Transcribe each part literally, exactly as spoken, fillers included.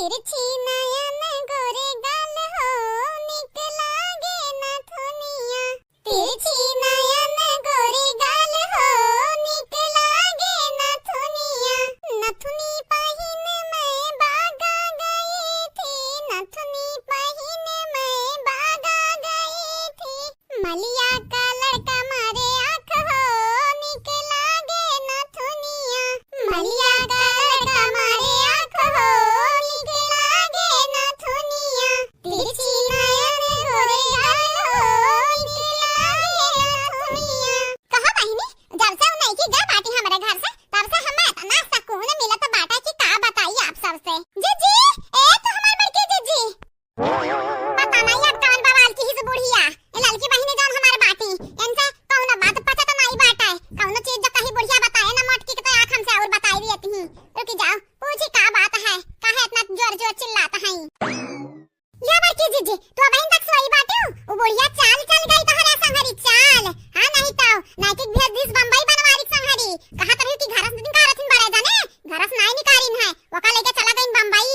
तिरछी नयन गोरे गाल हो, निक लागे नथुनिया। तिरछी नयन गोरे गाल हो, निक लागे नथुनिया। नथुनी पहिन मैं बागा गई थी, नथुनी पहिन मैं बागा गई थी। मलिया का लड़का मारे आँख हो, निक लागे नथुनिया। मलिया का लड़का मारे आँख हो, निक लागे नथुनिया। तिरछी नयन गोरे गाल हो, निक लागे नथुनिया। कहा बहिनी, जब से उ नइकी गए बाटी हमरे घर से, तब से हमें इतना सुकून मिलत बाटे कि का बताई आप सबसे। जीजी, ए तो हमार बड़की जीजी। पता नहीं अब कवन बवाल की हिस बुढ़िया। ए ललकी बहिनी जौन हमार बाटी, इनसे कौनो बात पचत नहीं बाटे। कौनो चीज जो कही बुढ़िया बताए ना मोटकी के तो आँख हमसे और बताई देती ही। रुकी जाओ, पूछी का बात है, काहे इतना जोर जोर चिल्लात हैं? या बड़की जीजी, तू अबहिन तक सोई बाटू? उ बुढ़िया चाल चल गई तोहरा संघरी, चाल। हाँ, नहीं तो नाइकी भेज दिस बम्बई बनवारी संघरी। कहा तभी कि घरस निकारत हिन बड़े जाने, घरस नाई निकारिन है, वका लेके चला गईन बम्बई।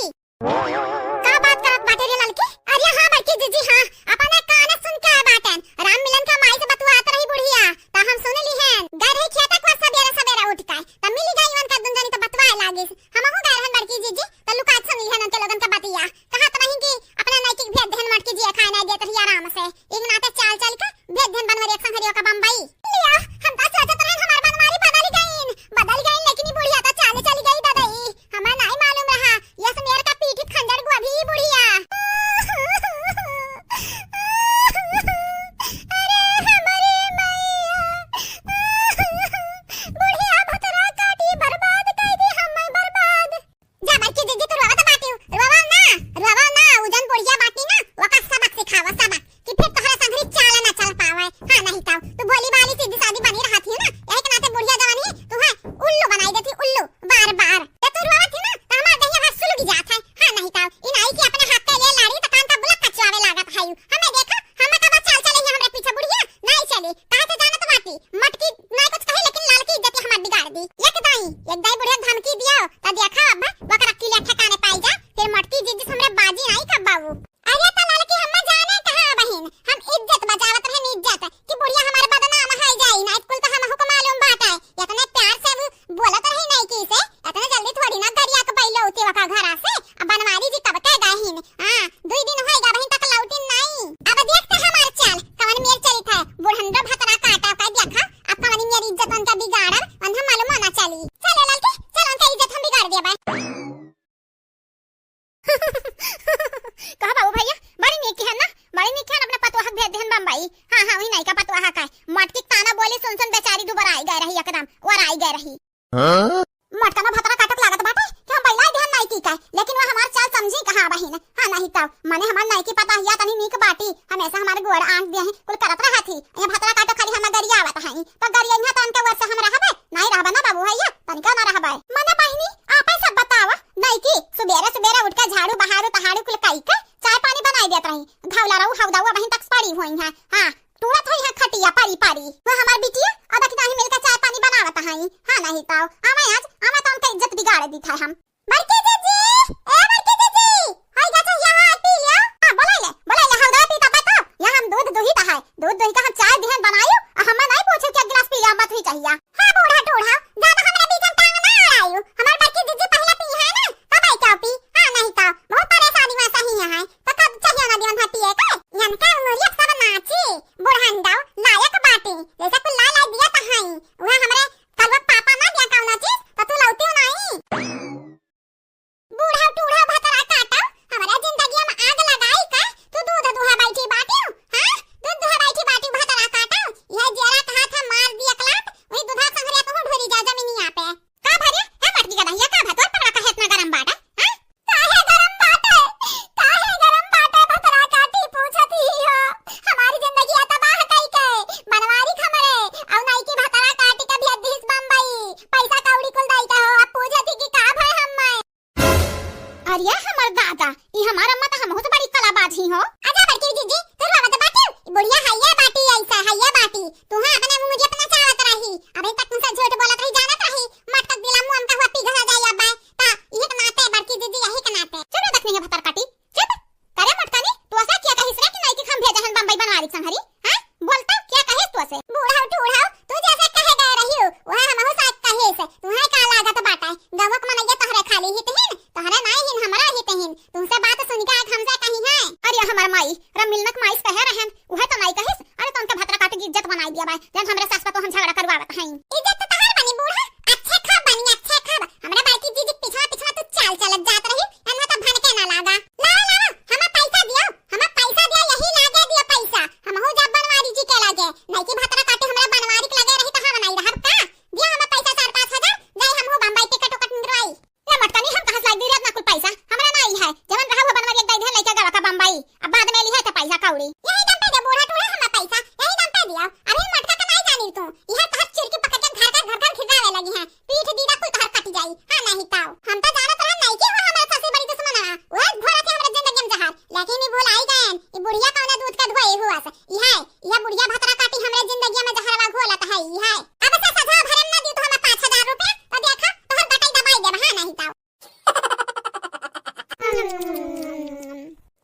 का बात करत बाटे रे ललकी? अरे हाँ बड़की जीजी, हाँ, अपने काने सुन के आए बाटेन। राम मिलन का माई से बतुआत रही बुढ़िया, त हम सुन लिहेन। गए रही खेता को सबेरे सबेरे उठ के, त मिली गई उनका दुन जनी त बतवाए लागिस। हमहू गए रहन बड़की जीजी, त लुकात सुन लिहेन उनके लोगन का बतिया। कहत रही कि अपने नइकी भेज देहन मोटकी जी खाए ना देत रही आराम से। एक नाते चाल चल के भेज देहन बनवारी एक संघरियो का बम्बई। लिया, हम त सोचत रहन हमार बनवारी बदल गईन, बदल गईन, लेकिन ई बुढ़िया त चाल चल गई ददई। हमें नाई मालूम रहा, यस मेर का पीठी खंजर गोभी बुढ़िया। अरे हमरे मैया, बुढ़िया भतरा काटी बर्बाद कर दी हमें बर्बाद। जा बड़की जीजी तू रोवत बाटियो, रोवा ना, रोवा ना, उ जन बुढ़िया बाटी ना, ओका सबक सिखावा, सबक। कि फिर तोहरे संघरी चाल ना चल पावे। हाँ, नहीं तो तू भोली भाली सीधी सादी बनी रहत ही ना, यही के नाते बुढ़िया जवानी तू है उल्लू बनाई देती, उल्लू, बार बार। ते तू रोवत ही ना, त हमार देहिया भर सुलग जात है। हाँ, नहीं तो ई नाई कि अपने हाथ के लिए लाड़ी त कान का बुलक कचवावे लागत है। हमें देखा, हमें कब चाल चले ही हमरे पीछे बुढ़िया, नहीं चली। काहे से जानत बाटी, मटकी नाई कुछ कही, लेकिन लाल की इज्जत हमार बिगाड़ दी। एक दाई, एक दाई बुढ़िया धमकी दियो, त देखा अब, वकर अक्कील ठिकाने पाई जा, फिर मटकी जीजी हमरे बाजी नाई कब बाबू। अरे त ललकी हम्मा जाने कहाँ बहिन, हम इज्जत बचावत रहन इज्जत, कि बुढ़िया हमार बदनाम है जाई ना, कुल त हमहू को मालूम बाटे। इतने प्यार से वो बोलत रही नइकी से, इतने जल्दी थोड़ी ना गरिया के बैलो उते वका घरा से। अब बनवारी जी कब के गहिन? हाँ, दुई दिन होई गा बहिन तक लौटिन नाई। अब देखते हमार चाल, कवन मेर चलित है, बुढ़ंडो भतरा काटा का देखा, अब कवन मेर इज्जत उनका बिगाड़ब, उन्हें मालूम ना चली। चलो ललकी, चलो उनका इज्जत हम बिगाड़ देबे। कहा बाबू भैया, बड़ी नीक है ना, बड़ी नीक है ना, अपने पतोह के भेज देहन बम्बई। हाँ, हाँ, वही नइका पतोह का है। मटकी ताना बोली सुन सुन बेचारी दुबराई गए रही, एकदम ओराई गए रही। हाँ? मटका ना भतरा काटत लागत बाटे कि हम बैलाई देहन नइकी का, लेकिन वो हमार चाल समझी कहाँ बहिन। हाँ, नहीं तो मने हमार नइकी पतोहिया तनी नीक बाटी, हमेशा हमारे गोड़ आंख दिया है, कुल करत रहत ही। ये भतरा काटो खाली हम गरियावत हई, तो गरिया यहाँ तन के वर्ष हम रहबे, नहीं रहबे ना बाबू भैया, तनिका ना रहबे। मने बहिनी, आपे सब बतावा, नइकी सुबेरे सुबेरे उठ के झाड़ू बहारू तहाड़ू कुल कई के चाय पानी बनाई देत रही। घावला रहू हौदाऊ अबहिन तक पड़ी हुई है। हाँ, टूरत हुई है खटिया परी परी। वो हमार बिटिया अब की दाही मिलकर चाय पानी बनावत हई। हाँ, नहीं तो आवे आज, आवे तो उनका इज्जत बिगाड़ दी था हम। बड़की जीजी, ए बड़की जीजी, हाय गा चाहिए, हाय पी लियो। हाँ, बोलाई ले, बोलाई ले, हौदा पी तब तो। यहाँ हम दूध दुही का है, दूध दुही का हम चाय दिहन बनायू, आ हमें नहीं पूछू कि एक गिलास पी लियो, मत ही चाहिए। हाँ बूढ़ा टूढ़ा, ज्यादा हमरा बीच में टांग ना अड़ायू। हमार बड़की जीजी पहले पी है ना, तब आई क्या पी? हाँ, नहीं तो बहुत परेशानी में सही है, तो कब चाहिए ना दिहन है पिए के? इनका उंगलिया सब नाची, बुढ़ंडा लायक बाटी, जैसे कुल ला ला दिया तो हई, वह हमरे कलवा पापा ना दिया कौनो चीज, तो तू लौटियो नहीं। बूढ़ा टूढ़ा भतरा काटा, हमरा जिंदगी में आग लगाई का? तू दूध दुहा बैठी बाटियो, हाँ? दूध दुहा बैठी बाटियो भतरा काटा, यह जेरा कहा था मार दिया कलात, वही दूधा संघरिया तू ढोरी जा जमीनिया पे। का भरे? ए मटकी का दहिया का भा? तोर पकड़ा काहे इतना गरम बाटा, हाँ? काहे गरम बाटे? काहे गरम बाटे भतरा काटी पूछत ही हो? हमारी जिंदगी तबाह कई के, बनवारी खमरे, औ नाई की भतरा काटी के भेज दिहिस बम्बई। पैसा कौड़ी कुल दाई का हो, अब पूछत ही कि का भय हम मैं। अरे हमर दादा, ई हमार अम्मा त हमहू से बड़ी कलाबाज ही हो। आजा बड़की जीजी, तू रोवत बाटियो? ई बुढ़िया हइये बाटी, ऐसा हइये बाटी। तू हाँ अपने मुंह जे अपना चाहत रही, अबे तक तुमसे झूठ बोलत रही, जानत रही, मटकत दिला मुंह हमका हुआ पिघल जाई अब। ता इहे के नाते बड़की जीजी, यही के नाते। चुप रह, नहीं है भतरकाटी। चुप। करे मोटकानी, तू असा क्या कहिस रे कि नाई के हम भेजे हन बम्बई बनवारी संहरी? हैं? बोलता क्या कहिस तू असे? बूढ़ा उठ, बूढ़ा, तू जैसे कहे गए रही हो, वह हमहू साथ कहे से। तुम्हें का लागत बाटे? गवक मनैया तोहरे खाली हित हिन, तोहरे नाई हिन, हमरा हित हिन। तुमसे बात सुन के आज हमसे कही है। अरे हमार माई, रमिलनक माई से कहे रहन, उहे तो नाई कहिस। अरे तो उनके भतरकाटी की इज्जत बनाई दिया बाय, जन हमरे सास पतोह हम झगड़ा करवावत हईं। इज्जत तो तोहर बनी बूढ़ा, अच्छे खा बनी, अच्छे खा। हमरा बड़की जीजी के पिछवा पिछवा तू चाल चलत जात रही, एनवा तो भनके ना लागा। लाओ, लाओ, हमा पैसा दियो, हमा पैसा दियो, यही लागे दियो पैसा। हमहू जब बनवारी जी के लागे, नाई की भतरकाटी हमरा बनवारी के लागे रही तो हम नाई रहब का? दियो हमा पैसा चार पाँच हजार, जाई हमहू बम्बई टिकट उकट निकरवाई। ले मोटकानी, हम कहाँ से लाई दी रे इतना कुल पैसा? हमरा नाई है, जवन रहा वो बनवारी एक दाई ध्यान लेके गवा का बम्बई। अब बाद में लिहे तो पैसा कौड़ी। यही दम पे दे बूढ़ा टूढ़ा हमा पैसा, यही दम पे दियो। अरे मोटका का नाई जानी तू, यह तोहर चुरकी पकड़ के घर का घर घर खिलावे लगी है। पीठ दीदा कुल तोहर कट जाई। हाँ नहीं ताऊ। हम तो जानत रहन नाई की हो हमारे सबसे बड़ी दुश्मन है। वह घोड़ा के हमरे जिंदगी में जहर। लेकिन ई भुलाई गयन, ई बुढ़िया कौने दूध के धोई हुआ से। ई है, यह बुढ़िया भतरकाटी हमरे जिंदगी में जहरवा घोलत है, ई है। अब से सजा भरे में ना दी तो हमें पाँच हजार रुपया, तो देखा, तोहर गटाई दबाई देब, हाँ नहीं ताऊ।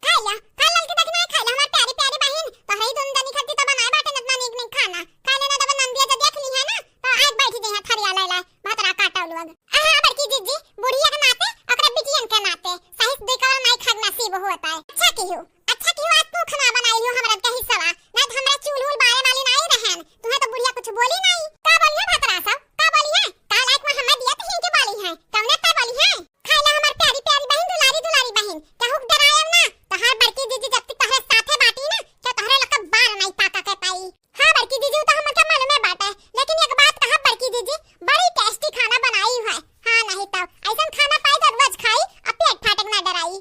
खाइला, खा ललकी दखिनाई खाइला, हमार प्यारी प्यारी बहिन, तोहरे ही दुनू जनी खातिर तो बनाए बाटे इतना नीक नीक खाना। खाइले ना तब नंदिया जब देख ली है ना, तो आज बैठ जाई है थरिया लाई लाई, भतरा काटा लोग। आहा, बड़की जीजी, बुढ़िया के नाते, ओकरे बिटियन के नाते, सही से दुई कवर नाई खाक नसीब होता है। अच्छा किहू, अच्छा किहू आज तू खाना बनाई लियो हमरा के हिस्सा, ना तो हमरा चूल उल बारे वाली नाई रहन, तुम्हें तो बुढ़िया कुछ बोली नाई। का बोलिए भतरा सब, का बोलिए? का लायक में हमें दिया तो हिनके बोली है, कौने का बोली है? खाइला हमार प्यारी प्यारी बहिन, दुलारी दुलारी बहिन, केहू के डरायब ना। तोहार बड़की जीजी जब तक तोहरे साथे बाटी ना, क्या तोहरे लोग के बार नहीं पाका के पाई। हाँ बड़की जीजी, उ तो हमके मालूमे बाटे, लेकिन एक बात कहा बड़की जीजी, बड़ी tasty खाना बनाई है। हाँ नहीं तो ऐसन खाना पाई तो रोज खाई, अब पेट फाटे के ना डराई।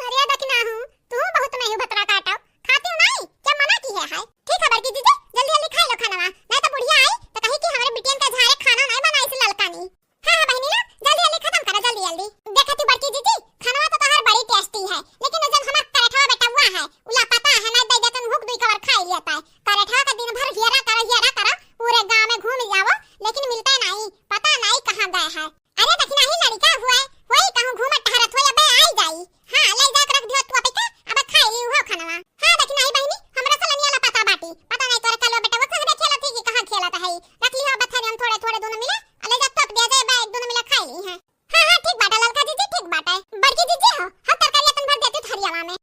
अरे दखिनाहू, तू बहुत नहीं भतरा काटो, खाती हूँ नहीं, क्या मना की है, है? ठीक है बड़की जीजी, जल्दी जल्दी खाई लो खाना, नहीं तो बुढ़िया आई तो कही कि हमारे बिटियन के झारे खाना नहीं बनाई से ललकानी। हाँ, हाँ, बहिनी लोग, जल्दी, जल्दी खतम करो, जल्दी, जल्दी। देखा तू बड़की जीजी, खानवा तो तोहार बड़ी tasty है, लेकिन उ जन हमार करेठवा बेटवा है, उ लापता है, ना दे देतन भूख दुई कवर खाई लेता है। करेठवा का दिन भर हियरा करो, हियरा करो, पूरे गाँव में घूम जाओ, लेकिन मिलते नहीं, पता नहीं कहाँ गए हैं। अरे देखी नहीं लड़का हुआ है, वही कहूँ घूमत टहरत हुआ, अबे आई जाई। हाँ, ले जाके रख दियो तू अपे के, अब खाई ली हो खानवा। हाँ, देखी नहीं बहिनी, हमरा सलनिया ला पता बाटी। पता नहीं तोरे कलवा बेटा वो संग खेलत ही कि कहाँ खेलत है। रख लियो बथरियन थोड़े थोड़े दोनों मिले, आ ले जा तोप दिया जाए बा, एक दोनों मिले खाई ली है। हाँ, हाँ, ठीक बाटा ललका जीजी, ठीक बाटा। बड़की जीजी हो, हम तरकारिया तन भर देती थरियावा में।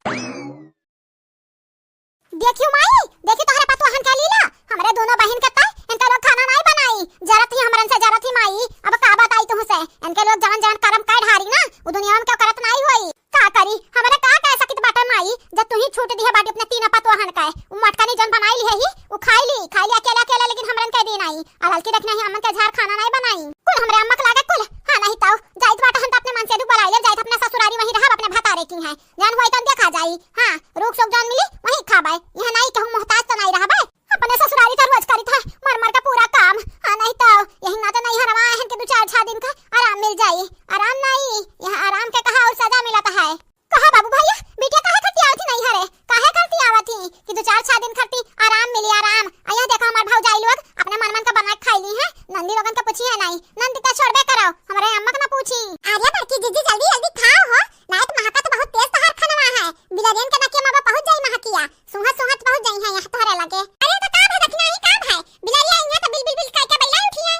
देखियो माई, देखी तोहरे पतोहन के लीला, हमरे दोनों बहिन के तय, इनका लोग खाना नहीं बनाई, जरत ही हमरन से जरत ही माई, अब का बताई तुहसे, इनके लोग जवन जवन करम कर ढारी ना, उ दुनिया में क्यों करत नहीं होई। का करी, हमरे का कह सकित बाटे माई, जब तू ही छूट दिहे बाटी अपने तीन पतोहन के, उ मटकनी जन बनाई लिहे ही, उ खाई ली, खाई ली अकेले अकेले, लेकिन हमरन के दी नहीं, आ ललकी देखना ही हमन के झार खाना नहीं बनाई, कुल हमरे अम्मा के लागे कुल, हाँ नहीं तो, जाइत बाटे हम तो अपने मन से दू बुलाई ले, जाइत अपने ससुरारी वहीं रहब अपने भतारे की हैं, जन होई तन देखा जाई। हाँ, रूख सोख जौन मिली, वहीं खाबै। यहाँ नाई कहूँ मोहताज तो नाई रहबै। अपने ससुरारी तो रोज करी था, मर मर का पूरा काम। हाँ, नहीं तो यही नाते नहीं हरवा है कि दो चार छह दिन का आराम मिल जाई। आराम नहीं, यहाँ आराम के कहा और सजा मिलत है। कहा बाबू भैया, बिटिया काहे खातिर आवत ही नहीं हरे? काहे खातिर आवत ही कि दो चार छह दिन खातिर आराम मिली, आराम। आ यहाँ देखा हमार भौजाई लोग अपने मन मन का बना के खाई ली है, नंदी लोगन का पूछी है नहीं, नंदी का छोड़बे करो, हमारे अम्मा का ना पूछी। अरे बड़की जीजी जल्दी जल्दी खाओ हो, नाइट महका तो बहुत तेज तोहार खनवा है। बिलरियन के नकिया मावा पहुंच जाई महकिया। सुंघत सुंघत पहुंच जाई है यहाँ तोहरे लगे। अरे तो का भे दखिनाही का भे? बिलरिया यहाँ तो बिल बिल बिल करके बैला उठी है।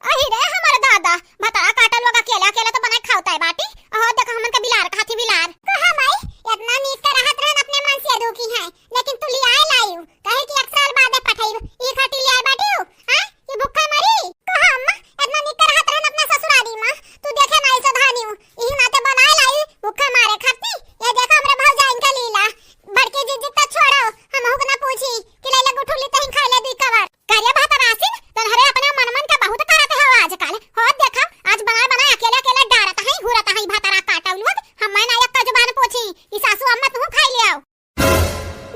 अही रे हमारे दादा, भतरा काटल लोग अकेले अकेले तो बनाए खावत है बाटी। अहो देखो हमन का बिलार खाती बिलार। कहा माई, इतना नीक का रहत रहन अपने मन से दुखी है, लेकिन तू लियाए लायू, कहे कि एक साल बाद पठाई, ई खाती लियाए बाटी हो, हाँ? ई भूखा मरी? कहा अम्मा, इतना नीक का रहत रहन अपना ससुरारी में, तू देखे ना ऐसा धानी हूँ, यही नाते बनाए लाई भूखा मारे खाती। ये देखा हमरे भौजाइन का लीला, बड़के जीजी तो छोड़ो, हम हुक ना पूछी कि ले ले गुठुली तहीं खाई ले दुई कवर। करे बात रासिन, तनहरे अपने मन मन का बहुत करत हो आजकल। हो देखा, आज बनाए बनाए अकेले अकेले डारत हई, घूरत हई भतरा काटौ लोग। हम मैं ना एक का जुबान पूछी, ई सासू अम्मा तू खाई ले आओ।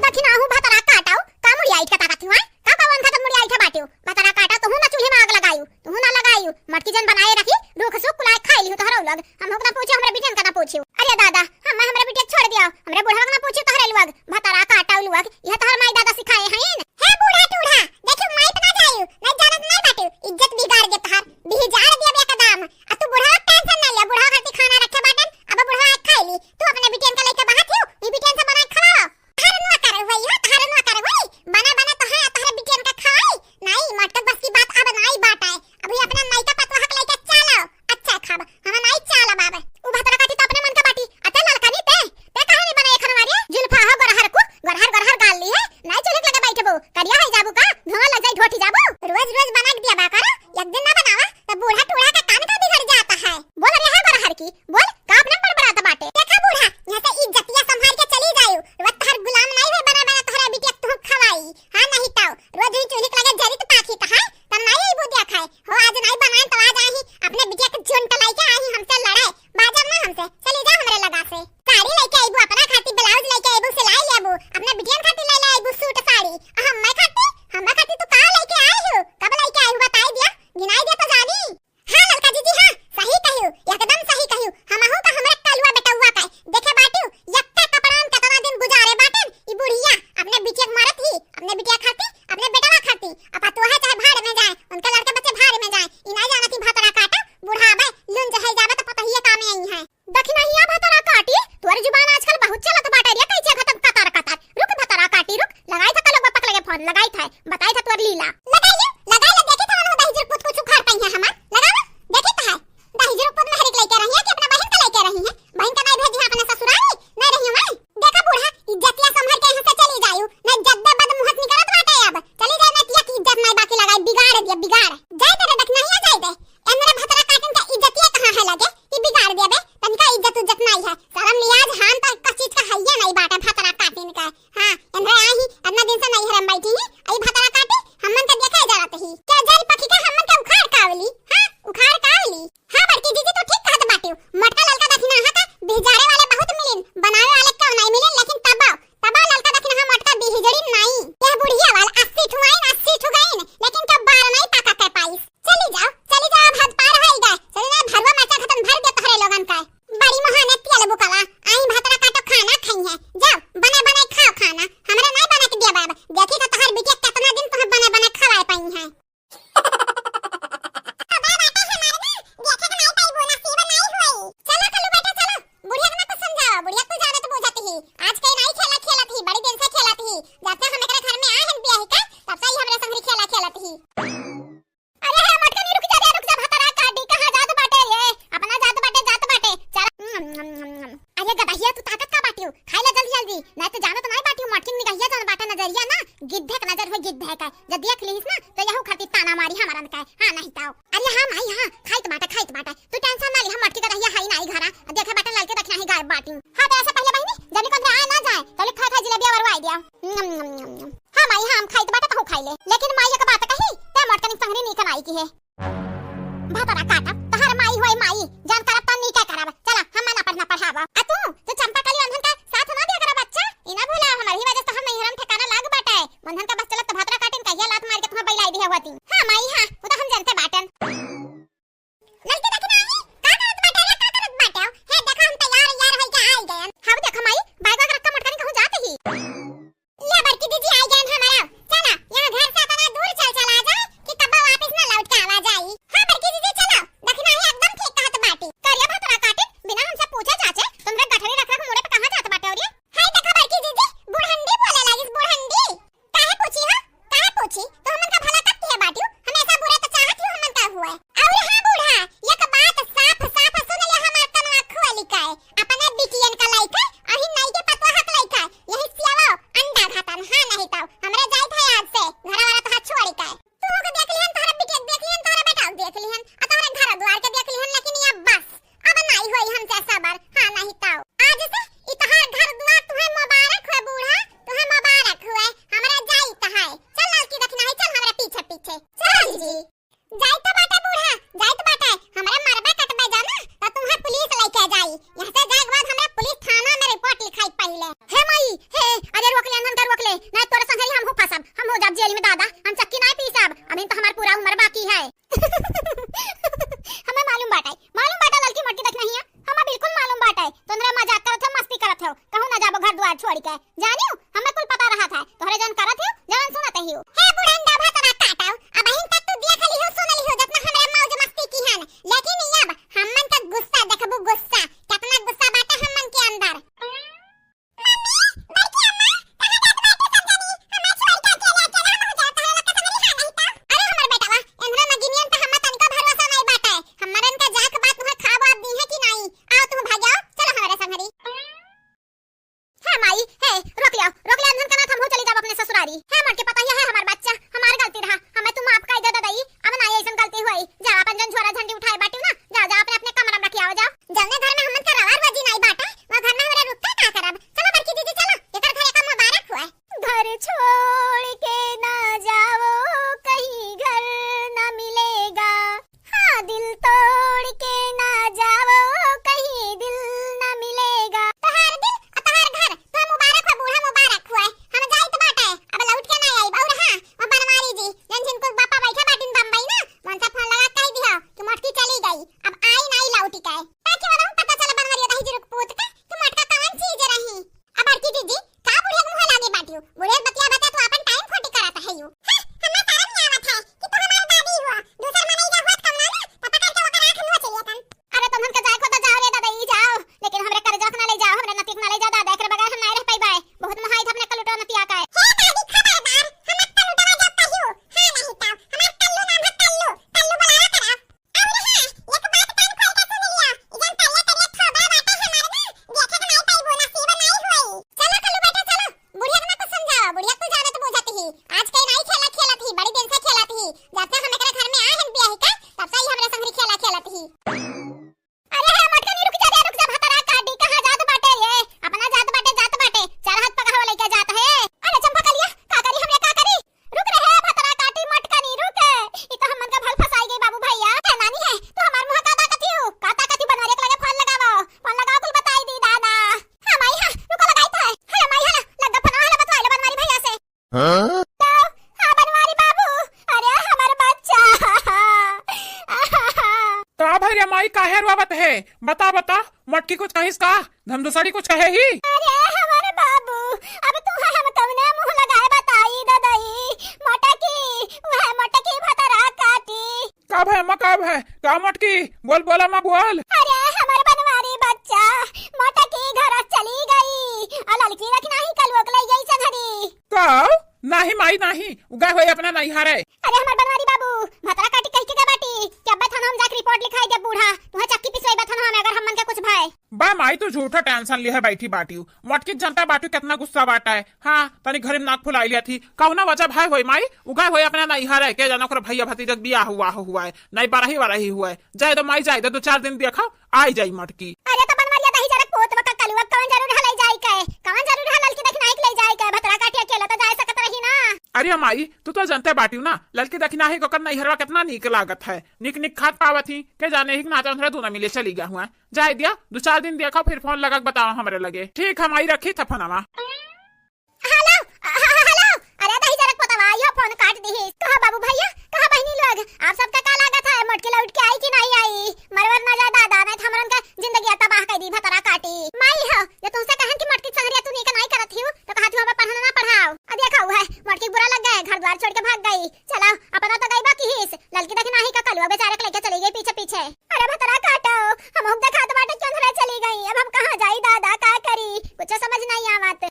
दखिनाहू भतरा काटौ, का मुड़िया इठ के ताकत हुआ? का कवन खतम मुड़िया इठे बाटियो? भतरा काटौ, तू ना चूल्हे में आग लगायू, तू ना लगायू। मटकी जन बनाए रखी, रूख सूख कुलाए खाई लिहू तोहरो लोग। हम हुक ना पूछी, हमरे बिटियन का ना पूछी। अरे दादा, हम मैं हमरे बिटिया छोड़ दिया, हमरे बुढ़वा का ना पूछी तोहरे लोग। भतरा काटौ लोग, यह तोहर माई दादा सिखाए हईन। हे बूढ़ा टूढ़ा, देखियो माई पे ना जायू, नहीं जानत नहीं बाटू, इज्जत बिगाड़ दे तोहार, बिजार दिया एकदम। आ तू बुढ़वा tension ना लिया, बुढ़वा खातिर खाना की। बोल, का अपना बड़बड़ात बाटे? देखा बूढ़ा, यहाँ से इज्जतिया संभार के चली जायू। रोज तोहर गुलाम नाई होई बना बना तोहरा बिटिया के तुहूँ खवाई। हाँ, नहीं तो रोज ही चूल्ही के लगे जरित पाखी त है, तब नाई अइबू देखा है। हो, आज नाई बनाए तो आज आही, अपने बिटिया के झुंड लइके आही हमसे लड़े। बाजब ना हमसे, चली जा हमरे लगा से। साड़ी लइके अइबू अपना खातिर, ब्लाउज लइके अइबू, सिलाई लेबू, अपने बिटियन खातिर ले ले अइबू सूट साड़ी। आ हम्मे खातिर, हम्मे खातिर तू का लइके आई हो? कब लइके आई हो बताई दिया, गिनाई दिया तो जानी। हाँ ललका जीजी, हाँ, सही कहियो, एकदम सही कहियो। हमहू का हमरा कलुआ बेटउआ का देखे बाटियो, यक्का कपड़ान केतना दिन गुजारे बाटेन, ई बुढ़िया अपने बिटिया के मारत ही, अपने बिटिया खाती, अपने बेटवा खाती। अब तोहे चाहे भाड़ में जाए, उनके लड़के बच्चे भाड़ में जाए, ई ना जानत ही भतरा काटा, बुढ़ाबे, लुंज है जाबे तो पतहिए कामे आई है। दखिनहिया भतरा काटी, तोर जुबान आजकल बहुत चलत बाटे रे, कैसे खत्म कतार कतार। रुक भतरा काटी, रुक, लगाई था कलवा पकड़ लगे फोन, लगाई था, बताई था तोर लीला। लगाई ले, लगाई ले, देखी था मनो दहिजर पुत कुछ उखाड़ पाई है हमार, लगावा, देखी था है, दहिजर पुत मेहरी के लइके रही है कि अपना बहन के लइके रही है, बहन के नहीं भेजी है अपने ससुरारी, नहीं रही हूँ मैं। देखा बूढ़ा, इज्जतिया संभर के यहाँ से चली जायू, नहीं जद्दे बद मुहत निकलत बाटे अब, चली जाए नहीं तिया की इज्जत नहीं बाकी लगाई, बिगाड़ दिया, बिगाड़। जाए दे रे दखिनहिया, जाए दे, ए मेरे भतरा काटन का इज्जतिया कहाँ है लगे? कि बिगाड़ देबे, तनिका इज्जत उज्जत नाई है, शरम लिहाज हान तो एक चीज का हइये नाई बाटे भतरा काटिन का। हाँ, एनरे आही, अतना दिन से नैहर में बैठी ही, आई भतरा काटी, हमन के देखे जरत ही। क्या जल पखी का हमन के उखाड़ कावली? हाँ, उखाड़ कावली। हाँ, बड़की जीजी तो ठीक कहत बाटियो, मोटका ललका दखिनहा का बिहजारे वाले बहुत मिलिन, बनावे वाले क्यों नाई मिलिन, लेकिन तबो, तबो ललका दखिनहा मोटका बिहजड़ी नाई। यह बुढ़िया वाला अस्सी ठुआइन, अस्सी ठुगाइन, लेकिन क्यों बार नाई पाका के पाइस। चली जाओ, चली जाओ, अब हद पार होई गए। चली जाओ, भरवा मरचा खतन भर दे तोहरे लोगन का। बड़ी महाने तेल बुकवा, आई भतरा काटो खाना खाई है। जाओ, बने बने खाओ खाना। हमरे नाई बना के दिया बाबा। देखी तो तोहर बिटिया कितना दिन तोहर बने बने खवाए पाई है। अबे बाटे हमारे ना, देखे के नाई पाई बोला, सीवन नाई होई। चलो कल्लू बेटा चलो, बुढ़िया के ना कुछ समझाओ, बुढ़िया तू जाने तो बुझाती ही। आज कई नाई खेला खेलत ही, बड़ी दिन से खेलत ही। जब से हम एकरे घर में आए हैं बियाह का, तब से ही हमरे संगरी खेला खेलत ही। अरे हे मोटकनी, रुक जा रे, रुक जा, भतरा काटी, कहाँ जात बाटे ये? अपना जात बाटे, जात बाटे, चला। अरे गदहिया, तू ताकत का बाटियो? खाई ले जल्दी जल्दी, नहीं तो जानो तो नहीं बाटियो, मोटकी निगहिया जौन बाटे नजरिया ना, गिद्धे का नजर हो, गिद्धे का। जब देख लीस ना, तो यहू खातिर ताना मारी हमरन का। हाँ, नहीं तो। अरे हाँ माई, हाँ, खाइत बाटे, खाइत बाटे, तू tension ना ली, हम मोटकी गदहिया हई नाई घरा, देखे बाटे ललके दखिनही गायब बाटी। हाँ, तो ऐसे पहले बहिनी, जनी को अंदर आए ना जाए, तो लिख खा खा जिलेबिया वरवाई दिया। हाँ माई, हाँ, हम खाइत बाटे तहु खाई ले। लेकिन माई एक बात कही, ते मोटकनी संगरी नीक नाई की है। भतरा काटा, तहर माई होई माई, जान करब त नीके करब। चला, हम ना पढ़ना पढ़ावा। आ तू, तू चंपा कली वंधन का साथ ना दिया करब, अच्छा? ई ना भूला, हमर ही वजह से हम नैहरम ठिकाना लाग बाटे। वंधन का बस चलत त भतरा काटिन कहिया लात मार के तुम्हें बैलाई दिया होती। हाँ माई, हाँ, वो तो हम जानते बाटन। लड़की देखी ना आई, का करत बाटे रे, का करत बाटे? हे देखा हम तैयार यार होई के आई गयन। हाँ देखा माई, बैग वैग रख के मोटकनी कहूँ जात ही। ले बड़की दीदी आई गयन हमारा। चला, यहाँ घर से इतना दूर चल चला जाए कि कब्बो वापस ना लौट के आवा जाई। हाँ बड़की दीदी चला, दखिनही एकदम ठीक कहत बाटी। करिया भतरा काटिन, बिना हमसे पूछे जाचे, तुमरे गठरी रख रख मुड़े पे कहाँ जात बाटे रे? हाय देखा बड़की दीदी, बुढ़ंडी बोले लागिस, बुढ़ंडी। काहे पूछी हो? काहे पूछी? तो हमन का भला कब किहे बाटियो? हमेशा बुरा तो चाहत ही हो हमन का हुए। और हाँ बूढ़ा, एक बात साफ साफ सुन ले हमार कनवा खोली के। अपने बिटियन का लइके, अही नाई के पतोह के लइके, यही सियावा अंडा घातन, हाँ नहीं तो हमरे जाइत है आज से, घर वाला तोहार छोड़ी के। तू के देख लिहन, तोहरा बिटिया के देख लिहन, तोहरा बेटा के देख लिहन, आ तोहरे घर द्वार के देख लिहन, लेकिन ये बस, अब नाई होई हमसे सबर, हाँ नहीं तो। आज से ई तोहार घर द्वार तुहे मुबारक होए बूढ़ा, तुहे मुबारक होए, हमरा जाइत है। चल ललकी दखिनही, चल हमरा पीछे पीछे। चल जी। जाइत बाटे बूढ़ा, जाइत बाटे, हमरा मरबा कटबे जाना, तो तुहे पुलिस लेके जाई। यहाँ से जाए के बाद हमरा पुलिस थाना में रिपोर्ट लिखाई पहले। हे माई, हे, अरे रोक ले, अनहन का रोक ले, ना तोरे संगरी हमहू फंसब, हम हो जाब जेल में दादा, हम चक्की ना पीसब, अभी तो हमार पूरा उम्र बाकी है। हमें मालूम बाटे, मालूम बाटे ललकी मोटकी दखिनहिया, हमें बिल्कुल मालूम बाटे। तोहरे मजाक करत हो, मस्ती करत हो, कहूँ ना जाबो घर द्वार छोड़ के। जानियो, हमें कुल पता रहत है, तोहरे जौन करत हो, जौन सुनत हो। हे बुढ़ंडा भतरा काटो, अबहिन तक तू देख लिहो, सुन लिहो, जतना हमरा मौज मस्ती किहन, लेकिन अब हमन का गुस्सा देखबू, गुस्सा, कितना गुस्सा बाटे हमन के अंदर। मम्मी, बड़की अम्मा, कहाँ जात बाटे सब जनी? हमें छोड़ के अकेले अकेला हम हो जात, तोहरे लोग के संगरी हाँ नहीं तो। अरे हमर बेटवा, एनहरे नगिनियन पे हम्मा तनिको भरोसा नहीं बाटे। हमरन का जात बात उहाँ खाब वाब दी है कि नहीं? आओ तुम भाग्यो, चलो हमरे संगरी। हाँ माई, हे, रोक लियो, तौने घर में हमन का रवा रोजी नाई बाटे, वो घर में हमरा रुक के का करब? चलो बड़की दीदी चलो, एकर घर एकर मुबारक हुआ। घर छोड़ के ना जाओ, कहीं घर ना मिलेगा। हाँ, दिल तोड़ के ना जाओ, कहीं दिल ना मिलेगा। तोहार दिल और तोहार घर, तो मुबारक हो बूढ़ा, मुबारक हुआ। हम जाइत बाटे, अब लौट के ना आइब। और हाँ, वो बनवारी जी, जन जिनको बापा बैठा बाटिन बम्बई ना, उनसे फोन लगा कह दिया कि मोटकी चली गई, अब आई नाई लौटी के। ताकि वो पता चले बनवारी दही जी रुक पूत के कि मोटका कवन चीज रही। अब बड़की दीदी, का बुढ़िया के मुँह लागे बाटियो? बुढ़िया के बतिया बता तू अपन टाइम खोटी करत है यू। हाँ, हमरा शरम नहीं आवत है कि तू हमार दादी हुआ। दूसर मनई का हुआ त कमना ना, त पकड़ के ओकर आँख नोच लेतन। अरे तुमन के जाए को तो जाओ रे दादा, ई जाओ, लेकिन हमरे करजवा के ना ले जाओ, हमरे नतिया के ना ले जाओ दादा, एकरे बगैर हम नहीं रह पाइबे। बहुत मोहाई था अपने कलुटवा नतिया का। हे दादी खबरदार, हमर कलुटवा जब कहियो, हाँ नहीं तो, हमार कल्लू नाम है कल्लू, कल्लू बुलावा करा। अउर हाँ, एक बात कान खोल के सुन लिया, ई जौन करिया करिया थोबरा बाटे हमार ना, देखे के नाई पइबू, नसीब नाई होई। चलो कल्लू बेटा चलो, बुढ़िया के ना कुछ समझावा, बुढ़िया कुछ जानत बूझत ही, आज कई नाई खेला खेलत ही, बड़ी दिन से खेलत ही, जब से हम एकरे घर में आए हैं बियाही का, तब से ही हमरे संगरी खेला खेलत ही। अरे हे मोटकनी, रुक जा रे, रुक जा, भतरा काटी, कहाँ जात बाटे ये? अपना जात बाटे, जात बाटे, चार हाथ पगहा लइके जात है। अरे चंपा कलिया, का करी हमरे, का करी? रुक रे हे भतरा काटी, मोटकनी, रुक। ई तो हमन का भल फंसाई गई बाबू भैया। ए नानी है, तू हमार मुँह का ताकत ही हो? का ताकत ही? बनवारी के लगे फोन लगावा, फोन लगावा, कुल बताई दी दादा। हाँ माई, हाँ, रुको लगाई तो है। हेलो माई, हेलो, लग गया फोन, हेलो बतवाई लो बनवारी भैया से। हाँ? तो, हाँ, बनवारी बाबू, अरे, हमर बच्चा। का भई रे माई, काहे रोवत है? बता, बता, मोटकी कुछ कहिस का? धमदुसड़ी कुछ कहे ही? अरे, हमर बाबू, अब तू है, हम कउने मुँह लगाए बताई, ददई, मोटकी, वह मोटकी भतरा काटी। का भय अम्मा, का भय? का मोटकी? बोल, बोल अम्मा, बोल। अरे, हमर बनवारी बच्चा, मोटकी घर चली गई, और ललकी रखी नाही कलुआ के लई गई संघरी। का? नाही माई, नाही, उगा होई अपना नैहरे। अरे, हमर बनवारी बाबू, भतरा काटी कह के का बाटी, कि अब्बे थाना हम जाके रिपोर्ट लिखाई दे बूढ़ा, तुहे चक्की पिसवाई बा थाना में, अगर हमन के कुछ भय। बा माई, तू झूठा टेंशन लिहे बैठी बाटिउ। मोटकी जनता बाटिउ केतना गुस्सा बाटा है। हाँ, तनी घरे में नाक फुलाई लिया थी। कौना वजह भाई होई माई? उगा होई अपना नैहर है, के जाना ओकरा भैया भतीजा के बियाह हुआ हो हुआ है, नहीं बरही वरही हुआ है। जाए दो माई, जाए दो, दो चार दिन देखा, आई जाई मोटकी। अरे तो बनवारिया दही जरा पोत बका कलुआ, कौन जरूर हलाई जाई के? कौन जरूर हलल की दखिनाई के ले जाई के? भतरा काटी अकेला तो जाए सकत रही ना। अरे माई, तू तो जनते बाटिउ ना, ललकी दखिनाही के ओकर नैहरवा केतना नीक लागत है, नीक नीक खात पावत ही, के जाने ही ना तो हमरा दूना मिले चली गया हुआ। जाए दिया, दो चार दिन देखा, फिर फोन लगा के बतावा हमरे लगे। ठीक है माई, रखी था फोनवा। हेलो, ह-, ह-, हेलो, अरे दही जरक पतवा, यो फोन काट दिहिस। कहा बाबू भैया, कहा बहिनी लोग, आप सबका का लागत है, मोटकी लौट के आई कि नहीं आई? मरवर ना जाए दादा, नहीं तो हमरन का जिंदगी तबाह कर दी, भतरा काटी। माई हो, ये तुमसे कहन कि मोटकी संगरिया तू नीक नहीं करत हियो, तो कहा तू हमें पढ़ना ना पढ़ाओ। अब देखा हुआ है, मोटकी बुरा लग गए, घर द्वार छोड़ के भाग गई। चला, अपना तो गई बा किहिस, ललकी दखिनाही का कलुआ बेचारे के लेके चली गई पीछे पीछे। अरे भतरा काटो, हम हम देखा तो बाटे क्यों धरे चली गई, अब हम कहाँ जाई दादा, का करी, कुछ समझ नहीं आवत।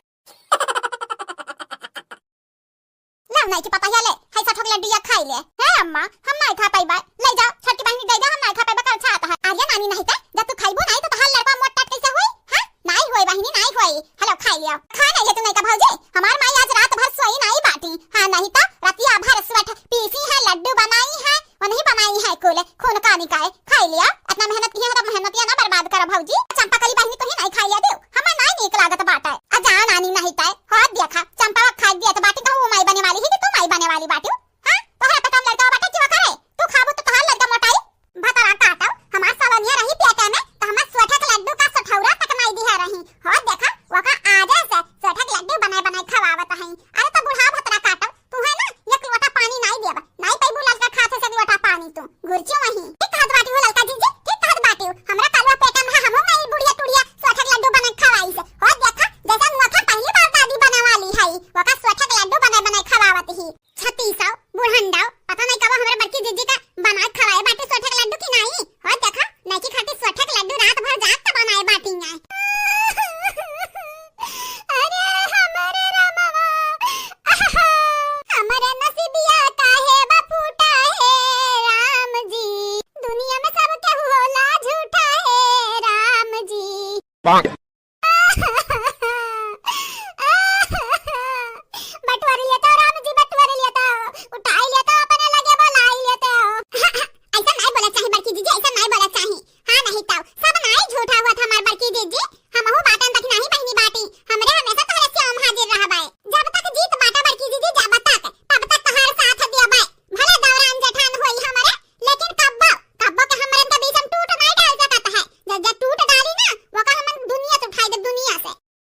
लाओ नाई के पतोहिया ले, है सठोक लड्डू या खाई ले। हे अम्मा, हम नाई खा पाइबा, ले जाओ, छोटकी बहिनी दे दे, हम नाई खा पाइबा, कल छात है। अरे नानी नहीं ते, जब तू खाइबू नाई तो तहार लड़का मोट टाट कैसे होई? हाँ? नाई होई बहिनी, नाई होई। हेलो, खाई लियो। खा नहीं ले तू नहीं का भौजी, हमार माई आज रात भर सोई नाई बाटी। हाँ, नहीं तो रतिया भर स्वेट पीसी है, लड्डू बनाई है, वही बनाई है कुल, खून का निकाय। खाई लिया, इतना मेहनत किया है तो मेहनतिया ना बर्बाद करो भौजी। चंपा कली बहिनी तो ही नहीं खाई लिया दियो, हमें नहीं नीक लागत बाटे। आ जा नानी नहीं तय, हो देखा, चंपा खाई दिया तो बाटी तो वो माई बने वाली है कि तू माई बने वाली बाटी? हाँ, तोहरा पे कम लड़का बाटे क्यों करे? तू खाबू तो तोहार लड़का मोटाई। भतरा काटो, हमार सलोनिया रही पेटे में तो हमार सोठा के लड्डू का सठौरा तक नहीं दिया रही। हो देखा, वका आजे से सोठा के लड्डू बनाए बनाए खवावत हई। अरे तो बूढ़ा भतरा काटो, तू है ना, एक लोटा पानी नाई देब, नाई पइबू ललका खात से एक लोटा पानी तू। घुरचू वहीं। ठीक कहत बाटी हो ललका जीजी, ठीक कहत बाटी हो। हमरा कलवा पेटा में हमहू नहीं बुढ़िया टुढ़िया सोठक लड्डू बना के खवाई से। हो देखा, जैसा मुआ था पहली बार दादी बने वाली है, वका सोठक लड्डू बने बने खवावत ही। छत्तीसौ, बुढ़ंडौ, पता नहीं कब हमरा बड़की जीजी का बना के खवाए बाटी सोठक लड्डू की नहीं। हो देखा, नैकी खाती सोठक लड्डू रात भर जाग के बनाए बाटी हैं। अरे हमरे रामवा, आहा, हमरे नसीबिया काहे बा फूटा हे राम जी, दुनिया में सब केहू होला झूठा हे राम जी। पाक। बटोर लेता हो राम जी, बटोर लेता हो, उठाई लेता हो, अपने लगे बोलाई लेता हो। ऐसा नहीं बोला चाही बड़की जीजी, ऐसा नहीं बोला चाही। हाँ, नहीं तो सब नाई झूठ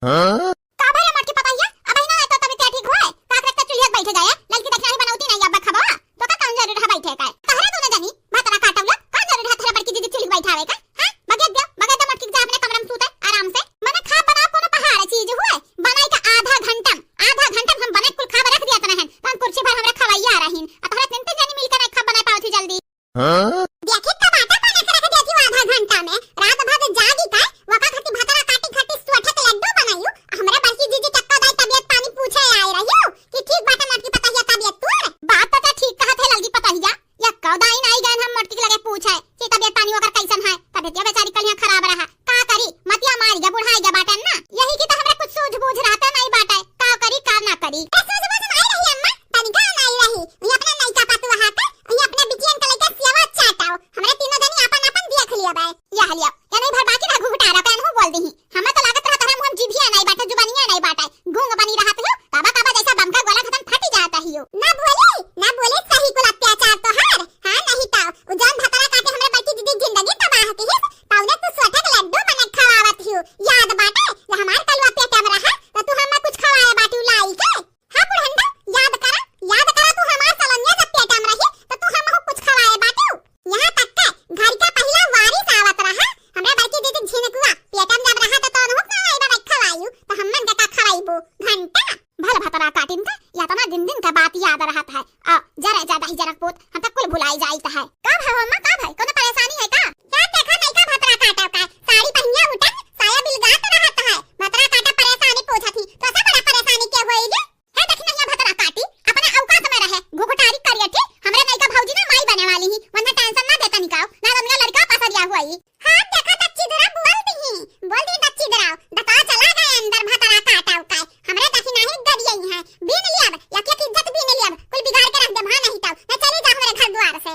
हाँ? का भला मोटकी पतोहिया, अबहिं ना तो तबियत ठीक होए, का करत चूल्हे पे बैठे जाए, ललकी देखना ही बनौती नहीं अब खबवा, तो का कौन जरूरी है बैठे का? तहरे दोनों जनी भतरा काटौला, का जरूरी है तहरे बड़की दीदी चूल्हे पे बैठावे का? हाँ? बगेत दे, बगेत दे मोटकी के जा अपने कमरा में सूते, आराम से। मने खा बना कोनो पहाड़ चीज होए, बनाई का आधा घंटा में, आधा घंटा में हम बना कुल खा रख दिया तना है, तो हम कुर्सी पर हमरा खवाइया रहीन, आ तहरे तीन तीन जनी मिलकर नहीं खा बना पावत ही जल्दी। हाँ? देखी त बाटे बना के रख देती हूँ आधा घंटा में। रात भर जागी का, वका खाती भतरा काटी खाती सोठे के लड्डू बनायू। हमरा बड़की जीजी के एक्को दाई तबियत पानी पूछे आए रहियो कि ठीक बाटे मोटकी पतहिया तबियत तोर। बात तो ठीक कहत है ललकी पतहिया। एक्को दाई नाई गए हम मोटकी के लगे पूछे कि तबियत पानी ओकर कैसन है। तबियतिया बेचारी कलिया खराब रहा। का करी, मतिया मार गया, बुढ़ाई गया बाटन ना। यही की तो हमरा कुछ सूझ बूझ रहते नहीं बाटे। का करी, का ना करी। ए, सूझ बूझ नहीं रही अम्मा, तनिका नहीं रही। ये अपने नैका पतुआ के, ये अपने बिटियन के लइका सेवा चाटाओ। हमरे तीनों जनी आपन आपन देख लियो बे। यह लियो, ये नहीं भर बाकी ना घुघुटारा के अनहु बोल दही। हमें तो लागत रहा तोहरा मुंह में जीभिया नहीं बाटे, जुबानिया नहीं बाटे। गूंग बनी रहत हो, काबा काबा जैसा बम का गोला खत्म फटी जात हियो। ना बोले, ना बोले, सही कुल अत्याचार तोहार। हाँ, नहीं तो, उ जौन भतरा काटे हमरे बड़की दीदी जिंदगी तबाह की है, पौने तू सोठे के लड्डू बना के खवावत हियो। याद बाटे, जब हमार कलवा पेट में रहा, तो तू हमें कुछ खवाए बाटू लाई के। हाँ बुढ़ंडा, याद करा, याद करा, तू हमार सलनिया जब पेट में रही, तो तू हमहू कुछ खवाए बाटू। यहाँ तक के घर के पहिला वारिस आवत रहा, हमरा बड़की दीदी झिनकुआ, पेट में जब रहा तो तोनहू के नाई बा खवायू, तो हमन के का खवाईबू? घंटा। भल भतरा काटिन का, या तना दिन दिन का बात याद रहत है। आ, जरा ज्यादा ही जनक पूत, हम तो कुल भुलाई जाइत है। का भाई अम्मा, का भाई, कोनो परेशानी है का? क्या देखा नहीं का भतरा काटा का, साड़ी पहिनिया उठन, साया बिलगात रहत है। भतरा काटा परेशानी पूछत ही, तो से बड़ा परेशानी के होई रे? हे देखी नहीं भतरा काटी, अपने औकात में रहे, घुघुटारी करियठी, हमरे नैका भौजी ना माई बने वाली ही, वन्ना टेंशन ना देता निकाओ, ना तो मेरा लड़का पसरिया हुआ ही। हाँ, देखा दच्ची दरा बोल दी ही, बोल दी दच्ची दरा, दता चला गए अंदर भतरा काटा उकाए, हमरे देखी नहीं गरियई है, बीन लियब, एक एक इज्जत बीन लियब, कुल बिगाड़ के रख देब, हाँ नहीं तो, मैं चली जा हमरे घर द्वार से।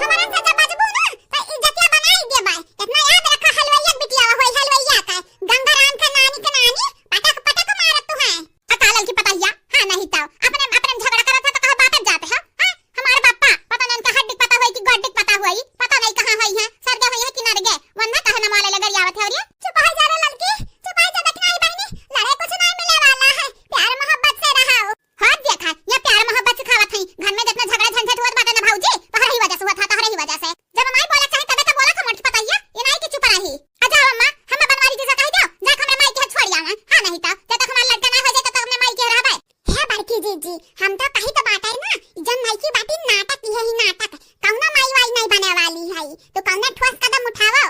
हमरा से जब बजबू ना, त इज्जतिया बनाई देबै। इतना याद रखा, हलवैया के बिटिया होई, हलवैया का। गंगाराम के नानी के नानी, पटक पटक मारत तू है। आ का ललकी पतहिया, हाँ नहीं तो, अपने, अपने में झगड़ा करत है तो कहा बापे जाते हैं, हाँ? हमार बापा, पता नहीं इनका हड्डी पता होई कि गोड्डी पता होई, पता नहीं कहाँ होई है, सरगे होई है कि नरगे, वन्ना कहे न माले लगर आवत है और ये। चुप हो जा रे ललकी, चुप हो जा, देखना ही बहनी, लड़े कुछ नहीं मिले वाला है, प्यार मोहब्बत से रहो। हाँ देखा, ये प्यार मोहब्बत सिखावत हई। घर में जितना झगड़ा झंझट होत बाटे ना भौजी, तोहरे ही वजह से होत है, तोहरे ही वजह से। जब माई बोला चाहे तबे तो बोला था मोटकी पतहिया, ये नाई कि चुप रही। आ जाओ अम्मा, हम बनवारी जी से कह दो, जा हमरे माई के छोड़ आवे। हाँ नहीं तो, जब तक हमारा लड़का ना हो जाए तब तक अपने माई के रहबे। हे बड़की जीजी, हम तो कही तो बाटे ना, जब माई की बाटी नाटक, ये ही नाटक, कौनो माई वाई नहीं बने वाली है, तो कौनो ठोस कदम उठाओ।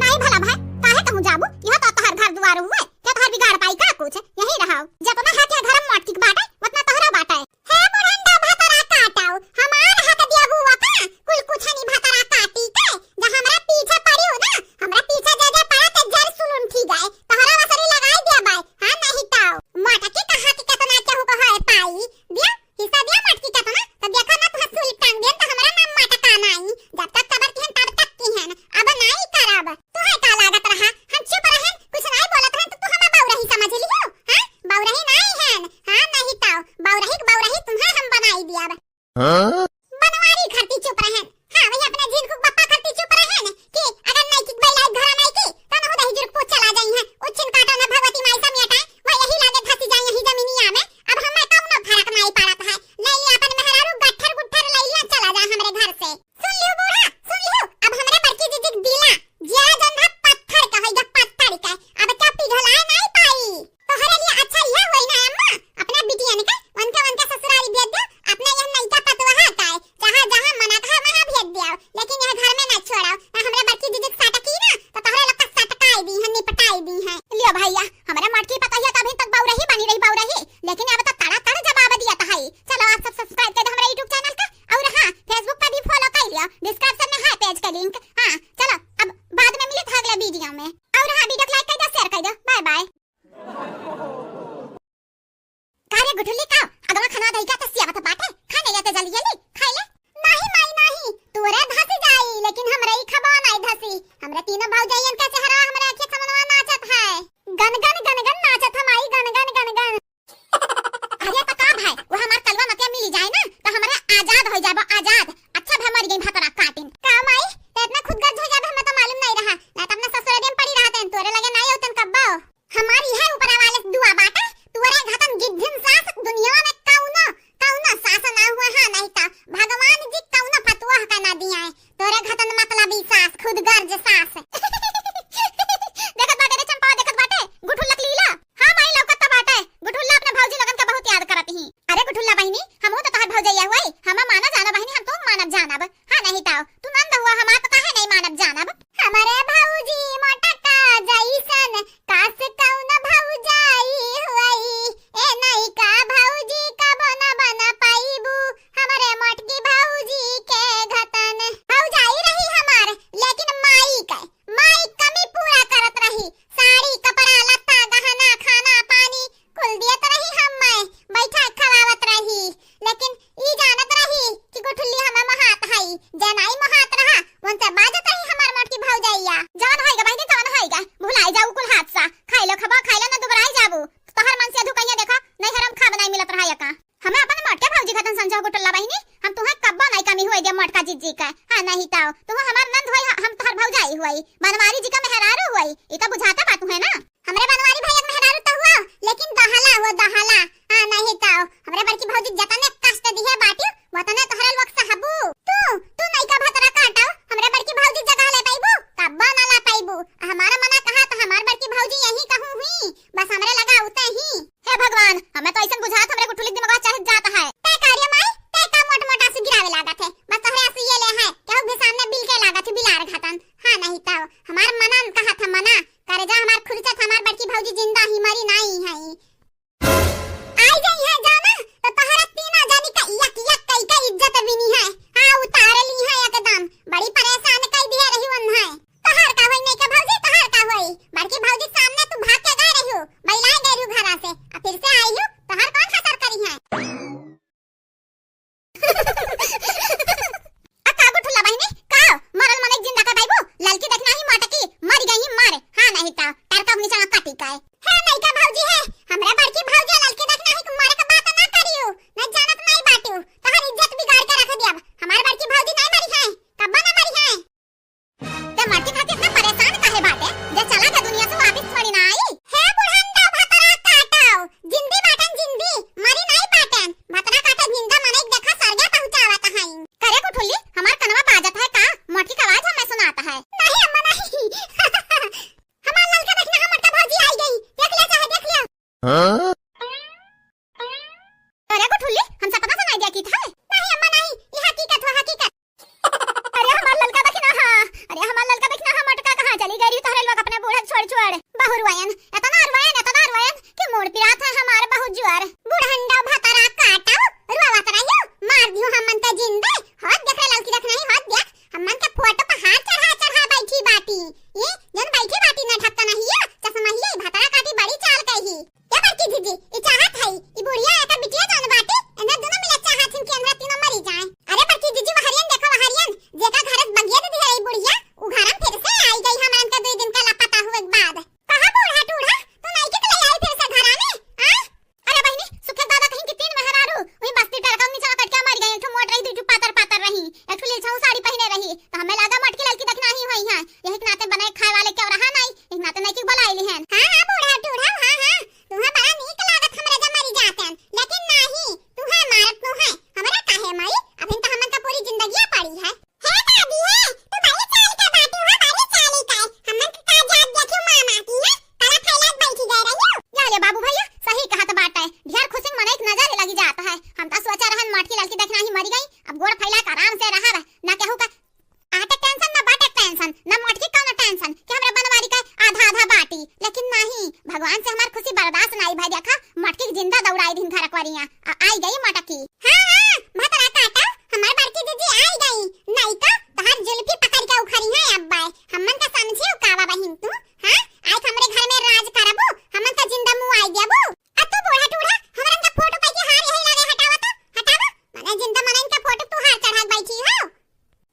नाई भला भाई, काहे कहूँ जाबू? यह तो तोहर घर दुआर हुए, के तोहर बिगाड़ पाई का कुछ? यही रहो। जतना हक है घर में मोटकी के बाटे, उतना तोहरा बाटे। हे बुढ़ंडा भतरा काटाऊ, हमार हक दियाबू वका, कुल कुछ नहीं भतरा काटी के, जा हमरा पीछे पड़ी हो ना, हमरा पीछे जे जे पड़ा ते जर सुलुन ठीक है, तोहरा वसरी लगाई दिया बाय, हाँ नहीं तो। मोटकी कहा कि कितना केहू को है पाई, दिया हिस्सा दिया मोटकी के तो ना, तो देखा ना तुहां सूली टांग देन तो हमरा नाम माटा का नाई। जब तक सबर किहन तब तक किहन, अब नाई करब। तुहे का लागत रहा, हम चुप रहन, कुछ नाई बोलत रहन तो तू हमें बौरही समझ लियो, हाँ? बौरही नाई हन, हाँ नहीं तो, बौरही के बौरही तुहे हम बनाई दियब। हाँ? बनवारी खरती चुप रहन, हाँ वही अपने झिनकुक बप्पा खरती चुप रहन, कि अगर नैकी बैलाई घरा नैकी, तो नहु दही जुर्क पूछ चला जाई हैं। उच्छिन काटो न भगवती माई समेटा, वह यही लागे धसी जाई यही जमीनिया में। अब हमें कौनो फर्क नाई पड़त है। ले लिया अपन मेहरारू गट्ठर गुट्ठर ले लिया चला जा हमरे घर से। सुन लियो बूढ़ा, सुन लियो। अब हमरे बड़की जीजी के दिला, जिया जौन है पत्थर का होई गा, पत्थर का। अब क्या पिघलाए नाई पाई। तोहरे लिए अच्छा यह होई ना अम्मा, अपने बिटियन के उनके, उनके ससुरारी भेज दे, अपने यह नैका पतोहा का है, जहाँ, जहाँ मना कहा वहाँ भेज दियो, लेकिन यह घर में ना छोड़ो, ना हमरे बड़की जीजी के साथ की ना, तो तोहरे लोग का सटकाई दी है, निपटाई दी है। लियो भैया, हमरे मोटकी पतोहिया तो अभी तक बौरही बनी रही, बौरही, लेकिन अब तो तड़ा तड़ जवाब दिया था है। चलो आप सब subscribe कर दो हमारे YouTube channel का, और हाँ, Facebook पर भी follow कर लियो, description में है page का link। हाँ, चलो अब बाद में मिले था अगले video में, और हाँ, video को like कर दो, share कर दो, bye bye। का रे गुठुली का, अगवा खनवा दही का तसिया बत बाटे, खा नहीं लेते जल्दी जल्दी, खाई ले। नहीं माई नहीं, तोरे धसी जाई, लेकिन हमरे ही खबा नहीं धसी। हमरे तीनों भौजाइयन के चेहरा हमरे आँखी सामनवा नाचत है। गन गन गन गन नाचत है माई, गन गन गन गन। अरे तो का भाई, वो हमार कलवा मतिया मिली जाए ना, तो हमरे आजाद हो जाबो, आजाद। अच्छा भाई मर गई भतरा काटिन। का माई, तो इतना खुदगर्ज हो जाबे, हमें तो मालूम नहीं रहा, ना तो अपना ससुराल में पड़ी रहते हैं, तोरे लगे नहीं होतन कब्बा। कवन होइगा बहिनी, कवन होइगा? भुलाई जाऊ कुल हादसा। खाइलो खबा, खाइलो ना दुबराई जाबू। तोहर मन से अधू कहिया देखा, नैहर में खाब नाई मिलत रहा यका। हमें अपन मोटके भौजी खातन समझा को टुल्ला बहिनी, हम तुहे कब्बो नाई कमी हुए दे मोटका जिज्जी का। हाँ नहीं ताओ, तू हमार नंद होई, हम तोहर भौजाई हुई, बनवारी जी का मेहरारू हुई, ई तो बुझाता बा तुहे ना। हमरे बनवारी भैया के मेहरारू तो हुआ, लेकिन दहला हुआ दहला। हाँ नहीं ताओ, हमरे बड़की भौजी जतने कष्ट दिहे बाटी, वतने तोहरे लोग सहबू। तू, तू नइका भतरा काटो, हमरे बड़की भौजी जगह ले पाइबू, कब्बो ना ला पाइबू। हमारा मना कहा तो हमार बड़की भौजी यही कहूँ हुई, बस हमरे लगा उते ही। हे भगवान, हमें तो ऐसन बुझात हमरे गुठुली दिमागवा चढ़ जात है। तै का रे माई, तै का मोट मोट आंसू गिरावे लागत है? बस तोहरे आंसू ये ले है, केहू भी सामने बिल के लागत है, बिलार घातन। हाँ नहीं तो, हमार मना न कहा था मना, करेजा हमार खुरचत, हमार बड़की भौजी जिंदा ही मरी नाई है। आई जाई है जाना, तो तोहरा तीना जानी का यक यक कई का इज्जत बिनी है। हाँ, उतारे ली है एकदम, बड़ी परेशान कई दिए रही वन है। तोहार का होई नहीं के भौजी, तोहार का होई? बड़की भौजी सामने तू भाग के गए रहियो, बैलाए गए रहियो घरा से, आ फिर से आई हो, तोहार कौन खतर करी है? आ का गुठुला बहिनी, का मरल मनई जिंदा कर पाइबू? ललकी देखना ही मोटकी, मरी गई ही मर। हाँ नहीं तो, टरका नीचे काटी का है। हे नहीं का भौजी है, हमरा बड़की भौजी ललकी देखना ही मरे के बात ना करियो, मैं जानत नहीं बाटियो, तोहर इज्जत बिगाड़ के रख दियब। हमार बड़की भौजी नहीं मरी है, कब्बो ना मरी है। ते मटकी खातिर इतना परेशान काहे बाटे? जे चला के दुनिया से वापिस थोड़ी ना आई। हे बुढ़ंडा भतरा काटो, जिंदी बाटन जिंदी, मरी नाई बाटन। भतरा काटे जिंदा मनई देखा सरगे पहुंचावत हई। करे गुठुल्ली, हमार कनवा बाजत है का? मटकी का आवाज हमें सुनात है। नहीं अम्मा नहीं। हमार ललका देखना, हमर का भौजी आई गई। देख ले चाहे देख ले। हाँ? अरे गुठुल्ली, हम सपना सुनाई दिया की था? नहीं अम्मा नहीं, ये हकीकत हुआ हकीकत। अरे हमार ललका देखना हा, अरे हमार ललका देखना हा, मोटका कहाँ चली गई रही तोहरे लोग अपने बूढ़ा छोड़ छोड़। बहु रुआयन, इतना रुआयन, इतना रुआयन कि मूड़ पिरात है हमार बहुत जुआर। बुढ़ंडा भतरा काटो, रुआवत रहियो, मार दियो हमन के जिंदे। हाथ देख रे ललकी देखना ही, हाथ देख, हमन के फोटो पर हाथ चढ़ा चढ़ा बैठी बाटी। ये जन बैठी बाटी ना ढक्कन ही, चश्मा ही, भतरा काटी बड़ी चाल कही। ए बड़की जीजी, ई चाहत हई, ई बुढ़िया एकर बिटिया जौन बाटे, एन्हर दुनो मिले चाहत हिन कि एन्हर तीनों मरी जाए। अरे बड़की जीजी, वहरियन देखो, वहरियन, जेका घर बगिया दे दिहे ई बुढ़िया, उ घर में फिर से आई गई हमरन के दुई दिन के लापता हुए के बाद। कहाँ बूढ़ा टूढ़ा, तू नइके के ले आई फिर से घरा में, आ? अरे बहिनी, सुखे दादा कहीं कि तीन मेहरारू, वही बस्ती टरका नीचे कट के मर गई, एक ठो मोट रही, दू ठो पातर पातर रही, एक ठो लीलछाऊ साड़ी पहने रही, तो हमें लगा मटकी ललकी देखना ही हुई है, यही के नाते बनाए खाए वाले क्यों रहा नहीं, एक नाते नहीं की बुलाई ली हैं। हाँ, हाँ, बूढ़ा टूढ़ा, हाँ, हाँ, तुम्हें बड़ा नीक लागत हमरे जब मरी जातन, लेकिन नाही, तुम्हें मारत नु है, हमरा काहे माई, अभिन तो हमन का पूरी जिंदगिया पड़ी है। हे दादी हे, तू बड़ी चाल के बाटू हो, बड़ी चाली का, हमन का का जात देखियो मामा की, हैं? तला फैला के बैठी गए रहियो। जा रे बाबू भैया, सही कहत बाटे, ढेर खुशी में मनई के नजर लगी जात है, हम तो सोचा रहन मटकी ललकी देखना ही मरी गई, अब गोड़ फैला के आराम से रहब, ना केहू का आटे टेंशन, ना बाटे टेंशन, ना मोटकी कौनो टेंशन कि हमरे बनवारी का आधा आधा बाटी। लेकिन नहीं, भगवान से हमार खुशी बर्दाश्त नहीं भई। देखा, मोटकी के जिंदा दौड़ाई दिन घर अकबरिया, आ आई गई मोटकी। हाँ, हाँ, भतरा काटा, हमार बड़की जीजी आई गई। नहीं तो तोहार जुल्फी पकड़ के उखड़ी है अब्बा। हमन का समझियो कावा बहिन तू, हाँ? आज हमरे घर में राज करबू, हमन का जिंदा मुँह आई देबू। आ तू बूढ़ा टूढ़ा, हमरन का फोटो पाई के हार यही लगे हटावा तो, हटावा। मने जिंदा मनन का फोटो तू हार चढ़ा के बैठी हो।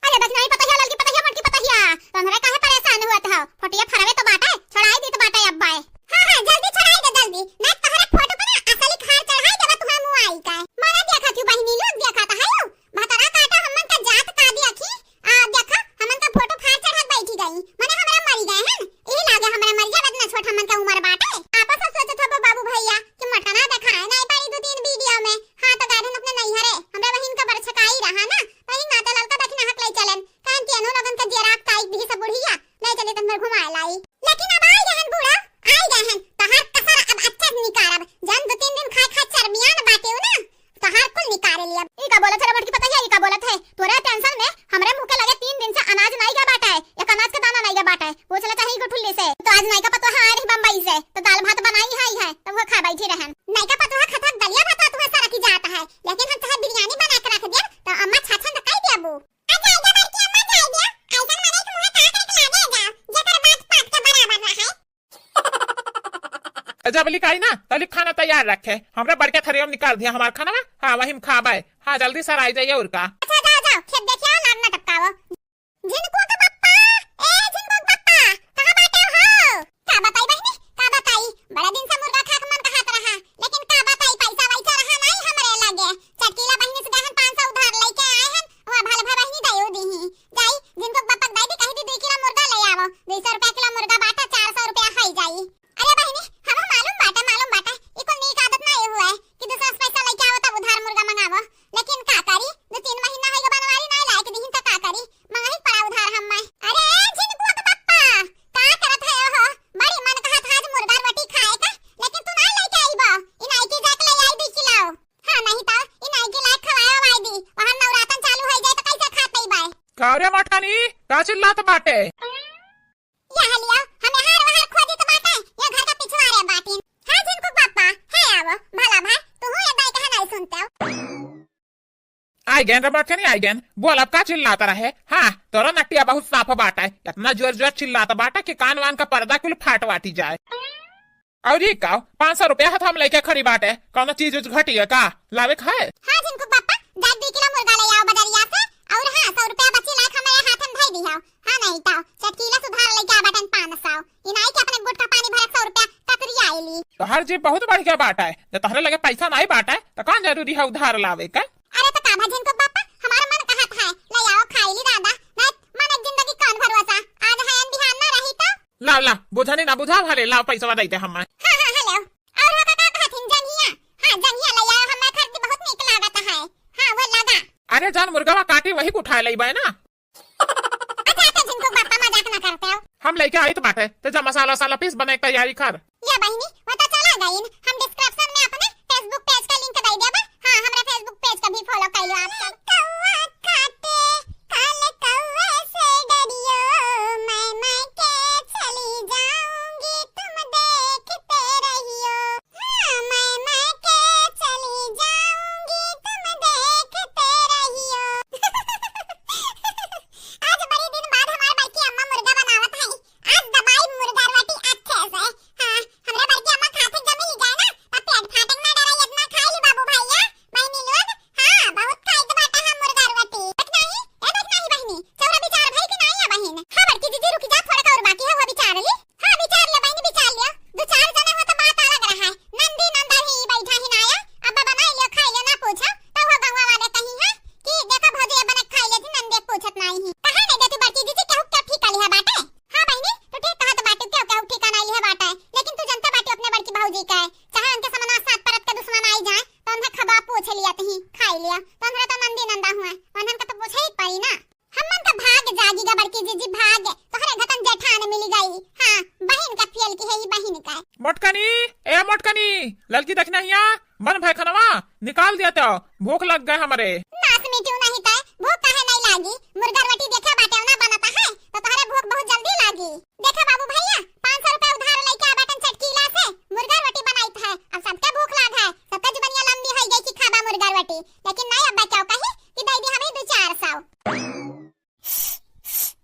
अरे दखिनाई पतहिया, ललकी पतहिया, मोटकी पतहिया, तोहरे काहे परेशान हुआ था? फोटिया फरवे तो बाटे, छोड़ाई दी तो बाटे अब्बाए। हाँ, हाँ, जल्दी छोड़ाई दे, जल्दी। ना तोहरे फोटो पर ना असली खार चढ़ाई देबा, तुम्हारे मुँह आई का। मारा देखा थी बहिनी लोग, देखा तो है यू। भतरा काटा हमन का जात का दिया थी। आ, देखा, हमन का फोटो फार चढ़ा के बैठी गई। मने हमरा मरी गए हैं। यही लागे हमरा मरी जावे, इतना छोट हमन का उम्र बाटे। आपस में सोचत हबो बाबू भैया कि मटना देखाए नहीं पाई दो तीन वीडियो में। हाँ, तो गार्डन अपने नहीं हरे। हमरा बहिन का बरछकाई रहा ना। वही नाते ललका दखिना हक ले चलन, कान के अनु लगन के जेरा काई दी सब बुढ़िया, ले चले तन भर घुमाए लाई। लेकिन अब आई गहन बूढ़ा, आई गहन, तहार कसर अब अच्छे से निकारब। जन दो तीन दिन खाए खाए चरमियान बाटे हो ना, तहार कुल निकारे लिया। ई का बोलत है रे मोटकी पतहिया, ई का बोलत है? तोरे टेंशन में हमरे मुंह के लगे तीन दिन से अनाज नाई गया बाटे, एक अनाज के दाना नाई गया बाटे। पूछ ले चाहे ई गुठुल्ली से, तो आज नाई का पतोहा आए रही बम्बई से, तो दाल भात बनाई है, है, तो वो खा बैठी रहन। नाई का पतोहा खतरा दलिया भात तुम्हें सारा की जाता है, लेकिन हम चाहे बिरयानी बना के रख दिया, तो अम्मा छाछन तो कह दिया बू। आ जाएगा बड़की अम्मा, जाएगा। ऐसन मने के मुंह ताक रख लागे जा, जेकर बात पात के बराबर रहे। जब लिखाई ना, तली खाना तैयार रखे। हमरा बड़के थरिया में निकाल दिया हमार खाना। हाँ, वही में खाबे। हाँ, जल्दी सर आई जाइए और का। अच्छा, जाओ, जाओ, खेत देखिए, लाग ना टपकाओ। झिनकू के पप्पा, ए झिनकू के पप्पा, अरे मोटकनी, का चिल्लात बाटे? या हलिया, हम यहाँ वहाँ खोजित बाटे, ये घर का पिछवारे बाटिन। हाँ झिनकू पापा, है आवो, भला भाई, तू हूँ ये दाई कहा नहीं सुनते हो। आइ गएन रे मोटकनी, आइ गएन। बोल, अब का चिल्लात रहे? हाँ, तोरा नटिया बहुत साफ बाटे, इतना जोर जोर चिल्लात बाटे कि कान वान का पर्दा कुल फाट वाटी जाए। और ये का, पाँच सौ रुपया हाथ हम लेके खड़ी बाटे, कौनो चीज उज घटी है का? लावे के है? हाँ झिनकू पापा, जाके दुई किलो मुर्गा ले आओ बजरिया से, और हाँ, सौ रुपया बची लायक हमारे हाथ में धई दिहाओ। हाँ नहीं तो, चटकीला सुधार लेके आ बाटन पाँच सौ। ई नाई के अपने गुटखा पानी भरक सौ रुपया कतरी आइली। तोहर जीभ बहुत बढ़िया बाटे, जब तोहरे लगे पैसा नाई बाटे, तो कौन जरूरी है उधार लावे के? अरे तो का भा झिनकू पापा, हमारा मन कहत है, ले आओ खाई ली दादा, नहीं मन एक जिंदगी कौन भरोसा, आज है अन बिहान ना रही तो। ला, ला, बुझनी ना बुझा भले, लाओ पैसवा दे दे हमें। हाँ, हाँ, हेलो। और हो का, का कहथिन जंघिया? हाँ, जंघिया ले आओ, हमें खरीदी बहुत नीक लागत है। हाँ, वो लगा। अरे जान मुर्गवा काटी वही को उठा लेबे ना। अच्छा, तो झिनकू पापा मजाक ना करते हो। हम लेके आई तो बाटे, तो जा मसाला वसाला पीस बने के तैयारी कर। या बहिनी, वो तो चला गईन। हम description में अपने Facebook page का link दे देबे। हाँ, हमरा Facebook page का भी follow कर लो आप सब। कौआ काटे, काले कौए से डरियो, मैं, मैं के चली जाऊंगी, तुम देखते रहियो। हाँ, मैं, मैं के चली जाऊंगी, तुम देखते रहियो। आज बड़ी दिन बाद हमार बड़की अम्मा मुर्गा बनावत है। आज दबाई मुर्गा रोटी अच्छे से। हाँ, हमरा बड़की अम्मा खाते जमी ही जाए ना, तब पेट फाटे के ना डरे, इतना खाई ली बाबू भैया, बहिनी लोग। हाँ, बहुत खाई तो बाटा हम मुर्गा रोटी। देख नाही, ए देख नाही बहिनी, चौरा विचार भई कि नाही है बहिन? हाँ बड़की जीजी रुकी जा, थोड़ा का और बाकी है, वो विचार ली। हाँ, विचार लियो बहिनी, विचार लियो। दो चार जने हो तो बात अलग रहा है। नंदी नंदा ही बैठा ही ना आया। अब बनाई लियो, खाई लियो, ना पूछो। तो वो गंगवा वाले कहीं है कि देखो भौजी ये बने खाई लेती, नंदी पूछत नहीं ही। कहा नहीं देती बड़की जीजी, केहू क्या ठीक लिहा बाटे? हाँ बहिनी, तू ठीक कहत बाटे, केहू केहू ठीक नहीं लिहा बाटे। लेकिन तू जनता बाटे अपने बड़की भौजी का है। चाहे उनके समनवा सात परत के दुश्मन आई जाए, तो उन्हें खबा पूछ लिया तही, खाई लिया। तो उन्हें तो नंदी नंदा हुआ, उन्हें का तो पूछे ही पड़ी ना। हमन का भाग जागी गा बड़की जीजी, भाग। तोहरे घतन जेठान मिल गई। हाँ, बहिन का पियल की है, ये बहिन का। मोटकनी, ए मोटकनी, ललकी देखना हिया, बन भय खनवा, निकाल दिया तो, भूख लग गए हमरे। नास मिट्यू नहीं तय, भूख काहे नहीं लागी? मुर्गा रोटी देखे बाटे ना बनता है, तो तोहरे भूख बहुत जल्दी लागी। देखा बाबू भैया, पाँच सौ रुपया उधार लेके आ बाटन चटकीला से, मुर्गा रोटी बनाइत है। अब सबके भूख लाग है, सबके जुबनिया लंबी होई गई कि खाबा मुर्गा रोटी। लेकिन नहीं, अब्बा क्या कही कि दे दी हमें दो चार सौ।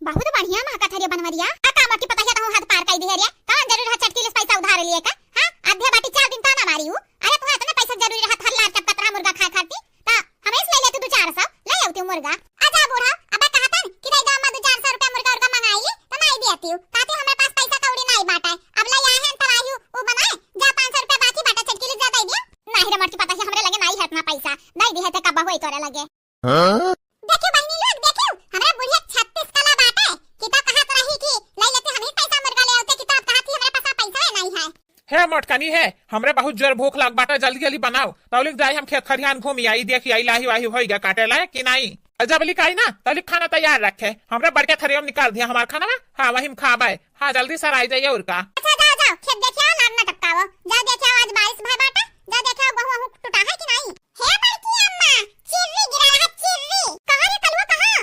बहुत बढ़िया महकत हरिया बनवरिया। आ का मोटकी पतहिया तहूँ हद पार कई दिहे रे। कौन जरूरी रहा चटकीले से पैसा उधार लिए का? हाँ, आधे बाटी चार दिन ताना मारी हूँ। अरे तुहे इतने पैसा जरूरी रहा, हर लार चपकत रहा मुर्गा खाए खाती। ता हमें से ले ले तू दो चार सौ, ले आऊ तू मुर्गा। आजा बूढ़ा, अब कहतन कि दे दो अम्मा दो चार सौ रुपया मुर्गा उर्गा मंगाई, तो नहीं दिया तू। कहती हमरे पास पैसा कौड़ी नहीं बाटे। अब ले आए हैं तब आई हूँ, वो बनाए, जा पाँच सौ रुपया बाकी बाटे चटकीले जा दे दिया। नहीं रे मोटकी पतहिया, हमरे लगे नहीं है इतना पैसा। दे दी है ते कब होई तोरे लगे। हाँ? देखियो बहिनी लोग, देखियो, हमरा बुढ़िया छत्तीस कला बाटे, कि तो कहत रही कि ले लेते हम ही पैसा मुर्गा ले आते, कि तो अब कहत ही हमरा पास पैसा है नहीं है। हे मोटकनी है, हमरे बहुत जोर भूख लाग बाटे, जल्दी जल्दी बनाओ, तौलिक जाई हम खेत खरिहान घूमी आई, देखी आई लाही वाही होई गया काटे लायक कि नहीं। और जब लिक आई ना, तौलिक खाना तैयार रखे, हमरे बड़के थरिया में निकाल दिया हमार खाना, हाँ वही में खाबे। हाँ जल्दी सर आई जाइए और का। अच्छा जाओ जाओ, खेत देखियो, लाग ना टपकाओ, जाओ देखियो आज बारिश भय बाटे, जाओ देखियो गहूँ वहूँ टूटा है कि नहीं। हे बड़की अम्मा, चिर्री गिरा रहा, चिर्री। कहाँ रे कलुआ, कहाँ?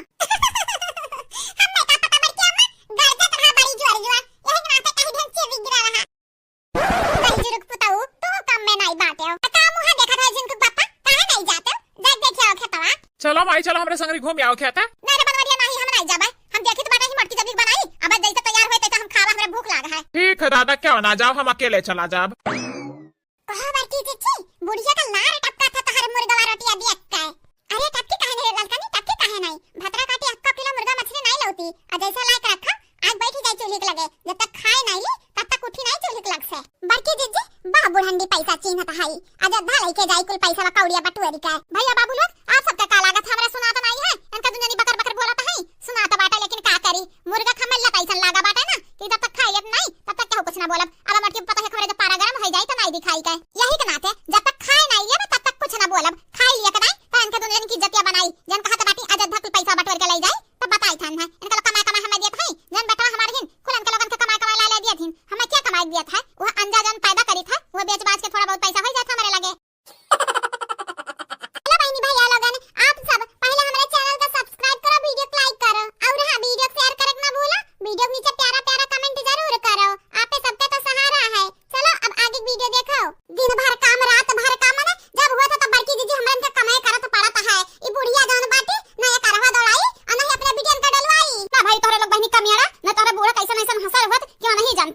हम नहीं का पता बड़की अम्मा, गरजत रहा बड़ी जोर जोर, यही के नाते कहीं ढेर चिर्री गिरा रहा। बहिजुर्ग पुताऊ, तू कम में नहीं बाटे हो। का मुँह देखत है झिनकू पापा, काहे नहीं जाते हो? जा देखे आओ खेतवा। चलो माई, चलो हमरे संगरी घूम आओ खेत। ना रे बनवरिया, नहीं हम नहीं जाबे। हम देखी तो बाटे ही मोटकी जब बनाई, अब जैसे तैयार होए तैसे हम खावा, हमरे भूख लाग है। ठीक है दादा, क्यों ना जाओ, हम अकेले चला जाब। कहो बड़की जीजी, बुढ़िया का लार टपका था तोहर मुर्गवा रोटिया देख के। अरे टपकी काहे नहीं रे ललकनी, टपकी काहे नहीं? भतरा काटी अक्का किलो मुर्गा मछली नहीं लौती। आ जैसे लायक रखा, आज बैठी जाई चूल्ही के लगे। जब तक खाए नहीं ली, तब तक उठी नहीं चूल्ही के लग से। बड़की जीजी, बा बुढ़ंडी पैसा चीन्हत हई। अयोध्या लेके जाई कुल पैसा कौड़िया बटुअरी के। भैया बाबू लोग, आप सबके का लागत हमरा सुनात नहीं है? इनका दुनिया बकर बकर बोलत है, सुनात बाटे लेकिन का करी? मुर्गा खमल्ला तैसन लागा बाटे ना कि जब तक खाई लेब नाई, तब तक केहू कुछ ना बोलब। अब मोटकी पतोहिया के हमरे जब पारा गरम होई जाई, त नाई दिखाई के। यही के नाते जब तक खाए नाई लेब, तब तक कुछ ना बोलब। खाई लिए के नाई, त इनके दुनिया की इज्जतिया बनाई। जन कहत बाटी, अयोध्या कुल पैसा बटोर के ले जाई, तब बताई थान है। इनका लोग कमाए, कमाए हमें दियत है, जन बेटवा हमारे हिन, कुल इनके लोगन के कमाए, कमाए ला ले दियत हिन। हमें क्या कमाए दियत है? वह अंजा जन पैदा करी था, वह बेच बाच के थोड़ा बहुत पैसा हो जाता हमारे लगे। हेलो बहिनी भैया लोगन, आप सब पहले हमारे channel का subscribe करो, video को like करो।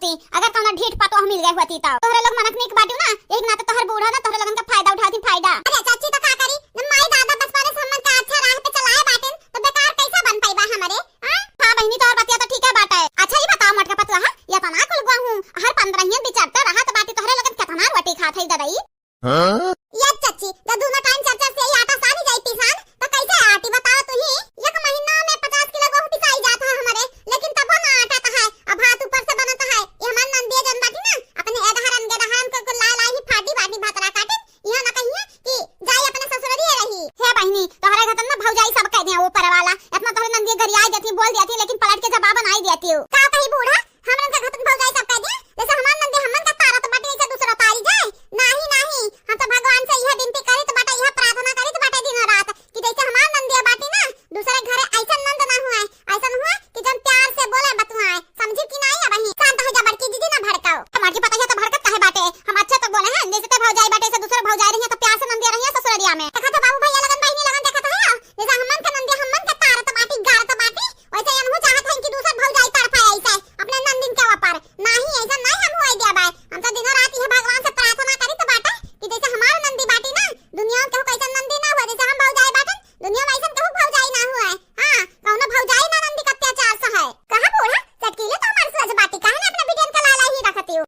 ती, अगर कौनो ढीठ पतोह मिल गए होती तो। तोहरे लोग मनक नीक बाटिउ ना, एक नाते तोहर बूढ़ा ना तोहरे लोगन का फायदा उठावत ही फायदा। अरे चाची तो का करी, जब माई दादा बचपने से हमन का अच्छा राह पे चलाए बाटिन, तो बेकार कैसा बन पाइबा हमरे, हाँ? हाँ बहिनी, तोहर बतिया तो ठीक है बाटे। अच्छा ई बताओ मोटका पतोहा, ये तना कुल गहूँ हर पंद्रहियन बिचरते रहत बाटी, तोहरे लोगन केतना रोटी खात है ददई? हाँ? ये चाची, जब दोनों टाइम चार चार से ही आटा सानी जाई पिसान, तो कैसे आटी बताओ तू ही? एक महीना में पचास किलो गेहूं पिसाई जात है हमरे, लेकिन तबो ना आटा तो है। अब भात ऊपर से बनत है। ये हमार नंदिया जन बाटी ना, अपने एदहरन गेदहरन को, को लाई लाई ही फाटी बाटी भतरा काटे। यह ना कहिए कि जाई अपने ससुररिये रही। हे बहिनी, तोहरे घतन ना भौजाई सब कह दिया ऊपर वाला। इतना तोहरे नंदिया गरियाई देती, बोल देती, लेकिन पलट के जवाब बनाई देती हो। का कही बूढ़ा? हमरन के घतन भौजाई सब कह दिया, जैसे हमार नंदी हमन का तारत बाटी, ऐसे दूसरा तारी जाए। नाही, नाही, हम तो भगवान से यह विनती करित बाटे, यह प्रार्थना करित बाटे दिनों रात कि जैसे हमार नंदिया बाटी ना, दूसरे घरे ऐसा नंद ना हुए, ऐसा हुए कि जन प्यार से बोले बतुआए, समझी कि नाही? अब ही शांत हो जा बड़की दीदी, ना भड़काओ। हमार की पता है तो भड़कत काहे बाटे, हम अच्छे तो बोले हैं, जैसे ते भौजाई बाटे, ऐसे दूसरे भौजाई रही है तो प्यार से नंदिया रही है ससुररिया में। देखा तो बाबू भैया लगन बहिनी लगन देखा तो है, जैसे हमन के नंदिया हमन के तारत बाटी, गारत बाटी, वैसे हमहू चाहत हई कि दूसर भौजाई तड़पाए ऐसे अपने नंदिन के ऊपर। नाही, ऐसा नाही हम होए देबाय। हम तो दिनों रात यह भगवान से प्रार्थना करित बाटे कि जैसे हमार नंदी बाटी ना, दुनिया में केहू कैसन नंदी ना हुए, जैसे हम भौजाई बाटन, दुनिया में ऐसन केहू भौजाई ना हुए। हाँ, कौनो भौजाई ना नंदी का अत्याचार सहे। कहा बूढ़ा, चटकीली तो हमार सोच बाटी, काहे ना अपने बिटियन का लाला ही रखती हो?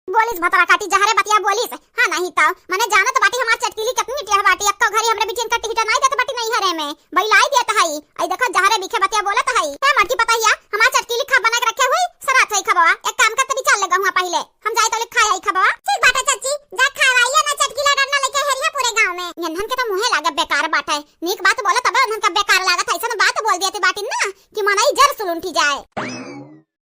बोलिस भतरा काटी, जहरे बतिया बोलिस। हाँ, नाही तो, मने जानत बाटी हमार चटकीली कितनी टेढ़ बाटी, एक्को घरी हमरे बिटियन का टिकट नाही देत बाटी नैहरे में, बैलाई देत हई। आई देखो, जहरे बीखे बतिया बोलत हई। हे मोटकी पतोहिया, हमार चटकीली खा बना के रखे हुई, सरात हई खबवा। एक काम कर, तनी चल ले गहुआ पहिले, हम जाई तो ले खाए आई खबवा। ठीक बाटे चाची, जा खाए आइए ना, चटकीला डरना लेके हेरिया पूरे गाँव में। यन्हन के तो मुँहे लागे बेकार बाटे, नीक बात बोले तबे उन्हन का बेकार लागत है, ऐसन बात बोल दिया बाटी ना कि मनई जर सुलुंठी जाए।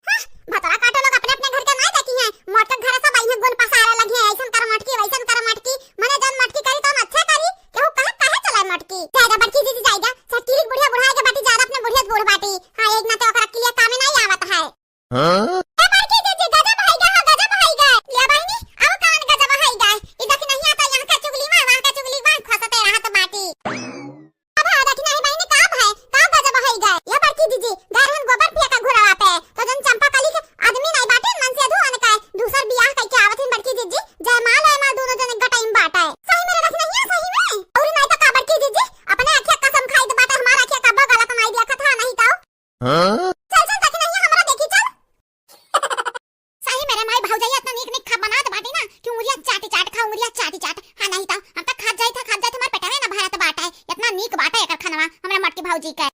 हाँ, भतरा काटो लोग अपने अपने घर के नाई देखी हैं। मोटके घर सब आई हैं गुण पसारे लगी हैं, ऐसन कर मटकी, वैसन कर मटकी। मने जौन मटकी करी तौन अच्छे करी। केहू कहे काहे चलाए मटकी? जाएगा बड़की दीदी जाएगा। सकीरी बुढ़िया बुढ़ाए के बाटी ज्यादा अपने बुढ़िया से बूढ़ बाटी। हाँ, एक नाते ओकरा के लिए कामे नाई आवत है। हाँ? ए बड़की दीदी गजब है गा, हाँ, गजब है गा। ले बहिनी, आओ कान गजब है गा। ई देखी नहीं आता यहाँ का चुगली माँ, वहाँ का चुगली माँ, खोसते रहत बाटी। अब हाँ, देखी नहीं बहिनी, का भय, का गजब है गए? ये बड़की दीदी, गए रहन गोबर फेंका घुरावा पे, तो जन चंपा कली के आदमी नहीं बाटे, मन से अधू अनका है। दूसर बियाह कइके आवत हिन बड़की दीदी, जयमाल, वयमाल दोनों जने गटाई में बाटे। सही में रे, देखी नहीं है, सही में? और नहीं तो का बड़की दीदी, अपने आँखिया कसम खाई तो बाटे, हमार आँखिया कब्बो गलत नहीं देखत, हाँ, नहीं तो। हाँ? चल, चल, देखी नहीं है, हमरा देखी, चल। सही मेरे माई भौजाई इतना नीक नीक खा बनात बाटी ना कि उंगलिया चाटी चाट खा, उंगलिया चाटी चाट। हाँ, नहीं तो हम तो खात जाइत है, खात जाइत, हमार पेटवे ना भरत बाटे। इतना नीक बाटे एकर खनवा, हमरा मोटकी भौजी के।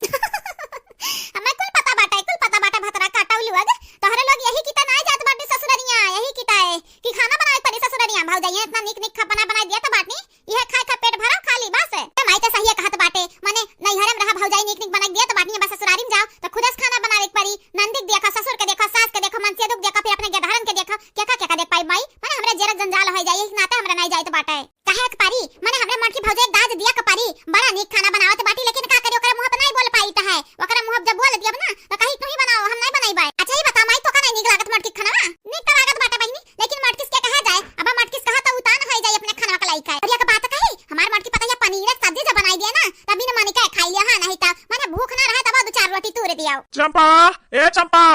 हमें कुल पता बाटे, कुल पता बाटे, भतरा काटौली वग। तोहरे लोग यही किता ना जात बाटे ससुररिया, यही किता है कि खाना बनावे पड़ी ससुररिया। भौजाई इतना नीक नीक खा बना बनाई दिया तो बाटी, यह खाए खा पेट भरा खाली बस। ए माई तो सही कहत बाटे, मने नैहरे में रहा भौजाई नीक नीक बना दिया तो बाटी, बस ससुरारी में जाओ तो खुद से खाना बनावे के पड़ी। नंदी के देखा, ससुर के देखा, सास के देखा, मनसेधू के देखा, फिर अपने गेदहरन के देखा, केका केका देख पाई माई? मने हमरे जेरक जंजाल हो जाए, यही नाते हमरा नहीं जाइत बाटे। कहे के परी, मने हमरे मोटकी भौजाई के दाज दिया के परी, बड़ा नीक खाना बनावत बाटी, लेकिन का करी, ओकरे मुंह पे नहीं बोल पाई है। ओकरे मुंह पे जब बोल दिया ना, तो कही, "तू ही बनाओ, हम नहीं बनाई बाई।" अच्छा, ये बता माई, तो का नहीं नीक लागत मोटकी खाना? नीक तो लागत बाटे बहिनी, लेकिन मोटकिस के कहा जाए, अब मोटकिस कहा तो उतान हो जाए अपने खाना के लायक है। अरे एक बात कही, हमार मोटकी पता है पनीर के सब्जी जब बनाई दिया ना, तब बिन मन के खाई लिया, हाँ, नहीं तो मने भूख ना रहे तब दो चार रोटी तूर दिया। चंपा, ए चंपा।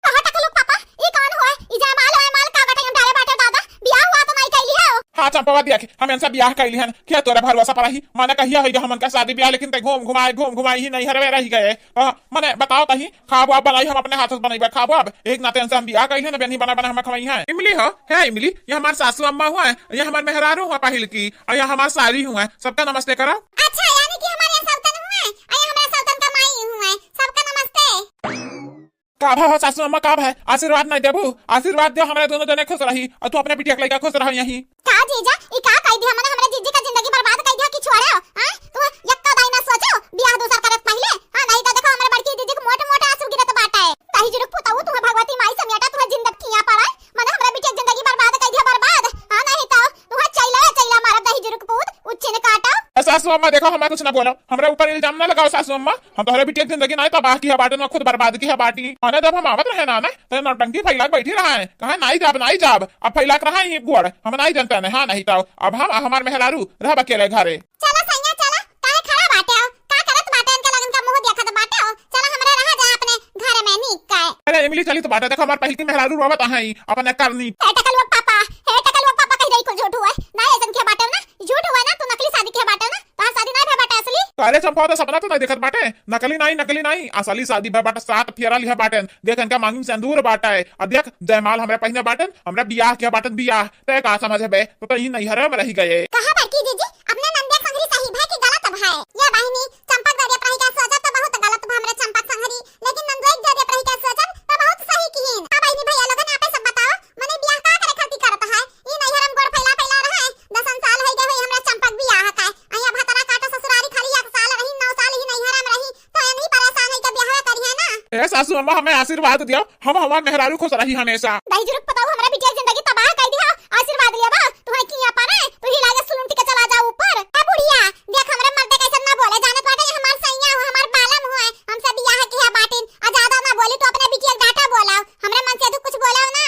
कहा तक लोग पापा, ई कौन हुआ? ई जयमाल वयमाल का गटई में डाले बाटे दादा? बियाह हुआ तो नहीं कैली है? हाँ चंपवा दिया के, हम इनसे बियाह कैली हन। क्या तोरा भरोसा पर ही? मने कहिया होइगा हमन का शादी बियाह, लेकिन ते घूम घुमाए, घूम घुमाए ही नहीं हरवे रही गए। हाँ, मने बताओ तही, खाब वाब बनाई हम अपने हाथ से बनाई बा खाब वाब। एक नाते इनसे हम बियाह कैली हन, अब इनही बना बना हमें खवाई है। इमली हो, है इमली, ये हमार सासू अम्मा हुआ है, ये हमार मेहरारू हुआ पहिल की, और ये हमार साली हुआ है। सबका नमस्ते करो। अच्छा, यानी कि हमारे सौतन हुआ है, और ये हमारे सौतन का माई हुआ है। सबका नमस्ते। का भा हो सासू अम्मा, का भा? आशीर्वाद नहीं देबू? आशीर्वाद दे, हमरा दोनों जने खुश रही और तू अपने बिटिया के लइका खुश रहो यहीं। का जीजा, ई का कह दिया? मने हमरे जीजी का जिंदगी बर्बाद कह दिया कि छोड़ो, हाँ? तू यक्का दाई ना सोचो, बियाह दूसर करत पहले, हाँ? नहीं तो देखो हमरे बड़की दीदी के मोटे मोटे आंसू गिरत बाटे। दही जुरुक पुतऊ, तुम्हें भगवती माई समेटा, तुम्हें जिंदगी किया पड़ा, मने हमरे बिटिया के जिंदगी बर्बाद कह दिया, बर्बाद, हाँ? नहीं तो तुम्हें चैला चैला मारब दही जुरुक पूत, उच्चिन काटो। ए सासू अम्मा, देखो, हमें कुछ ना बोलो, हमरे ऊपर इल्जाम ना लगाओ सासू अम्मा। हम तोहरे बिटिया के जिंदगी नाई तबाह किहे बाटी, ना खुद बर्बाद किहे बाटी। मने जब हम आवत रहे ना, ना, तो नौटंकी फैला के बैठी रहा है, कहा नाई जाब, नाई जाब। अब फैला के रहा है ये गोड़, हम नाई जनते हैं, हाँ, नहीं तो अब हम, हमार मेहरारू रहब अकेले घरे। चला सैया, चला, काहे खड़ा बाटे हो? का करत बाटे? इनके लगन का मुंह देखत बाटे हो? चला हमरे रहा जा अपने घर में नीक का। ए, इमली चली तो बाटे, देखो हमार पहिल की मेहरारू रोवत अहइ, अपने करनी। हे टकलुआ पापा, हे टकलुआ पापा, कहि रही कुल झूठ हुआ है। ना, ऐसन किहे बाटे ना, झूठ हुआ ना, तू नकली शादी किहे बाटे ना, तोहार शादी ना भे बाटे असली। अरे चंपा, तो सपना तो नहीं देखत बाटे, नकली नहीं, नकली नहीं, असली शादी भे बाटे, सात फेरा लिहे बाटे, देख इनका मांग में सिंदूर बाटे, और देख जयमाल हमरे पहिने बाटे, हमरे बियाह किहे बाटे, बियाह। ते का समझबे, तो, तो ई नैहरे में रहि गए। कहा बड़की जीजी, अपने नंदिया संगरी सही भे कि गलत भे? या बहिनी, चंपक दरिया प्रही का सोचब तो बहुत गलत भे हमरे चंपक संगरी, लेकिन नंदोई दरिया प्रही का सोचब तो बहुत सही किहिन। अब बहिनी भैया लोगन आपे सब बताओ, मने बियाह का करे खातिर करत है? ई नैहर में गोड़ फैला फैला रहे, दसन साल होई गए होई हमरा चंपक बियाह का। अइया भतरा काटो ससुरारी खाली एक साल रही, नौ साल ही नैहर में रही, तो एनही परेशान होई के बियाह करिहे ना। ए सासू अम्मा, हमें आशीर्वाद दियो, हम हमार मेहरारू खुश रही हमेशा। दही जुरुक पताऊ हमरा बिटिया जिंदगी तबाह कर दिया, आशीर्वाद लिया बा, तुम्हें किया पारे, तू ही लागे सुलुंटी के चला जा ऊपर। ए बुढ़िया, देख हमरे मर्दे कैसे ना बोले, जानत बाटे हमार सैया हो, हमार बालम हो, हमसे बियाह किहे बाटिन, आ ज्यादा ना बोली, तू अपने बिटिया के डांटा बोलाओ, हमरे मन से तू कुछ बोलाओ ना।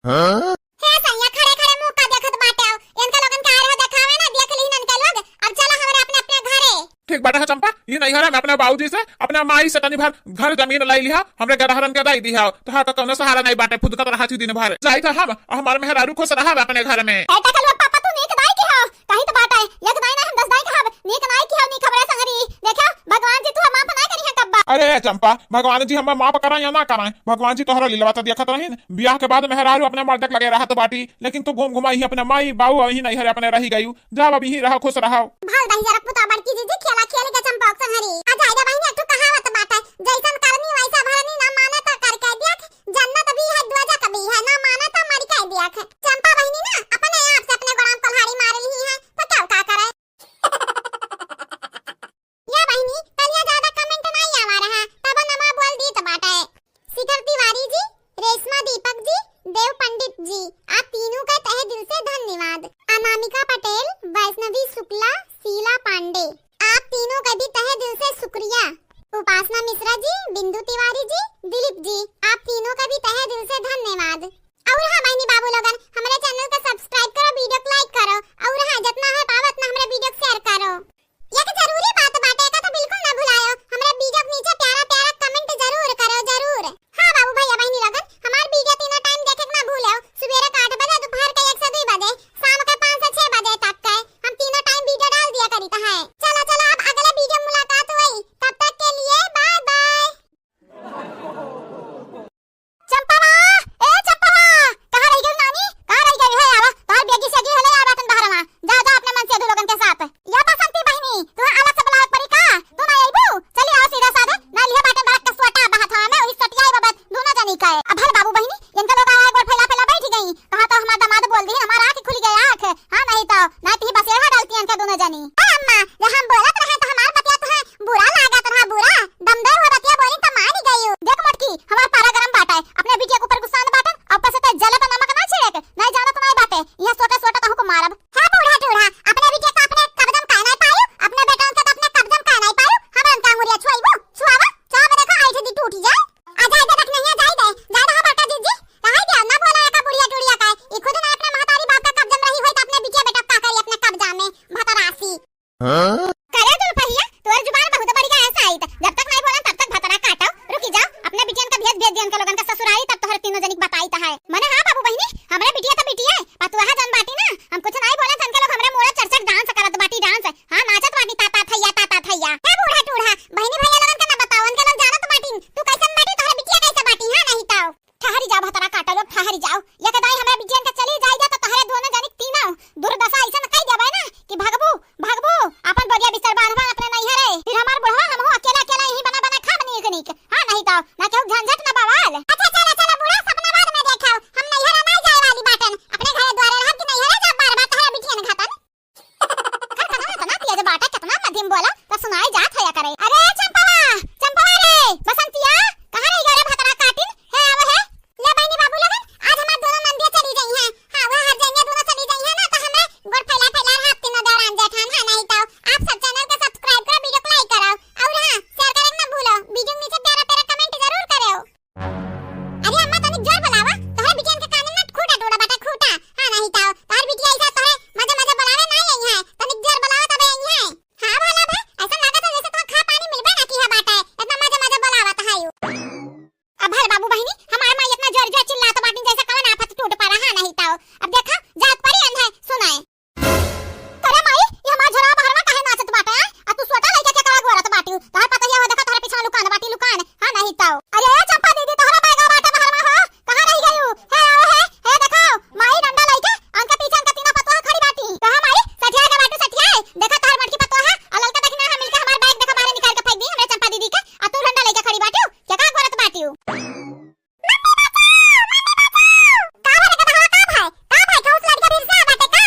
हाँ? हे सैया, खड़े खड़े मुंह का देखत बाटे हो? इनका लोगन के आ रहा देखावे ना, देख लीन इनके लोग। अब चला हमरे अपने अपने घरे। ठीक बाटे है चंपा, ई नैहरा में अपने बाबूजी से, अपने माई से तनी भर घर जमीन लाई लिहा, हमरे गदहरन के दई दिहा। तोहार का कौनो सहारा नहीं बाटे, फुदकत रहा छी दिन भर। जाई था हम, हमार मेहरारू खुश रहा अपने घर में। ए टकलुआ पापा, तू नीक दाई के हो, कही तो बाटे, एक दाई ना हम दस दाई कहब, नीक नाई की हो, नीक हमरे संगरी। देखो, भगवान जी तू हम माफ ना करी है कब्बा। अरे चंपा, भगवान जी हम माफ करा या ना करा, भगवान जी तोहरा लीलवा तो देखत रहीन। बियाह के बाद मेहरारू अपने मर्द के लगे रहत बाटी, लेकिन तू घूम घुमा ही अपने माई बाऊ अही नैहर अपने रही गयू। जाओ अब यही रहो, खुश रहो। भल दही जरा पुता बड़की जीजी खेला खेल के चंपा संगरी। आ जाए जा बहिनी, एक ठो कहावत बाटे, जैसन करनी वैसा भरनी, ना माने तो करके देख, जन्नत भी है दोजख भी है, ना माने तो मर के देख। चंपा बहिनी ना अपने आप से अपने गोड़ाम कुल्हाड़ी मार ली है, तो क्या का करे? या बहिनी, कलिया ज्यादा comment नाई आवा रहा, तब नमा बोल दीत बाटे। शिखर तिवारी जी, रेशमा दीपक जी, देव पंडित जी, आप तीनों का तहे दिल से धन्यवाद। अनामिका पटेल, वैष्णवी शुक्ला, शीला पांडे, आप तीनों का भी तहे दिल से शुक्रिया। उपासना मिश्रा जी, बिंदु तिवारी जी, दिलीप जी, आप तीनों का भी तहे दिल से धन्यवाद। और हाँ बहिनी बाबू लोगन, हमरे channel का subscribe करो, video को like करो, और हाँ जितना है पावत ना हमरे video को share करो। एक जरूरी बात बाटे, एका तो बिल्कुल ना भुलायो, हमरे video के नीचे प्यारा प्यारा comment जरूर करो, जरूर। हाँ बाबू भैया बहिनी लोगन, हमार video तीनों time देखे के ना भूलो, सुबेरे के आठ बजे, दोपहर के एक से दुई बजे, शाम के पाँच से छह बजे तक के हम तीनों time video डाल दिया करीत है। चलो चलो, अब अगले video मुलाकात हुई, तब तक के लिए bye bye। चंपा माँ, ए चंपा माँ, कहाँ रहि गई नानी? कहाँ रहि गई है? आवा, तोहार बेगी सेगी हले आ बाटन बाहर माँ। जा, जा अपने मन से दू लोगन के साथ। या बसंती बहिनी, तू अलग से बुलावत पड़ी का? तू ना अइबू? चली आओ सीधा साधे, ना लिहे बाटन बड़ा कसुआटा बहत हवा में, वही सटियाई बबत दोनों जनी का। अब भल बाबू बहिनी, इनका लोग आया गोड़ फैला फैला बैठ गई। कहाँ तो हमार दामाद बोल दी, हमार आँख खुल गया आँख। हाँ, नहीं तो, नहीं तो ही बसेरा डालती इनके दोनों जनी। ए अम्मा, जब हम बोलत रहे तो हमार बतिया तो है बुरा लागत रहा, बुरा। दमदार हो बतिया बोली त मान गई। देख मोटकी, हमार पारा गरम बाटे, अपने बिटिया के ऊपर गुस्सा न बाटे, ऊपर से ते जलत नमक ना छिड़क, नहीं जानत नहीं बाटे, यह सोटे सोटे तहु को मारब। हे बूढ़ा टूढ़ा, अपने बिटिया का अपने कब्जा में काहे नहीं पायू, अपने बेटन के तो अपने कब्जा में काहे नहीं पायू, हमरन का अंगुरिया छुआइबू, छुआवा, चाप देखो ऐठ दी टूट जाए। आ जाए दे, रख नहीं है, जाए दे, जाए दे, हमार का भले गदहा, का भाई? का भाई, कहूँ से लड़का फिर से आ बाटे का?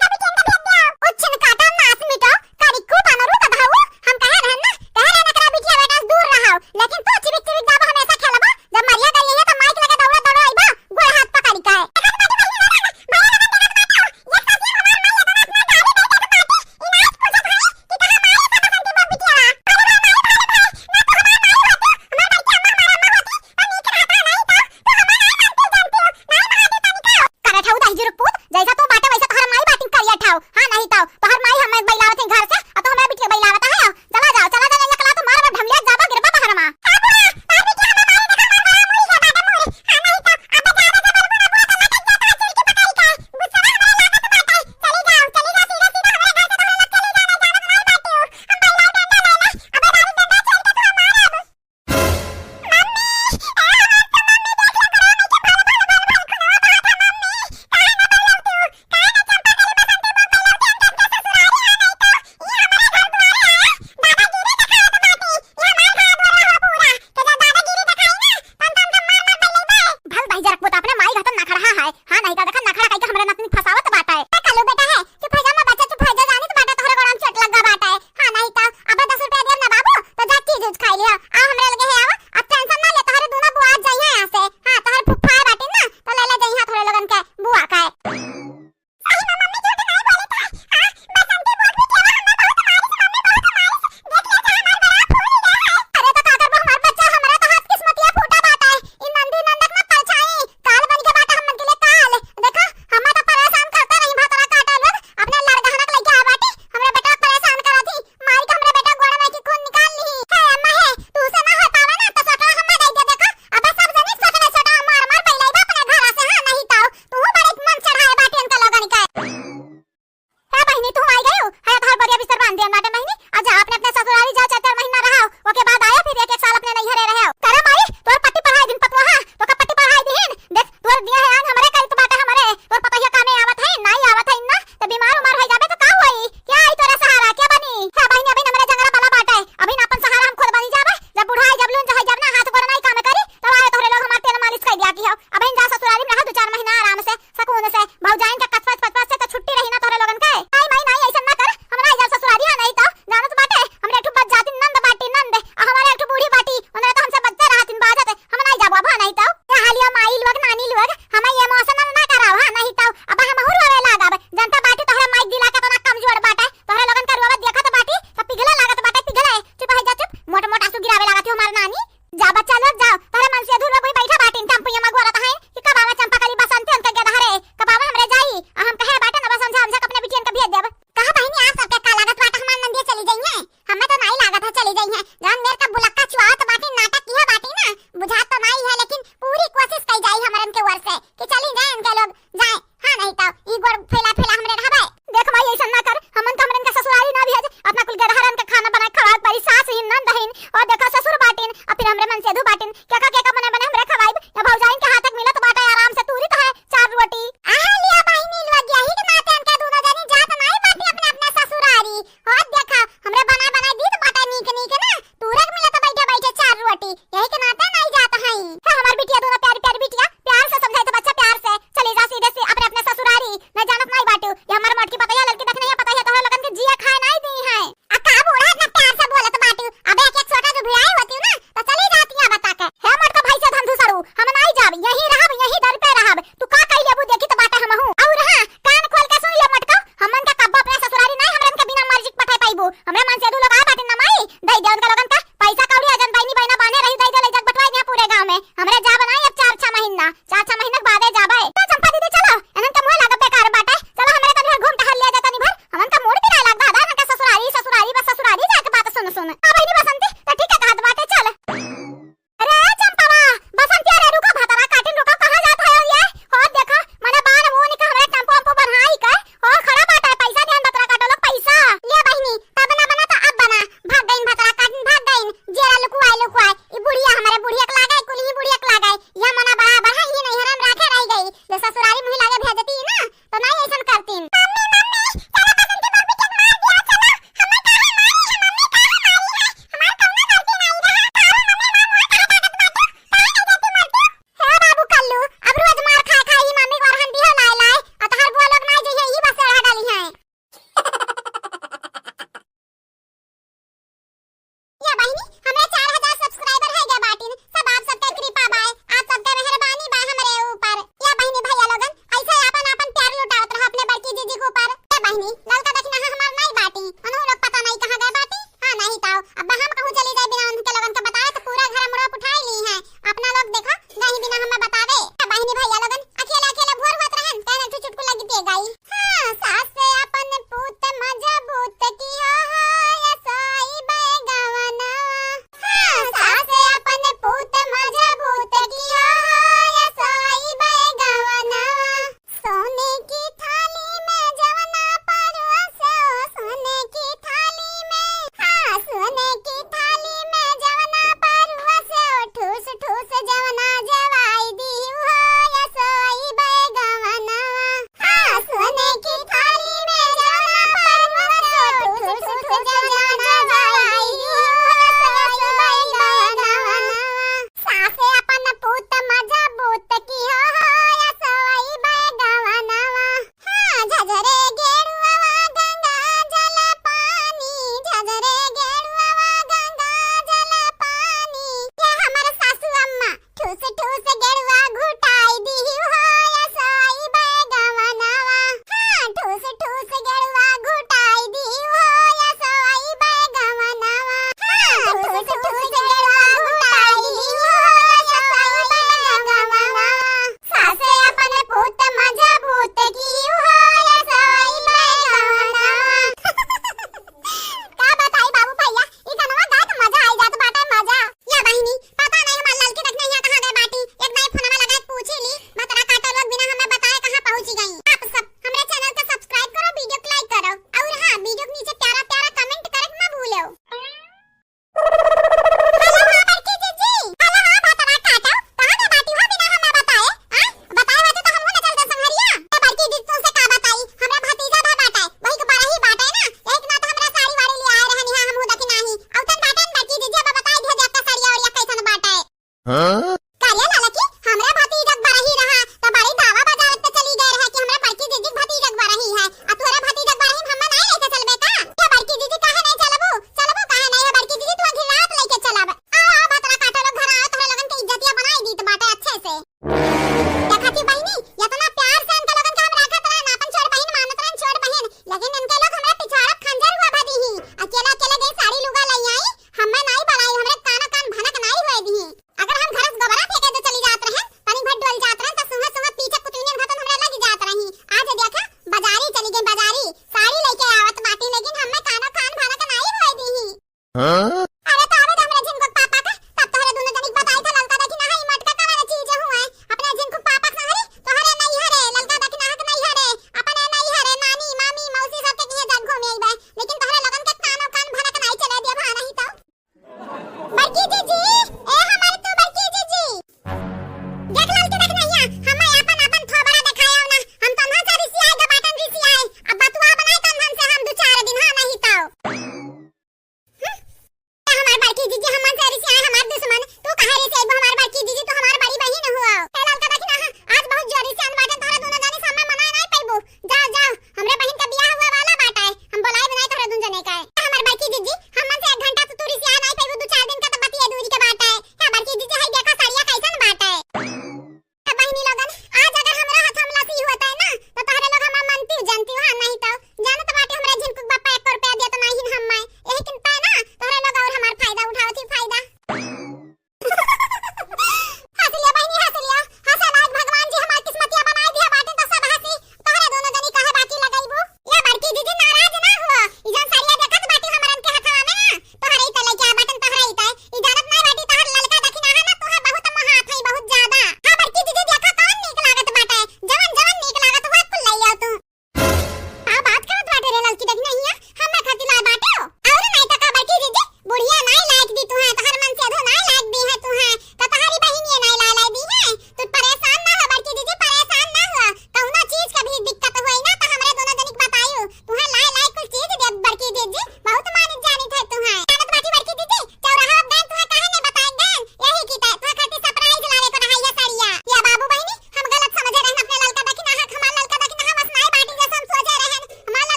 उच्छिन काटा नास मिटो, करिक्कू बानरू गदहाऊ, हम कहे रहन ना, कहे रहन एकरा बिटिया बेटा से दूर रहो, लेकिन तू चिबिक चिबिक जाबो हमेशा खेलबो,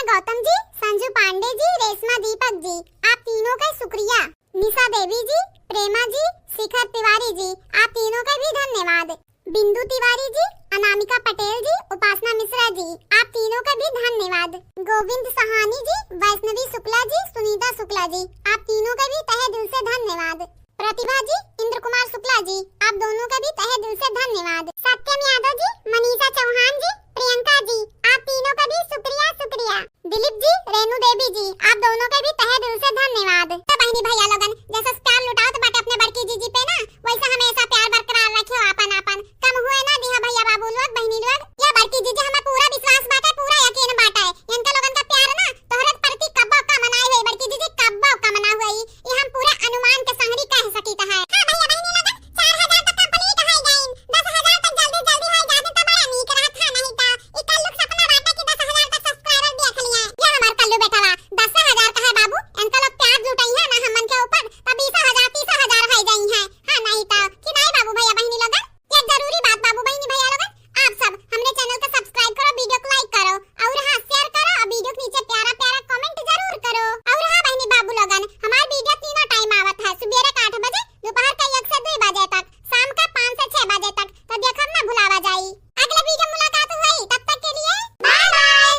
गौतम जी, संजू पांडे जी, रेशमा दीपक जी, आप तीनों का शुक्रिया। निशा देवी जी, प्रेमा जी, शिखर तिवारी जी, आप तीनों का भी धन्यवाद। बिंदु तिवारी जी, अनामिका पटेल जी, उपासना मिश्रा जी, आप तीनों का भी धन्यवाद। गोविंद सहानी जी, वैष्णवी शुक्ला जी, सुनीता शुक्ला जी, आप तीनों का भी तहे दिल से धन्यवाद। प्रतिभा जी, इंद्र कुमार शुक्ला जी, आप दोनों का भी तहे दिल से धन्यवाद। सत्यम यादव जी, मनीषा चौहान जी, प्रियंका जी, आप तीनों का भी शुक्रिया, शुक्रिया। दिलीप जी, रेणु देवी जी, आप दोनों के भी तहे दिल से धन्यवाद। तो बहिनी भैया लोगन, जैसे प्यार लुटावत बाटे अपने बड़की जीजी पे ना, वैसे हमेशा प्यार बरकरार रखियो आपन आपन। कम हुए ना दिहा भैया बाबू लोग, बहिनी लोग। या बड़की जीजी, हमें पूरा विश्वास बाटे, पूरा यकीन बाटे। इनके लोगन का प्यार ना तोहरे प्रति कब्बो कम ना होई बड़की जीजी, कब्बो कम ना होई। ये हम पूरा अनुमान के संगरी कह सकीत है। हाँ भैया बहिनी लोगन, चार हजार तो complete हो गइन, दस हजार तक जल्दी जल्दी हो जाते तो बड़ा नीक रहत है, नहीं तो ई कल लोग सपना बाटे कि दस हजार तक subscriber देख लिए। ये हमार कल्लू बेटवा, दस हजार का है बाबू, इनका लोग प्यार जुटाई है ना हमन के ऊपर, तब बीस हजार, तीस हजार हो जाई है। हाँ, नहीं तो कि नहीं बाबू भैया बहिनी लोगन? ये जरूरी बात बाबू बहिनी भैया लोगन, आप सब हमरे channel का subscribe करो, video को like करो, और हाँ, share करो, और video के नीचे प्यारा प्यारा comment जरूर करो। और हाँ बहिनी बाबू लोगन, हमार video तीनों time आवत है, सुबेरे का आठ बजे, दोपहर का एक से दो बजे तक, शाम का पाँच से छह बजे तक, तो देखब ना भुलावा जाई। अगले video मुलाकात हुई, तब तक के लिए bye bye।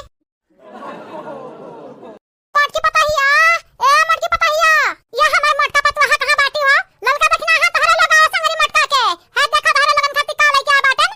मोटकी पतहिया, ए मोटकी पतहिया, ये हमार मोटका पतोहा कहाँ बाटी हो? ललका देखना है तोहरे लोग आए संगरी मोटका के। है देखा तोहरे लोगन खातिर का लइके आए बाटन।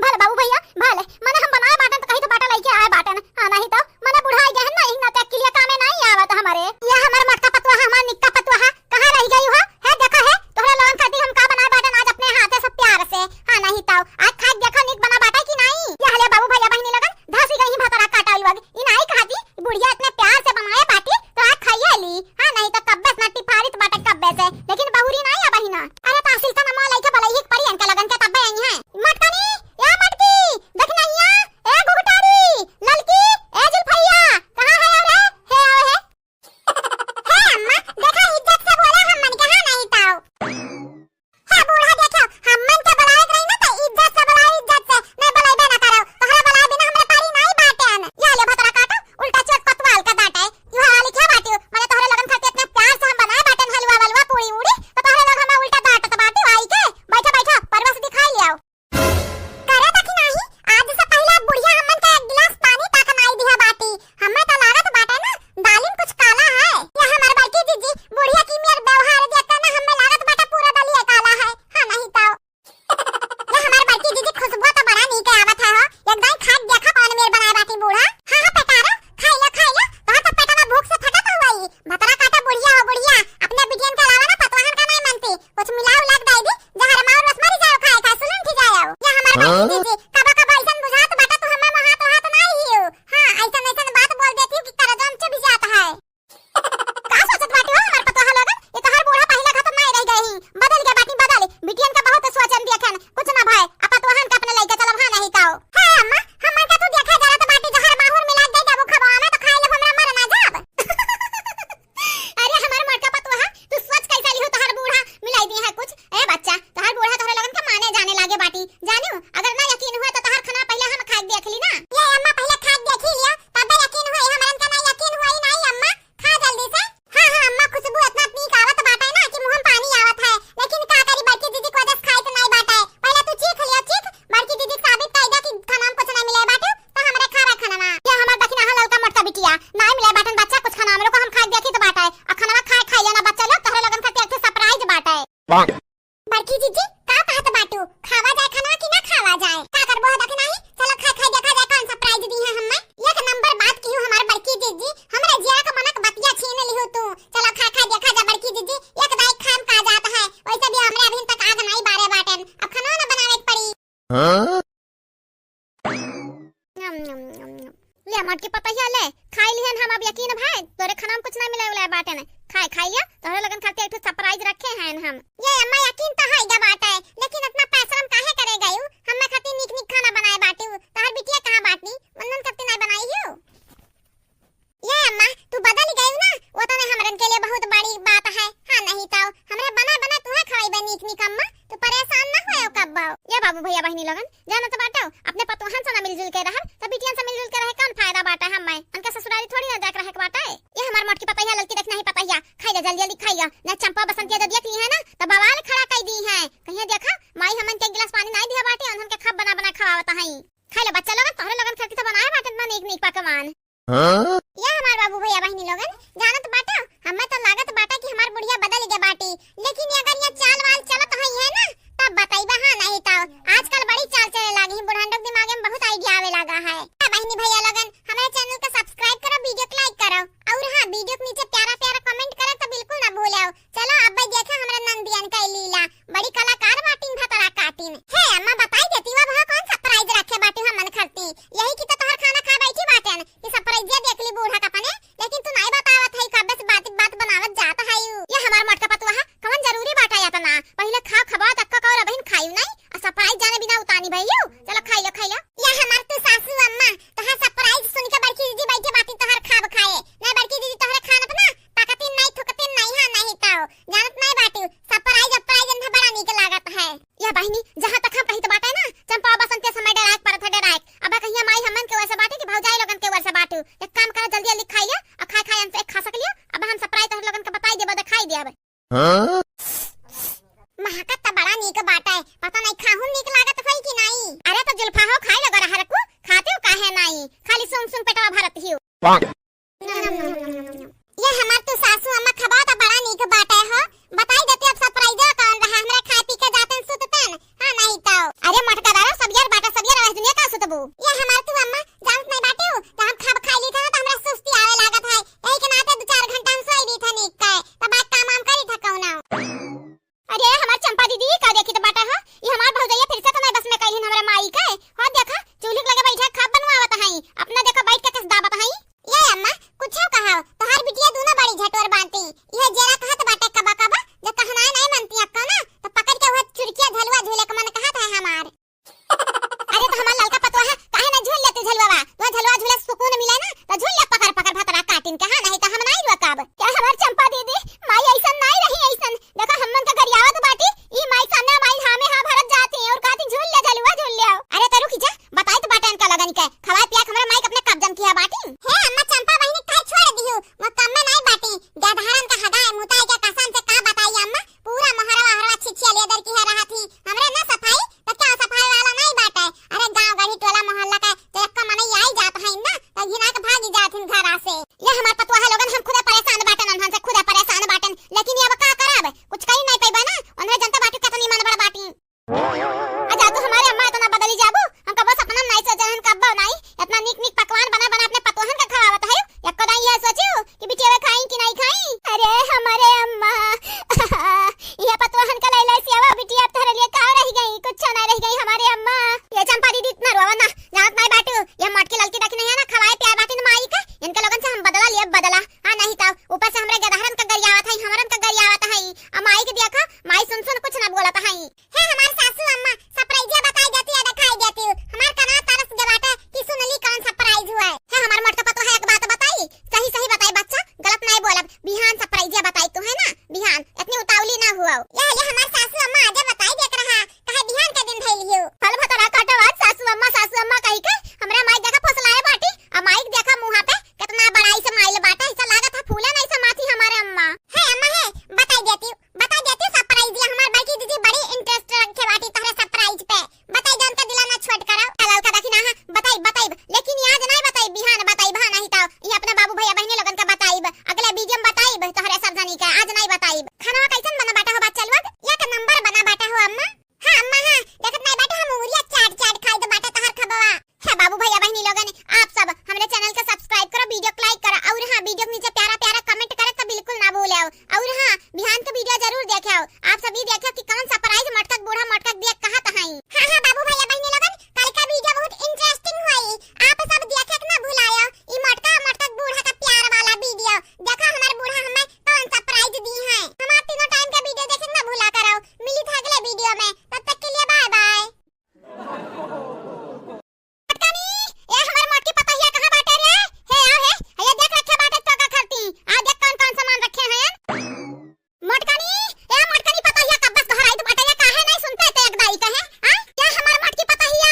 भले बाबू भैया, भले, मने हम बनाए बाटन तो कहीं तो बाटा लइके आए बाटन। हाँ, नहीं तो मने बुढ़ाई गए हैं ना, इतना तक के लिए कामे नहीं आवत हमारे। ये हमार मोटका पतोहा, हमार निक्का पतोहा, कहाँ रह गई हो? है देखा है, तोहरे लोगन खातिर हम का बनाए बाटन आज अपने हाथे से प्यार से। हाँ, नहीं तो आज खाए देखा निक बना बाटा कि नहीं? ये हले बाबू भैया बहिनी लोगन, धसी गई भतरा काटा लोग। ई नाई कहती, बुढ़िया इतने प्यार से बनाए बाटी, तो आज खाइए ली। हाँ, नहीं तो कब्बे से ना टिफारित बाटे कब्बे से, लेकिन बहुरी नाई अब ही ना। अरे तो असिल का नमवा लइके बलई ही परी इनके लगन के तब्बे आई हैं। मटकनी, ए मटकी, देखनैया, ए घुघटारी, ललकी, ए जुल्फैया, कहाँ है रे? हे आओ हे। हे अम्मा, देखा इज्जत से बोला हमन के, हाँ नहीं तो। हे बूढ़ा, देखो, हमन के बुलावे के रही ना, तो इज्जत से बुलाओ, इज्जत से। नहीं बुलाइबे ना करो। तोहरा बुलाए बिना हमरे पारी नाई बाटेन। या ले भतरा काटो, उल्टा चोट कोतवाल का डांटे। यू हाल क्या बाटी हो? मने तोहरे लोगन खातिर इतने प्यार से हम बनाए बाटेन हलवा वलवा, पूरी उड़ी, तो तोहरे लोग हमें उल्टा डांटत बाटी हो आई के। बैठो, बैठो, परवा से दिखाई ले आओ। करे तो कि नाही, आज से पहले बुढ़िया हमन के एक गिलास पानी तक नाई दिहा बाटी। हमें तो लागत बाटे ना, दालिम कुछ काला है। ये हमार बड़की जीजी, बुढ़िया की मेर व्यवहार देख के ना हमें लागत बाटे पूरा दलिया काला है। हाँ, नहीं तो। ये हमार बड़की जीजी, खुशबू तो बड़ा नीक आवत है हो। एक दाई खा के देखा कौन मेर बनाए बाटी बूढ़ा। हाँ, हाँ, पेटारा, खाई लो, खाई लो। तोहर तो पेटवा भूख से फटत हुआ ही। भतरा काटा बुढ़िया हो बुढ़िया। अपने बिटियन के अलावा ना पतवाहन का नहीं मानती। कुछ मिलाओ लाग दाई दी। जहर मार रस मरी जाओ, खाए खाए सुलून उठी जाओ। ये हमार बड़की हाँ? जीजी, कबो कबो ऐसन बुझात बाटा तू हमें हाथ हाथ नहीं हियो। हाँ, ऐसन ऐसन बात बोल देती हूँ कि करजम चुभ जाता है। का सोचत बाटी हो हमार पतोहा लोगन? ये तोहर बूढ़ा पहिले खत्म नहीं रह गए ही। बदल गए बाटी, बदल। बिटियन का बहुत सोचन दिया खन, कुछ ना भाई। अब पतोहन का अपने लइके चलब, हाँ नहीं तो। हाँ अम्मा, हमन का तू देखा जरा तो बाटी जहर माहुर मिला दे जब खबा में तो खाए लब हमरा मर ना जाब। अरे हमार मोटका पतोहा, तू सोच कैसा लिहो तोहर बूढ़ा मिलाई दी है कुछ। ए बच्चा, तोहर बूढ़ा तोहरे लोगन के माने जाने लागे बाटी। जानियो, अगर ना यकीन हुआ तो तोहर खाना पहले हम खा के देख ली ना। ये अम्मा पहले खा के देखी लिया, तब यकीन हुआ। हमरन का ना यकीन हुआ ही नहीं अम्मा, खा जल्दी से। हाँ, हाँ अम्मा, खुशबू इतना नीक आवत बाटे ना कि मुंह में पानी आवत है, लेकिन का करी बड़की दीदी को वजह से खाई तो नहीं बाटे। पहले तू चीख लिया, चीख, बड़की दीदी के साबित कर दे कि खाना में कुछ नहीं मिले बाटे। तो हमरे खावा खानवा। ये हमार दखिना है ललका मोटका बिटिया। नाई मिले बाटन बच्चा कुछ खाना, हमरे को हम खाए देखी तो बाटे। आ खानवा खाए खाई लेना बच्चा लोग, तोहरे लोगन खातिर एक ठे surprise बाटे। बड़की जीजी, का कहत बाटू? खावा जाए खानवा कि ना खावा जाए? का करबो है दखिना ही? चलो खाए खाए देखा जाए कौन surprise दी है हमें। एक नंबर बात की हूँ हमार बड़की जीजी, हमरे जिया का मनक बतिया छीन लिहू तू। चलो खाए खाए देखा जाए बड़की जीजी, एक दाई खाम का जात है। वैसे भी हमरे अभी तक आग नहीं बारे बाटन, अब खाना ना बनावे के पड़ी। हाँ? यम, यम, यम, यम। ले मोटकी पतोहिया ले, खाई लिहन हम, अब यकीन भाई, तोरे खाना में कुछ ना मिले उले बाटे ने। खाए, खाई लिया, तोहरे लोगन खातिर एक ठो surprise रखे हैं हम। ये अम्मा यकीन तो है गा बाटे, लेकिन इतना परिश्रम काहे करे गयू? हम्मे खातिर नीक नीक खाना बनाए बाटू, तोहर बिटिया कहाँ बाटी? वंदन करती नहीं बनाई हूँ। ये अम्मा, तू बदल गई ना, वो तो ने हमरन के लिए बहुत बड़ी बात है। हाँ, नहीं तो हमरे बना बना तुहे खवाई बा नीक नीक अम्मा, तू परेशान ना होयो कब्बो। ये बाबू भैया बहिनी लोगन, जाना तो बाटो, अपने पतोहन से ना मिलजुल के रहब, तो बिटियन से मिलजुल के रहे कौन फायदा बाटा हमें? उनके से जल्दी खाइया, ना चंपा बसंतिया जो देख ली है ना, तो बवाल खड़ा कइ दी है। कहिया देखा, माई हमन के एक गिलास पानी नाहीं दिया बाटे, उन्हन के खब बना बना खवावत हई। खाइ लो बच्चा लोगन, तोहरे लोगन खातिर तो बनाए बाटे इतना नीक नीक पकवान। हाँ? या हमार बाबू भइया बहिनी लोगन, जानत बाटा, हमें तो लागत बाटा कि हमार बुढ़िया बदल गया बाटी, लेकिन ये अगर ये चाल वाल चलत हई है ना, तब बताइबा, हाँ नहीं तो। आजकल बड़ी चाल चले लागी है, बुढ़ान लोग दिमाग में बहुत idea आवे लागा है। हाँ बहिनी भइया लोगन, हमारे channel का subscribe करो, video को like करो, और हाँ, video के नीचे प्यारा प्यारा comment करे तो बिल्कुल ना भूलो। चलो अब भाई देखा हमरा नंदियन का लीला, बड़ी कलाकार बाटिन भतरा काटिन। हे अम्मा, बताई देती, अब हाँ कौन surprise रखे बाटी हमन खरती, यही की तो तोहर खाना खा बैठी बाटेन कि surprise देख ली बूढ़ा का अपने, लेकिन तू नाहीं बतावत है, कब्बे से बात बात बनावत जात है। ये हमार मोटका पतुआ है, कौन जरूरी बाटा इतना, पहले खाओ खबाओ तक्का कौर अबहिन खायू नाहीं, आ surprise जाने बिना उतानी भइयू। चलो खाई लो, खाई लो। ये हमार तू सासू अम्मा, तोहार surprise सुन के बड़की दीदी बैठे बाटी तोहार खाब खाए, नहीं बड़की दीदी तोहरे खान अपना ताकतिन नाहीं, थुकतिन नाहीं, हाँ नाहीं तो। जानत नाहीं बाटू, surprise, surprise इन्हें बड़ा नीक लागत है। या बहिनी, जहाँ तक हम कहित बाटे ना, चंपा बसंत के समय डराए के परत है, डराए के। अब कहिया माई हमन के वैसे बाटे कि भौजाई लोगन के वैसे बाटू। एक काम करा, जल्दी जल्दी खाई लिया, और खाए खाए हमसे एक खा सक लिया। अब हम surprise तोहरे लोगन के बताई देबो, दिखाई देबो। हाँ? महकत त बड़ा नीक बाटे, पता नाहीं खाहू नीक लागत होई कि नाहीं। अरे तो जुल्फा हो, खाए लगो रहर को, खाते हो काहे नाहीं? खाली सूंघ सूंघ पेटवा भरत हियो। ये हमार तू सासू अम्मा खबाओ त बड़ा नीक बाटे हो। बताई देती अब surprise कौन रहा, हमरा खाए पी के जातन सुततन। हाँ नाहीं तो। अरे मोटका दादा, सब यार बाटा, सब यार आवाज दुनिया का सुतबू। ये हमार तू अम्मा जानत नाहीं बाटू, तो हम खाब खाई ली था ना तो हमरा सुस्ती आवे लागत है। यही के नाते दो चार घंटा हम सोई ली था नीक के, तो बात काम वाम करी था कौनो। अरे हमार चंपा दीदी, का देखित बाटा हो? ये हमार भौजैया फिर से तो नाहीं बस में कइलिन हमरा माई के। हो देखा, चूल्ही के लगे बैठा खाब बनवावत हई, अपना देखा बैठ के कस दाबत हई। ये अम्मा, कुछ कहा, तोहार बिटिया दोनों बड़ी झटोर बाटी। ये जेरा कहत बाटे कबा कबा, जब कहनाए नाहीं मनती अक्का ना, तो पकड़ के वह चुरकिया झलुआ झूले के मन कहत है हमार। अरे तो हमार ललका पतोहा, काहे ना झूल लेती झलुआ बा? तो झलुआ झूले सुकून मिले ना, तो झूल ले पकड़ पकड़ भतरा काटिन के, हाँ नाहीं तो हम नाहीं रुकब। क्या हमार चंपा दीदी, माई ऐसन नाहीं रही, ऐसन। देखा हमन का गरियावत बाटी, ई माई सामने माई हाँ में हाँ भरत जाती है और कहती झूल ले झलुआ झूल ले आओ। अरे तो रुकी जा, बताई तो बाटे इनका लगन के, खवाए पिया के हमरे माई के अपने कब्जन किया बाटी। हे अम्मा चंपा बहिनी काहे छोड़ दिहू, वो कम में नाहीं बाटी, गधारन का हगाए मुताई के कसम से का बताई अम्मा, पूरा मोहरवा हरवा छिछिया लेदर की है रहत ही। हमरे ना सफाई, तो क्या सफाई वाला नाहीं बाटे? अरे गाँव गढ़ी टोला मोहल्ला का तो एक मनई आई जात है ना, तो घिना के भागी जात हिन घरा से। ये हमार पतुआ लोगन, हम खुदे परेशान बाटन, उन्हन से खुदे परेशान बाटन, लेकिन ये अब का करब? कुछ कही नाहीं पइबा ना, उन्हरे जनता बाटी कितनी मन बड़ बाटी। आ जा तू हमारे अम्मा इतना बदली जाबू, हम कबो सपना नाहीं सोचे रहन, कब्बो नाहीं। इतना नीक नीक पकवान बना बना अपने पतोहन का खवावत है, एको दाई यह सोचियो कि बिटिया खाई कि नाहीं खाई? अरे हमारे अम्मा, ये पतोहन का लैला से अब बिटिया अब तोहरे लिए का रह गई, कुछ ना रह गई हमारे अम्मा। ये चंपा दीदी इतना रोवा ना, जानत नाहीं बाटू, ये मोटकी ललकी देखी नाहीं है ना, खवाए पियाए बाटी न माई के, इनके लोगन से हम बदला लिए बदला। हाँ नाहीं तो ऊपर से हमरे गदहरन का गरियावत है, हमरन का गरियावत है, आ माई के देखा, माई सुन सुन कुछ ना बोलत है। हे हमार सासू अम्मा, surprise बताई देती या दिखाई देती, हमार कना तरस गया बाटे कि सुनली कौन surprise हुआ है। हे हमार मोटका पतोहा, एक बात बताई, सही सही बताई बच्चा, गलत नाहीं बोलब, बिहान surprise बताई तू है ना, बिहान, इतनी उतावली ना हुआ। या, या हमार सासू अम्मा आजे बताई देत रहा, काहे बिहान के दिन धइल हियो। फल भतरा काटो आज सासू अम्मा, सासू अम्मा कही के, हमरा माई देखा फसलाए बाटी, आ माई के देखा मुँहा पे कितना बड़ाई से माइल बाटे, ऐसा लागत है फूले नाहीं समाती हमारे अम्मा। हे अम्मा हे, बताई देती, बता देती surprise दिया, हमार बड़की दीदी बड़ी interest रखे बाटी तोहरे surprise पे। बताई जौन का दिला ना छोट कराओ। चल, का देखी ना, हाँ, बताई, बताई, लेकिन ये आज नाहीं बताई, बिहान बताई, बहा नाहीं तो ये अपने बाबू भैया बहिनी लोगन का बताई, अगले video में बताई, तोहरे सब जनी का आज नाहीं बताई। खाना कैसन बना बाटा हो बच्चा लोग? एक number बना बाटा हो अम्मा। हाँ अम्मा, हाँ, देखत नाहीं बाटे हम उंगलिया चाट चाट खाई तो बाटे तोहर खबवा। हे बाबू भैया बहिनी लोगन, आप सब हमरे channel के subscribe करो, video को like करो और हाँ, video के नीचे प्यारा प्यारा comment करे तो बिल्कुल ना भूले। और हाँ, बिहान के video जरूर देखे। आप सब ये देखे कि कौन surprise मोटका के बूढ़ा मोटका के दिया कहत हई। हाँ, हाँ, बाबू भैया बहिनी लोगन, कल का video बहुत interesting होई, आप सब देखे के ना भुलायो। ई मोटका मोटका के बूढ़ा का प्यार वाला video। देखा हमार बूढ़ा हमें कौन surprise दी है। हमार तीनों time के video देखे के ना भुला करो। मिली था अगले video में, तब तक के लिए bye bye। मोटकनी, ए हमार मोटकी पतोहिया कहाँ बाटे रे? हे आओ हे, ये देख रखे बाटे चौका खरती। आ देख कौन कौन सामान रखे हैं। मोटकनी, ए मोटकनी पतोहिया कब बस घर आई तो बाटे रे, काहे नहीं सुनते ते एक दाई कहे? आ? ए हमार मोटकी पतोहिया,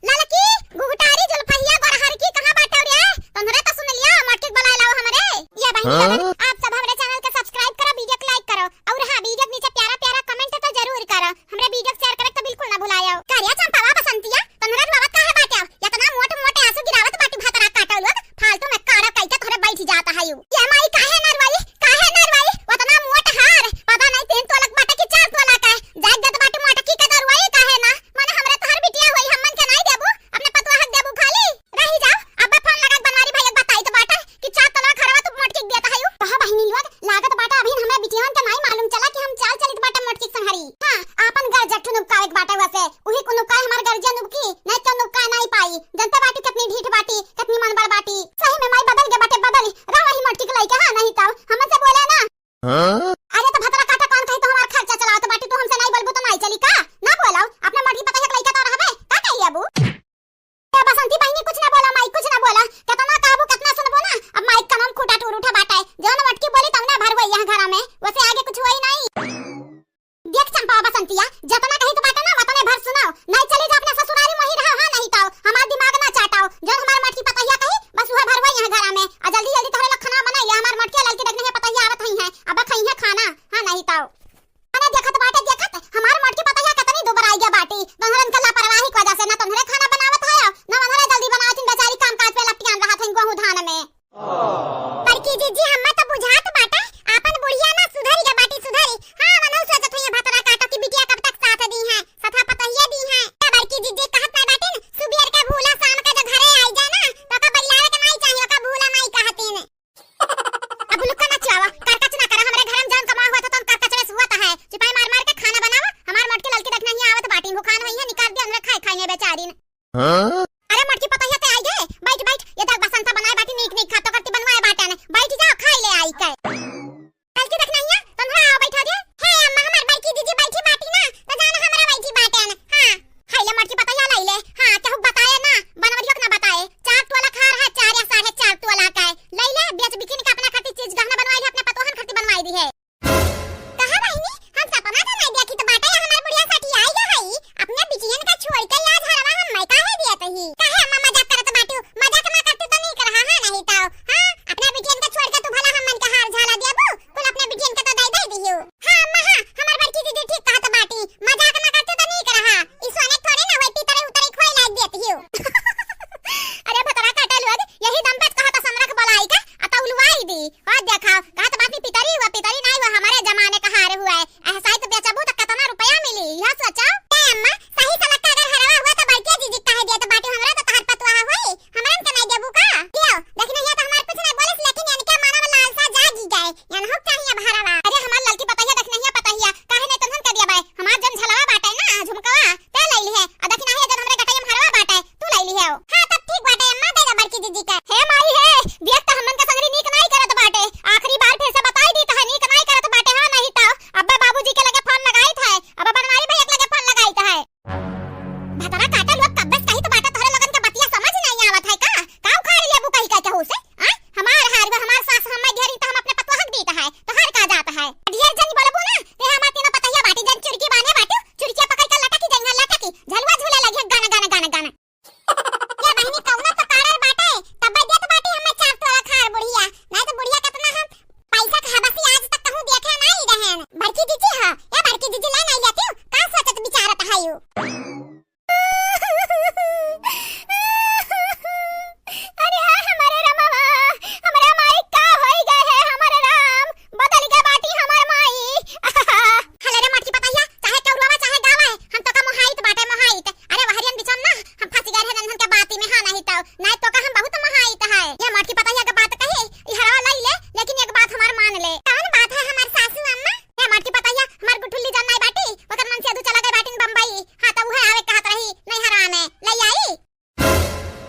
ललकी, गुगटारी, जुल्फहिया, गोरहरकी कहाँ बाटे रे? तोहरे तो सुन लिया, मोटकी के बुलाए लाओ हमरे। ये बहिनी हाँ? लोगन, आप सब हमरे channel के subscribe करो, video बाटी, कतनी मन बड़ बाटी। सही में माई बदल गे बाटे, बदल। रहा ही मोटकी के लइके, हाँ, नहीं तो हमसे बोले ना। हाँ? अरे तो भतरा काटा कौन कही तो हमार खर्चा चलावत बाटी, तू हमसे नहीं बोलबू तो नहीं चली का? ना बोलाऊ, अपने मोटकी पतोहिया के लइके तो रहबे, का कही अबू? ए बसंती बहिनी कुछ ना बोला माई, कुछ ना बोला। केतना कहबू, केतना सुनबू ना, अब माई के कनवा में खूंटा टूर उठा बाटे। जौन मोटकी बोली तौने भर होई यहाँ घरा में, वसे आगे कुछ होई नहीं। देख चंपा बसंतिया, जतना कही तो बाटे ना, वतने भर सुनाओ। नहीं चली जा अपने ससुरारी मोही रहा, हाँ नहीं ताओ, हमार दिमाग ना चाटाओ। जौन हमार मोटकी पतोहिया कही, बस उहे भर होई यहाँ घरा में। आ जल्दी जल्दी तोहरे लोग खाना बनाई ले, हमार मोटकी ललकी देखने के पतोहिया आवत हई हैं, अब खाई है खाना, हाँ नहीं ताओ। मने देखत बाटे, देखत, हमार मोटकी पतोहिया कतनी दुबराई गे बाटी। तोहरन के लापरवाही की वजह से ना तोहरे खाना बनावत है, ना उन्हरे जल्दी बनावत हईन, बेचारी काम काज पे लपटियान रहत हईन गोहूं धान में। बड़की जीजी, हम्मा तो बुझात बाटे, आपन बुढ़िया ना सुधरी गे बाटी, सुधरी। हाँ, मनहु सोचत हुई भतरा काटो कि बिटिया कब तक साथ दी है, सथा पतोहिया दी है। ए बड़की जीजी कहत ना बाटिन, सुबेर के भूला शाम के जो घरे आई जाए ना, तो ओका बइलावे के नाई चाहिए, ओका भूला नाई कहतीन। अब लुक्का ना चुआवा, करकच ना करा, हमरे घर में जौन कमावा हुआ था, तौन करकचड़े से हुआ था है। चिपाई मार मार के खाना बनावा, हमार मोटकी ललकी देखना ही आवत बाटी, भुखान हुई है, निकाल दिया, हमरे खाए खाए हैं बेचारिन। हाँ? अरे मोटकी पतोहिया ते आई गे, बैठ बैठ, ये तक बसंता बनाए बाटी, नीक नीक खातो करती बनवाए बाटे ने, बैठ जाओ, खाई ले आई के। ललकी देखना ही है, तुम आओ बैठा दे। हे अम्मा, हमार बड़की जीजी बैठी बाटी ना, तो जाना हमरा बैठी बाटे ने, हाँ। हाय ले मोटकी पतोहिया लाई ले। हाँ, केहू बताए ना, बनवरियो के ना बताए। चार तोला के हार है, चार या साढ़े चार तोला का है। लाई ले, बेच बिकिन के अपना खातिर चीज गहना बनवाई ले, अपने पतोहन खातिर बनवाई दी है। कहा बहिनी, हम सपना तो नहीं देखी तो बाटे, हमार बुढ़िया सठी आई गई है। अपने बिटियन का छोड़ के आज हरवा हम मैं काहे दिया तही? काहे अम्मा मजाक करत बाटू? मजाक ना करती तो नहीं करहा, हाँ नहीं तो। हाँ, अपने बिटियन का छोड़ के तू भला हम मन के हार झाला देबू? कुल अपने बिटियन के तो दे दे दियो। हाँ अम्मा, हाँ, हमार बड़की दीदी ठीक कहत बाटी, मजाक ना करते तो नीक रहा। ई सोने थोड़े ना होई, पितरे उतरे खोए लाग देत हियो। अरे भतरा काटा लोग, यही दम पे कहत समरख बोलाई का, अता उलवाई दी। और देखा, कहत बाटी पितरी हुआ, पितरी नहीं हुआ, हमारे जमाने का हार हुआ है। ऐसा ही तो बेचबू तो कितना रुपया मिली, यह सोचो। ए अम्मा, सही सलक्का अगर हरवा हुआ तो बड़की जीजी कहे दिया तो बाटी हमरा तो तहर पतुआ होई। हमरन के नहीं देबू का? लियो, देखी नहीं है तो हमार कुछ नहीं बोलिस, लेकिन इनके मन में लालसा जागी गए। इनहू चाहिए अब हरवा। अरे हमार ललकी पतहिया, देखी नहीं है पतहिया, काहे नहीं तोहन के दिया बाय? हमार जन झलवा बाटे ना, झुमकवा, ते ले लिहे। आ देखी नहीं है जन हमरे गटैया में हरवा बाटे, तू ले लिहे हो। हाँ तब ठीक बाटे अम्मा, दे दे बड़की जीजी के। हे माई हे, देख तो हमन के संगरी नीक नहीं करत बाटे। आखिरी बार फिर से बताई दी तो है नीक नहीं करत बाटे, हाँ नहीं तो अब्बे बाबूजी के लगे फोन लगाई था, अब बनवारी भैया के लगे फोन लगाई था। भतरा काटा लोग कब्बे से कही तो बाटा, तोहरे लोगन के बतिया समझ नहीं आवत है का? का उखाड़ लेबू कही कह के हो से? आ? हमार हार बा, हमार सास हम्मे घेरी त हम अपने पतोह के दीत है, तोहार का जात है? ढेर जन बोलबू ना, ते हमार तीनों पतहिया बाटी जन चुरकी बाने बाटू, चुरकिया पकड़ के लटकी जइहन लटकी, झलुआ झूले लगिहन गन गन गन गन। ये बहिनी कौनो तो कारण बाटे, तब देत बाटी हम्मे चार तोला खार बुढ़िया, नहीं तो बुढ़िया कितना हम पैसा के हबसी आज तक कहूँ देखे नहीं रहन। बड़की जीजी ह, ए बड़की जीजी ला नहीं लेती, का सोचत विचारत है यू? अरे हाय हमारे रामवा, हमरा माई का होई गए है हमारे राम, बदल गए बाटी हमार माई। हले रे मोटकी पतहिया, चाहे केउरवा चाहे गावा है, हम तो का मोहाइत बाटे मोहाइत। अरे वहरियन बिचम ना, हम फंस गए हैं नन्हन के बाती में, हाँ नहीं तो, नहीं तो का हम बहुत मोहाइत है। ये मोटकी पतहिया के बात कही, ई हरवा लई ले, लेकिन एक बात हमार मान ले। कौन बात है हमार सासू अम्मा? ए मोटकी पतहिया, हमार गुठुल्ली जन नाई बाटी, ओकर मन से अदू चला गए बाटिन बम्बई। हाँ, तो उहे आवे कहत रही, नहीं हरामे, लई आई।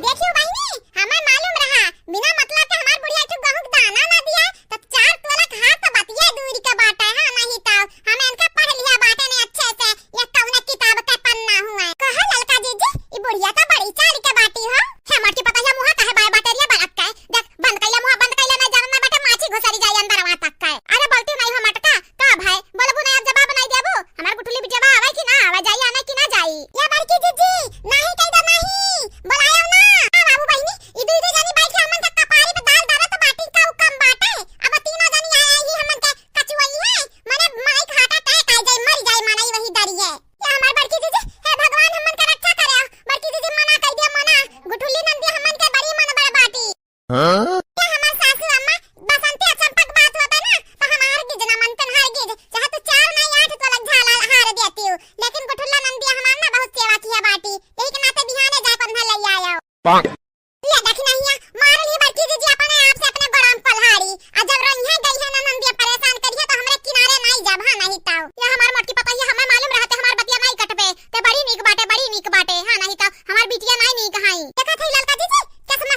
देखियो बहिनी, हमें मालूम रहा, बिना मतलब के हमार बुढ़िया के गहूं के दाना ना दिया, तो चार तोला के हाथ तो बतिया दूर के बाटे, हाँ, नहीं तो हम इनका पढ़ लिया बाटे ने अच्छे से, ये कौन किताब के पन्ना हुआ। कहो ललका जीजी, ई बुढ़िया तो बड़ी चाल के बाटी हो। हे मोटकी पतहिया, मुँह काहे बाय बाटे रे बड़क के? देख, बंद कइला मुँह, बंद कइला ना, जाना ना बाटे, माछी घुसरी जाई अंदरवा तक के। अरे बोलती नहीं हो मटका, का भाई, बोलबू ना, अब जवाब नहीं देबू? हमार गुठुली बिटिया आवे कि ना आवे, जाई आने कि ना जाई? या बड़की जीजी, नहीं कह दो नहीं, बोलायो ना। आ बाबू बहिनी, ई दुई दुई जनी बैठ के हमन के कपारी पे दाल दरत बाटी, का उ कम बाटे? अब तीनों जनी आए आई ही हमन के कचुआई है, मने माई के heart attack आ जाए, मर जाए मनई वही दरिए। या हमार बड़की जीजी, हे भगवान हमन के रक्षा करे, बड़की जीजी मना कह दिया मना, गुठुली नंदी हमन के बड़ी मन बड़ बाटी। हाँ? ये हमार सासू अम्मा, बसंती और चंपक बात होता ना, तो हम हार गिज ना मनतन, हार गिज। चाहे तू चार नहीं आठ तो लग झाला हार देती हूँ, लेकिन गुठुल्ला नंदिया हमार ना बहुत सेवा किया बाटी, यही के नाते बिहाने जाए पर ले आया। पाक। ले देखी नहीं है, मार ली बड़की जीजी अपने आप से अपने गोड़ाम पलहाड़ी। आ जब रोइहे गई है ना नंदिया परेशान करिए तो हमरे किनारे नहीं जब, हाँ नहीं ताऊ। ये हमार मोटकी पतहिया, हमें मालूम रहते हमार बतिया नहीं कटबे। ते बड़ी नीक बाटे, बड़ी नीक बाटे, हाँ नहीं तो हमार बिटिया नहीं नीक हाई। देखा थे ललका जीजी, कैसे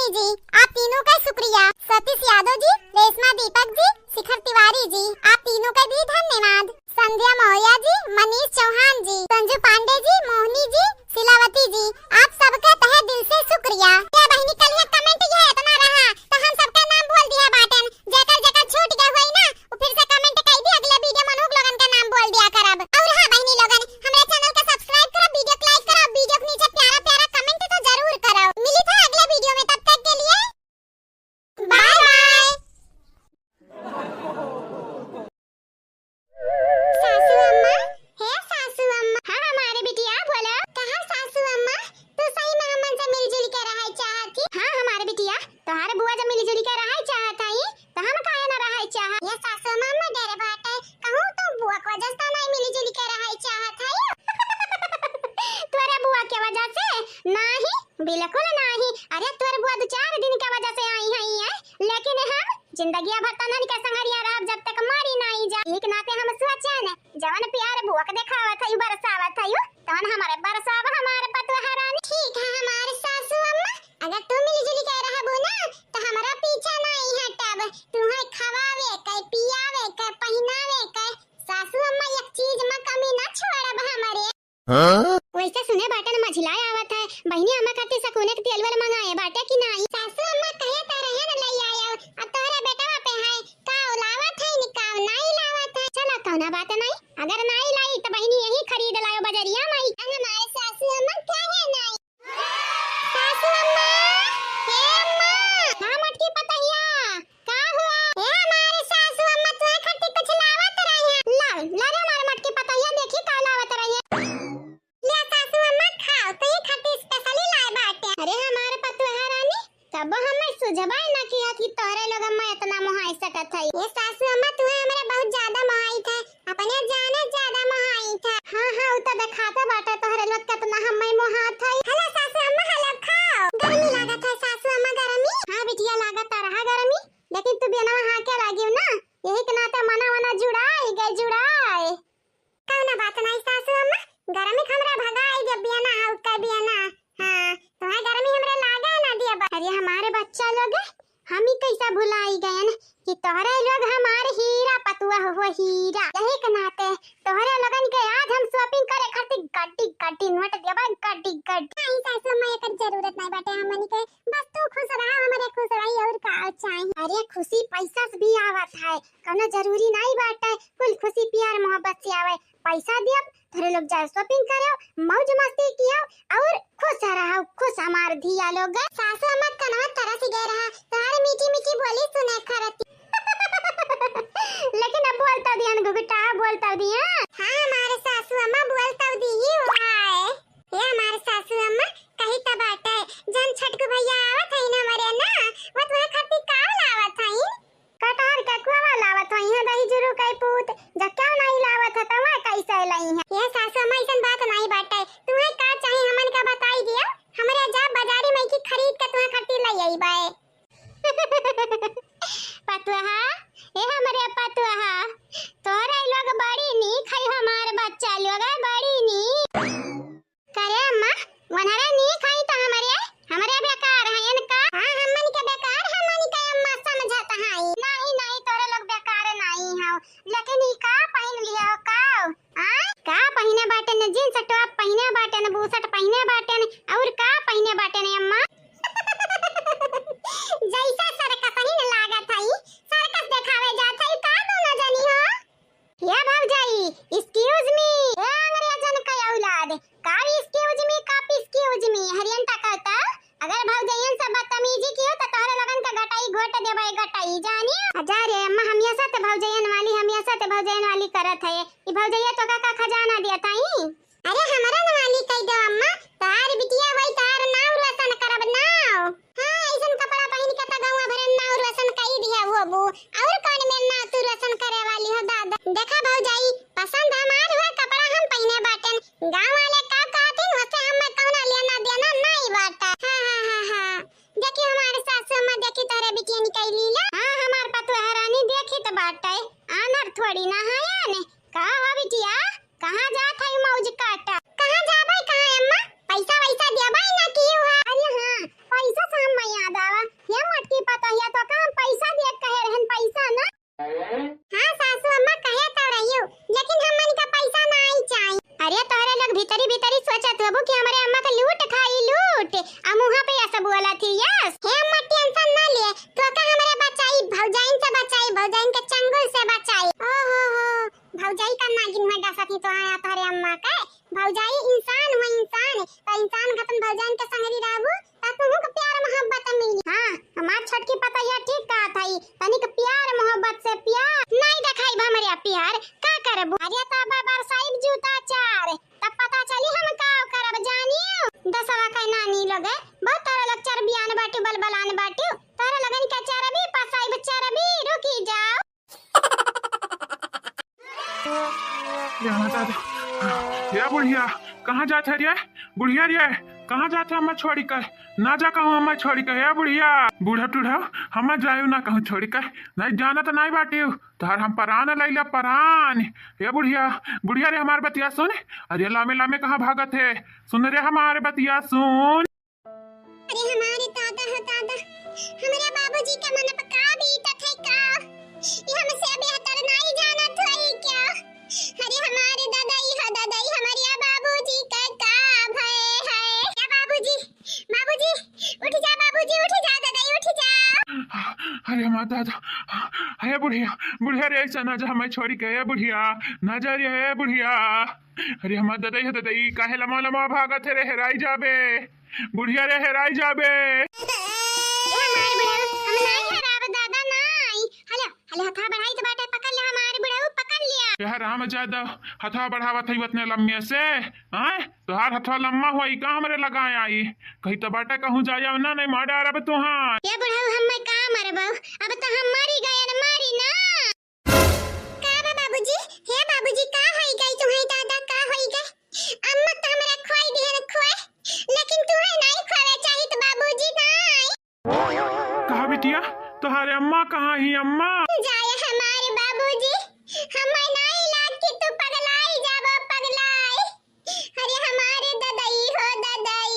जी, आप तीनों का शुक्रिया। सतीश यादव जी, रेशमा दीपक जी, शिखर तिवारी जी, आप तीनों का भी धन्यवाद। संध्या मौर्या जी, मनीष चौहान जी, संजू पांडे जी, मोहनी जी, शिलावती जी, आप सबका तहे दिल से शुक्रिया। ए बहिनी, कल ये comment ये इतना रहा, तो हम सबका नाम बोल दिया बाटेन। जेकर जेकर छूट गया होई ना, वो फिर से comment कई दी, अगले video में उन लोगन का नाम बोल दिया करब। और हाँ बहिनी लोगन, हमरा channel का subscribe करब, video को like करब, video के नीचे प्यारा प्यारा comment तो जरूर करब। मिली था अगले video में, तब तक के लिए bye bye। सासू अम्मा, हे सासू अम्मा। हाँ हमारे बिटिया, बोलो। कहा सासू अम्मा, तू सही में हमन से मिलजुल के रहे चाहत ही? हाँ हमारे बिटिया, तोहार बुआ जब मिलजुल के रहे चाहत हई, तो हम काहे ना रहे चाहत? ये सासू अम्मा, डर बाटे, कहूँ तू बुआ के वजह से तो नहीं मिलजुल के रहे चाहत हई? तोरे बुआ के वजह से? नाही, बिल्कुल नाही। अरे तोर बुआ दो चार दिन के वजह से आई हई है, लेकिन हम जिंदगिया भर तनन के संगरिया रहब, जब तक मरी नाही जा। एक नाते हम सोचन, जवन प्यार बुआ के देखावत हई, बरसावत हई, तवन हमारे बरसाव हमारे पतोहा रानी। ठीक है हमारे सासू अम्मा, अगर तू मिलजुल के रहबू ना, तो हमारा पीछा नाही हटब। तुम्हें खवावे के, पियावे के, पहिनावे के, सासू अम्मा एक चीज में कमी ना छोड़ब हमारे। हाँ? वैसे सुने बाटन मझिलाए आवत है, बहिनी अम्मा खातिर सकुने के तेल वेल मंगाए बाटे कि नाही? सासू अम्मा कहे तो रहे न ले आयो, अब तोहरे बेटवा पे है, का लावत है नि का नाही लावत है। चला कौना बात नाही, अगर नाही लाई तो बहिनी यही खरीद लायो बजरिया माई। हमारे सासू अम्मा कहे नाही। सासू अम्मा, हे अम्मा। हाँ मोटकी पतहिया, का हुआ? हे हमारे सासू अम्मा, तुम्हारे खातिर कुछ लावत रही है। ला, ला रे हमारे मोटकी पतहिया, देखी का लावत रही है। ले सासू अम्मा खाओ, तुम्हारे खातिर specially लाए बाटे। अरे हमारे पतोहा रानी, कबो हमें सुझबाई ना किया कि तोहरे लोग अम्मा इतना मोहाई सकत है। ये सासू अम्मा, तुम्हें हमारे बहुत ज्यादा मोहाई था। अपने जाने ज्यादा मोहाई था। हाँ, हाँ, उ तो देखाते बाटे तोहरे लोग केतना हम्मे मोहात हई। हेलो सासू अम्मा, हेलो खाओ। गर्मी लागत है सासू अम्मा, गर्मी? हाँ बिटिया, लागत तो रहा गर्मी, लेकिन तू बियनवा हाँके लागियो ना, यही के नाते मना वना जुड़ाई गए, जुड़ाई। कौनो बात नहीं सासू अम्मा, गर्मी के हमरा भगाई दे बियना, हाँ, उका बियना। हाँ, तुम्हें गर्मी हमरे लागे ना दिया बा। अरे हमारे बच्चा लोग, हम ही कैसा भुलाई गयन कि तोहरे लोग हमारे हीरा पतुआ हो, हीरा। यही के नाते तोहरे लोगन के आज हम shopping करे खातिर गड्डी गड्डी नोट देबा, गड्डी गड्डी। नहीं सासू अम्मा, एकर जरूरत नहीं बाटे हमनी के, बस तू खुश रहा, हमरे खुश रही, और का चाही? अरे खुशी पैसा से भी आवत है, कौनो जरूरी नहीं बाटे कुल खुशी प्यार मोहब्बत से आवे। पैसा दियब, तोहरे लोग जाओ shopping करो, मौज मस्ती कियो और खुश रहो, खुश हमार धिया लोग। सासू अम्मा कनवा तरस गए रहा, तोहर मीठी मीठी बोली सुने खरती। लेकिन अब बोलता दियन घुघटा, बोलता दियन। हाँ, हमारे सासू अम्मा बोलता दी ही हुआ है। ये हमारे सासू अम्मा कही तब बाटे, जन छटकू भैया आवत है ना मरे ना, वो तुम्हारे खातिर का लावत है? कटहर के कोवा लावत होइहैं दही जुरु कई पूत, जब क्यों नहीं लावत है, तो वह कैसे लई है? ये सासू अम्मा, ऐसन बात नहीं बाटे। तुम्हें का चाही, हमन का बताई दिया, हमरे जा बाजारी में की खरीद के तुम्हें खातिर ले आई बाए। पतुहा, ए हमरे पतुहा, तोहरे लोग बड़ी नीक है, हमार बच्चा लोग है बड़ी नीक। करे अम्मा, वनहरे नीक हई त हमरे, हमरे बेकार हयन का? हाँ, हमन के बेकार, हमन के अम्मा समझत हई। नहीं, नहीं, तोरे लोग बेकार नहीं हौ, लेकिन ई का पहिन लियो का? आय? का पहिने बाटेन? Jeans top पहिने बाटेन, बुशर्ट पहिने बाटेन, और का पहिने बाटेन अम्मा? जैसा सर्कस ही न लागत हई, सर्कस देखावे जात हई का दोनों जनी हो? ए भौजाई, excuse me, ए अंग्रेजन के औलाद, का excuse me, का excuse me, हरियन तक कहता, अगर भौजाइयन से बदतमीजी कियो त तोहरे लोगन के गटाई घोट देबे, गटाई, जानियो। जा रे अम्मा, हमेशा ते भौजाइयन वाली, हमेशा ते भौजाइयन वाली करत है, ई भौजाइया तो का, का खजाना दिया ताई? अरे हमरा नवाली कह दो अम्मा, तार बिटिया वही तार नाव रोशन करब नाव। हाँ, ऐसन कपड़ा पहिन के त गौवा भरन नाव रोशन कई दिया होबू। और कौन मेर नाव तू रोशन करे वाली हो दादा? देखा भौजाई, पसंद हमार हुआ कपड़ा हम पहिने बाटेन। गाँव वाले का कहथिन, ओसे हमें कौना लेना देना नहीं बाटा। हाँ, हाँ, हाँ, हाँ। देखी हमारे सासू अम्मा, देखी तोहरे बिटिया निकली ला। हाँ, हमार पतोह रानी देखी त बाटे, आन्हर थोड़ी ना है ने। का हो बिटिया, कहाँ जात है मौज काटा? कहाँ जाबे, कहाँ अम्मा? पैसा वैसा देबे ना की हुआ? अरे हाँ, पैसा से हम याद आवा। Yes, हे अम्मा, tension ना लिए, तोका हमरे बचाई, भौजाइन से बचाई, भौजाइन के चंगुल से बचाई। ओ हो हो, भौजाई का नागिन में डसत ही तो आया तोहरे अम्मा के। भौजाई इंसान हो इंसान, तो इंसान के अपन भौजाइन के संगरी रहबू, तो तुहू के प्यार मोहब्बत मिली। हाँ, हमार छोटकी पतैया ठीक कहत हई, तनिक प्यार मोहब्बत से प्यार नहीं देखाई हमरे प्यार, का करबू? अरे तो अब बरसाइब जूता चार, तब पता चली हम का करब जानियो। दसवा के नानी लोग, बहुत तारा लोग चरबियान बाटू, बलबलान बाटू, तारा लोगन के चरबी पसाइब चरबी, रुकी जाओ। जाना चाहता। ए बुढ़िया, कहाँ जात है रे? बुढ़िया रे, कहाँ जात है हमें छोड़ी के? ना जा कहूँ हमें छोड़ी के, ए बुढ़िया। बूढ़ा टूढ़ा, हमें जायु ना कहूँ छोड़ी के। नहीं जाना तो नहीं बाटियो। तोहार हम परान लैला परान। हे बुढ़िया, बुढ़िया रे हमार बतिया सुन। अरे लामे लामे कहाँ भागत है? सुन रे हमार बतिया सुन। अरे हमारे दादा हो दादा, हमरा बाबूजी के मन पर का बीतत है का? ये हमसे बेहतर नहीं जानत होई क्या? अरे हमारे दादा, ई हो दादा, ई हमारे बाबूजी के का भय है? या बाबूजी, बाबूजी, उठ जा बाबूजी, उठ जा दादा, उठ जा। अरे हमार दादा, अरे बुढ़िया, बुढ़िया रे, ऐसा ना जा हमें छोड़ी के, ए बुढ़िया, ना जा रे, ए बुढ़िया। अरे हमार दादा, ये दादा, ई काहे लमा लमा भागत है रे, हेराई जाबे, बुढ़िया रे, हेराई जाबे। ए हमार बुढ़ऊ, हम नाई हेराब दादा, नाई। हले, हले हथवा बढ़ाई तो बाटे, पकड़ ले हमार बुढ़ऊ, पकड़ लिया। ए हराम जादा, हथवा बढ़ावत है उतने लम्बे से, आय? तोहार हथवा लम्बा होई का हमरे लगाए आई? कहीं तो बाटे कहूँ जाया ना, नहीं मार डारब तुहार। ए बुढ़ऊ, हम मैं का मरबऊ? अब तो हम मरी गए न, मरी ना। का बा बाबूजी? हे बाबूजी, का होई गई तुम्हें दादा, का होई गई? अम्मा तो हमरा खोई दिहन खोए, लेकिन तुम्हें नहीं खोए चाहित बाबूजी, नहीं। कहा बिटिया, तोहारे अम्मा कहाँ ही अम्मा? जाए हमारे बाबूजी, हमें नहीं लाग कि तू पगलाई जाबो पगलाई। अरे हमारे ददई हो ददई,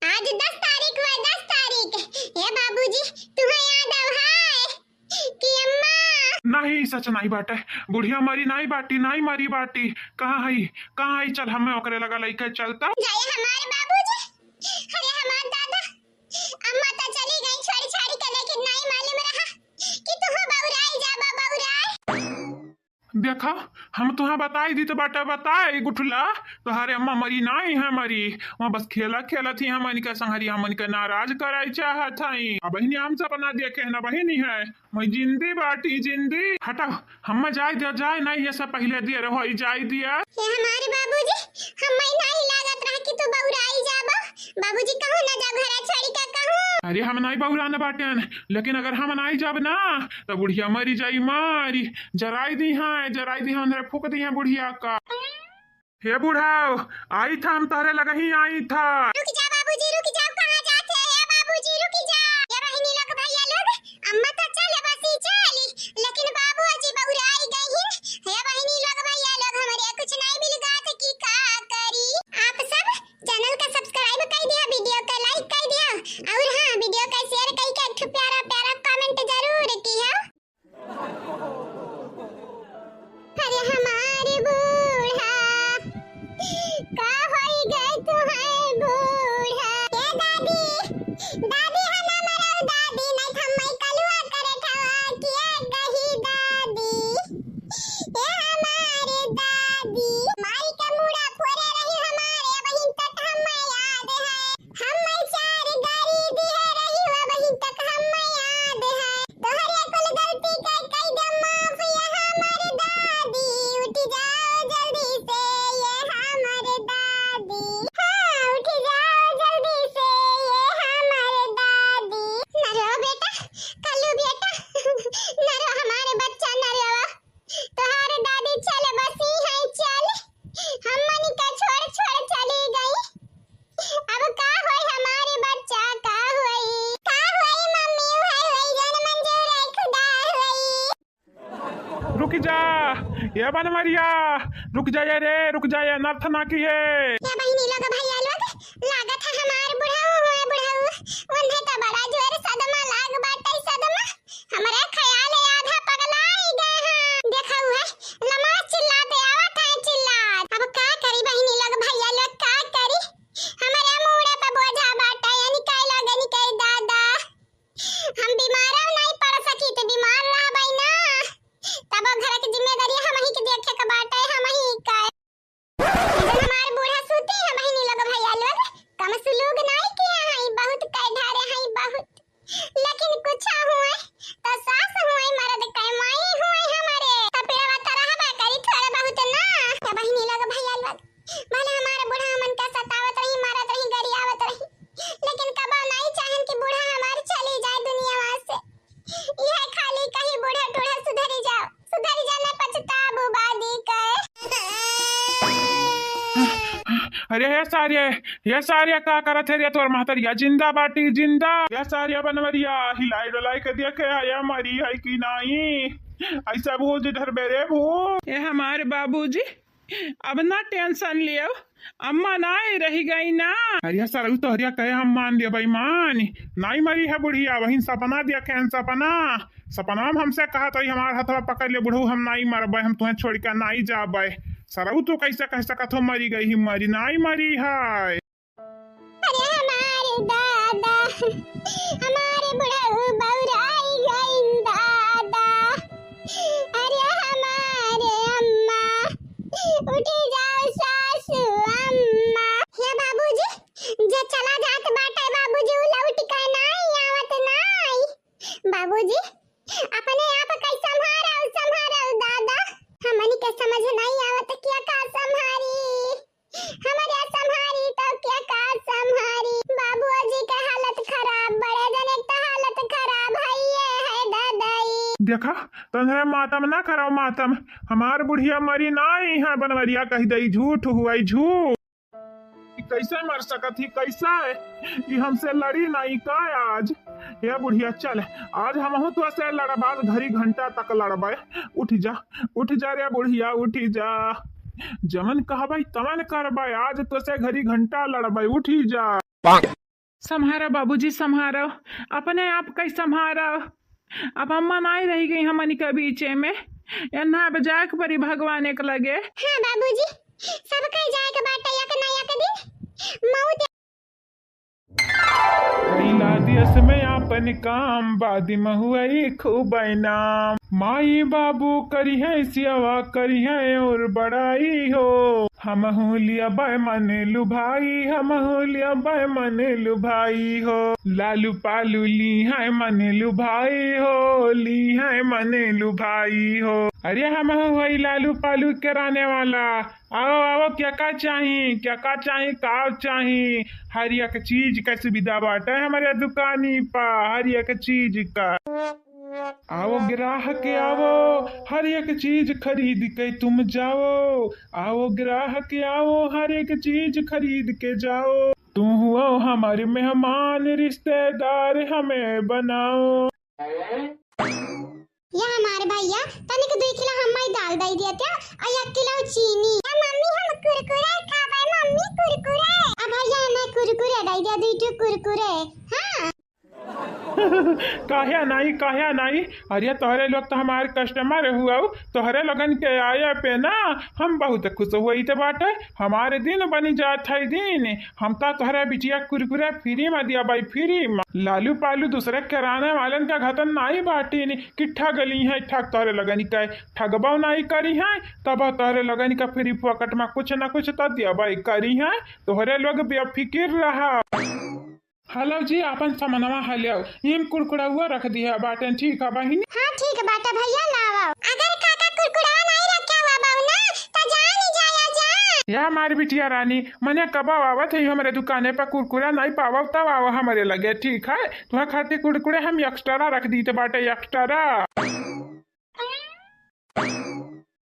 आज दस तारीख हुआ, दस तारीख। हे बाबूजी, तुम्हें याद आव है कि अम्मा। नहीं, सच नहीं बाटे, बुढ़िया मरी नहीं बाटी, नहीं मरी बाटी। कहाँ है, कहाँ है? चल हमें ओकरे लगा लइके चलता। जाए हमारे बाबूजी, अरे हमार दादा, अम्मा तो चली गई छोड़ी छाड़ी के, लेकिन नहीं मालूम रहा कि तू बौराई जाबा बौराई। देखा, हम तुहा बताई दी तो बाटा बताई गुठला, तोहारे अम्मा मरी नाई है मरी, वहाँ बस खेला खेलत ही हमन के संगरी, हमन के नाराज कराई चाहत हई। अबहिनी हम सपना देखे है ना बहिनी है, मैं जिंदी बाटी जिंदी। हटा, हम्मा जाए दिया, जाए नहीं, ये सब पहिले दिए रहो, ई जाए दिया। हे हमारे बाबूजी, हम्मा नहीं लागत रहा कि तू बौराई जाबा। बाबूजी कहूँ ना जा घरा छोड़ी का कहूँ। अरे हम नहीं बौरान बाटेन, लेकिन अगर हम नहीं जाब ना, तो बुढ़िया मरी जाई मारी, जराई दी है, जराई दी है, अंदर फूक दी है बुढ़िया का। हे बुढ़ाओ, आई था, हम तोहरे लगही आई था। रुक जा बाबूजी, रुक जा, कहाँ जात है? हे बाबूजी, रुक जा। ये बहिनी लोग, भैया लोग, अम्मा तो चल बसी चली, लेकिन बाबूजी बौराई गई हैं। हे बहिनी लोग, भैया लोग, हमरे कुछ नहीं मिल गात की का करी। आप सब channel का subscribe कर दिया, video का like कर दिया, और हाँ, video का share करके एक ठो प्यारा प्यारा comment जरूर किया। अरे हमारे बूढ़ा, का होई गए तुम्हें बूढ़ा? ए दादी, दादी हम मरल दादी, नहीं हम मैं कलुआ करे ठवा किया गही दादी। ए हमारे दादी, माई के मुड़ा फोरे रही हमारे, वहीं तक हम याद है। हम चार गारी दिहे रही, वहीं तक हम याद है। तोहरे कुल गलती के कई दे माफ, ये हमर दादी। उठ जाओ जल्दी से, ये हमर दादी। हाँ, उठ जाओ जल्दी से, ये हमर दादी। न रो बेटा, कल्लू बेटा, न रो हमारे बच्चा, न रो। तोहार दादी चल बसी है, चल। हमनी का छोड़, छोड़ चली गई। अब का होई हमारे बच्चा, का होई? का होई मम्मी, उहे होई जौन मंजूर है खुदा होई। रुक जा, ये बनवरिया, रुक जा ये रे, रुक जा ये, अनर्थ ना किए। ये बहिनी लोग, भैया लोग, लागत है हमार बुढ़ऊ हुए, बुढ़ऊ, उन्हें तो बड़ा जोर सदमा लाग बाटे, सदमा। हमरे ख्याल है आधा पगलाई गए हैं। देखा हुआ है, नमाज चिल्लाते आवत है, चिल्लात। अब का करी बहिनी लोग, भैया लोग, का करी? हमरे मूड़े पे बोझा बाटे, यानी कई लोगन के दादा। रे, हे सारे, हे सारे, का करत है रे तोर महतरिया? जिंदा बाटी, जिंदा। हे सारे बनवरिया, हिलाई डुलाई के देखे, आया मरी है कि नाई? ऐसा भूज ढरबे रे भूज। ए हमारे बाबूजी, अब ना tension लियो, अम्मा नाई रही गई ना। अरे सरऊ तोहरिया कहे हम मान लियो बेईमान, नाई मरी है बुढ़िया, वही सपना देखे हैं, सपना। सपना में हमसे कहा तो हमार हथवा पकड़ ले बुढ़ऊ, हम नाई मरबे, हम तुहें छोड़ के नाई जाबे। सरऊ तू कैसे कह सकत हो मरी गई ही, मरी नाई मरी है। अरे हमारे दादा, हमारे बुढ़ऊ बौराई गइन दादा। अरे हमारे अम्मा, उठी जाओ सासू अम्मा। हे बाबूजी, जे चला जात बाटे बाबूजी, उ लौट के नाई आवत नाई। बाबूजी, अपने आप के संभारो, संभारो दादा। हमनी के समझ नाई आवत क्या का संभारी। हमरे संभारी तो क्या का संभारी। बाबूजी के हालत खराब, बड़े जने के तो हालत खराब है, ये है दादाई। देखा, तोहरे मातम ना करो मातम, हमार बुढ़िया मरी नाई है, बनवरिया कह दई झूठ हुआ झूठ। ई कैसे मर सकत ही, कैसे? ई हमसे लड़ी नाई का आज? ए बुढ़िया चल, आज हमहू तोसे लड़ब, आज घड़ी घंटा तक लड़बे। उठ जा, उठ जा रे बुढ़िया, उठ जा। जवन कहबे तवन करबे, आज तोसे घड़ी घंटा लड़बे, उठ जा। संभारा बाबूजी, संभारा, अपने आप के संभारा। अब अम्मा नाई रही गई हमनी के बीचे में, एन्हा अब जाए के परी भगवान एक लगे। हाँ बाबूजी, सबके जाए के बाटे एक ना एक दिन। मौत कैला देश में आपन काम, बाद में हुई खूब नाम। माई बाबू करिहैं सेवा, करिहैं और बड़ाई हो। हमहू लियबै मन लुभाई, हमहू लियबै मन लुभाई हो। लालू पालू लीहैं मन लुभाई हो, लीहैं मन लुभाई हो। अरे हमहू हई लालू पालू के रहने वाला। आवो, आवो, क्या का चाही, क्या का चाही, का चाही? हर एक चीज के सुविधा बाटे हमरे दुकानी पा, हर एक चीज का। आओ ग्राहक आओ, हर एक चीज खरीद के तुम जाओ। आओ ग्राहक आओ, हर एक चीज खरीद के जाओ। तू हुआ हमारे मेहमान, रिश्तेदार हमें बनाओ। या हमारे भैया, तनिक दुई किलो हम्मई दाल दई दिया त्या, और एक किलो चीनी। ए मम्मी, हम कुरकुरे खाबे, मम्मी कुरकुरे। अब भैया, हमें कुरकुरे दई दिया, दुई ठो कुरकुरे। हाँ। काहे नाई, काहे नाई? अरे तोहरे लोग तो हमारे customer हुआ, तोहरे लोगन के आए पे ना हम बहुत खुश हुई थे बाटे। हमारे दिन बनी जात है दिन। हम तो तोहरे बिटिया कुरकुरे free में दिया भाई, free में। लालू पालू दूसरे किराने वालन का घतन नाई बाटीन कि ठग लीहैं, ठग तोहरे लोगन के ठगबो नाई करिहैं, तब तोहरे लोगन का free फोकट में कुछ न कुछ तो दिया भाई करिहैं। तोहरे लोग बेफिकिर रहा। हलो जी, आपन सामानवा हल्याओ, इम कुरकुरउआ रख दिया बाटेन, ठीक है बहिनी? हाँ, ठीक बाटे भैया, लावा। अगर काका कुरकुरवा नहीं रखे हुआ बाऊ ना, तो जानी जाया जा। या हमारी बिटिया रानी, मने कब आवत है हमरे दुकाने पर कुरकुरा नहीं पावब, तब आवा हमरे लगे, ठीक है? तुम्हारे खातिर कुरकुरे हम extra रख दीते बाटे, extra।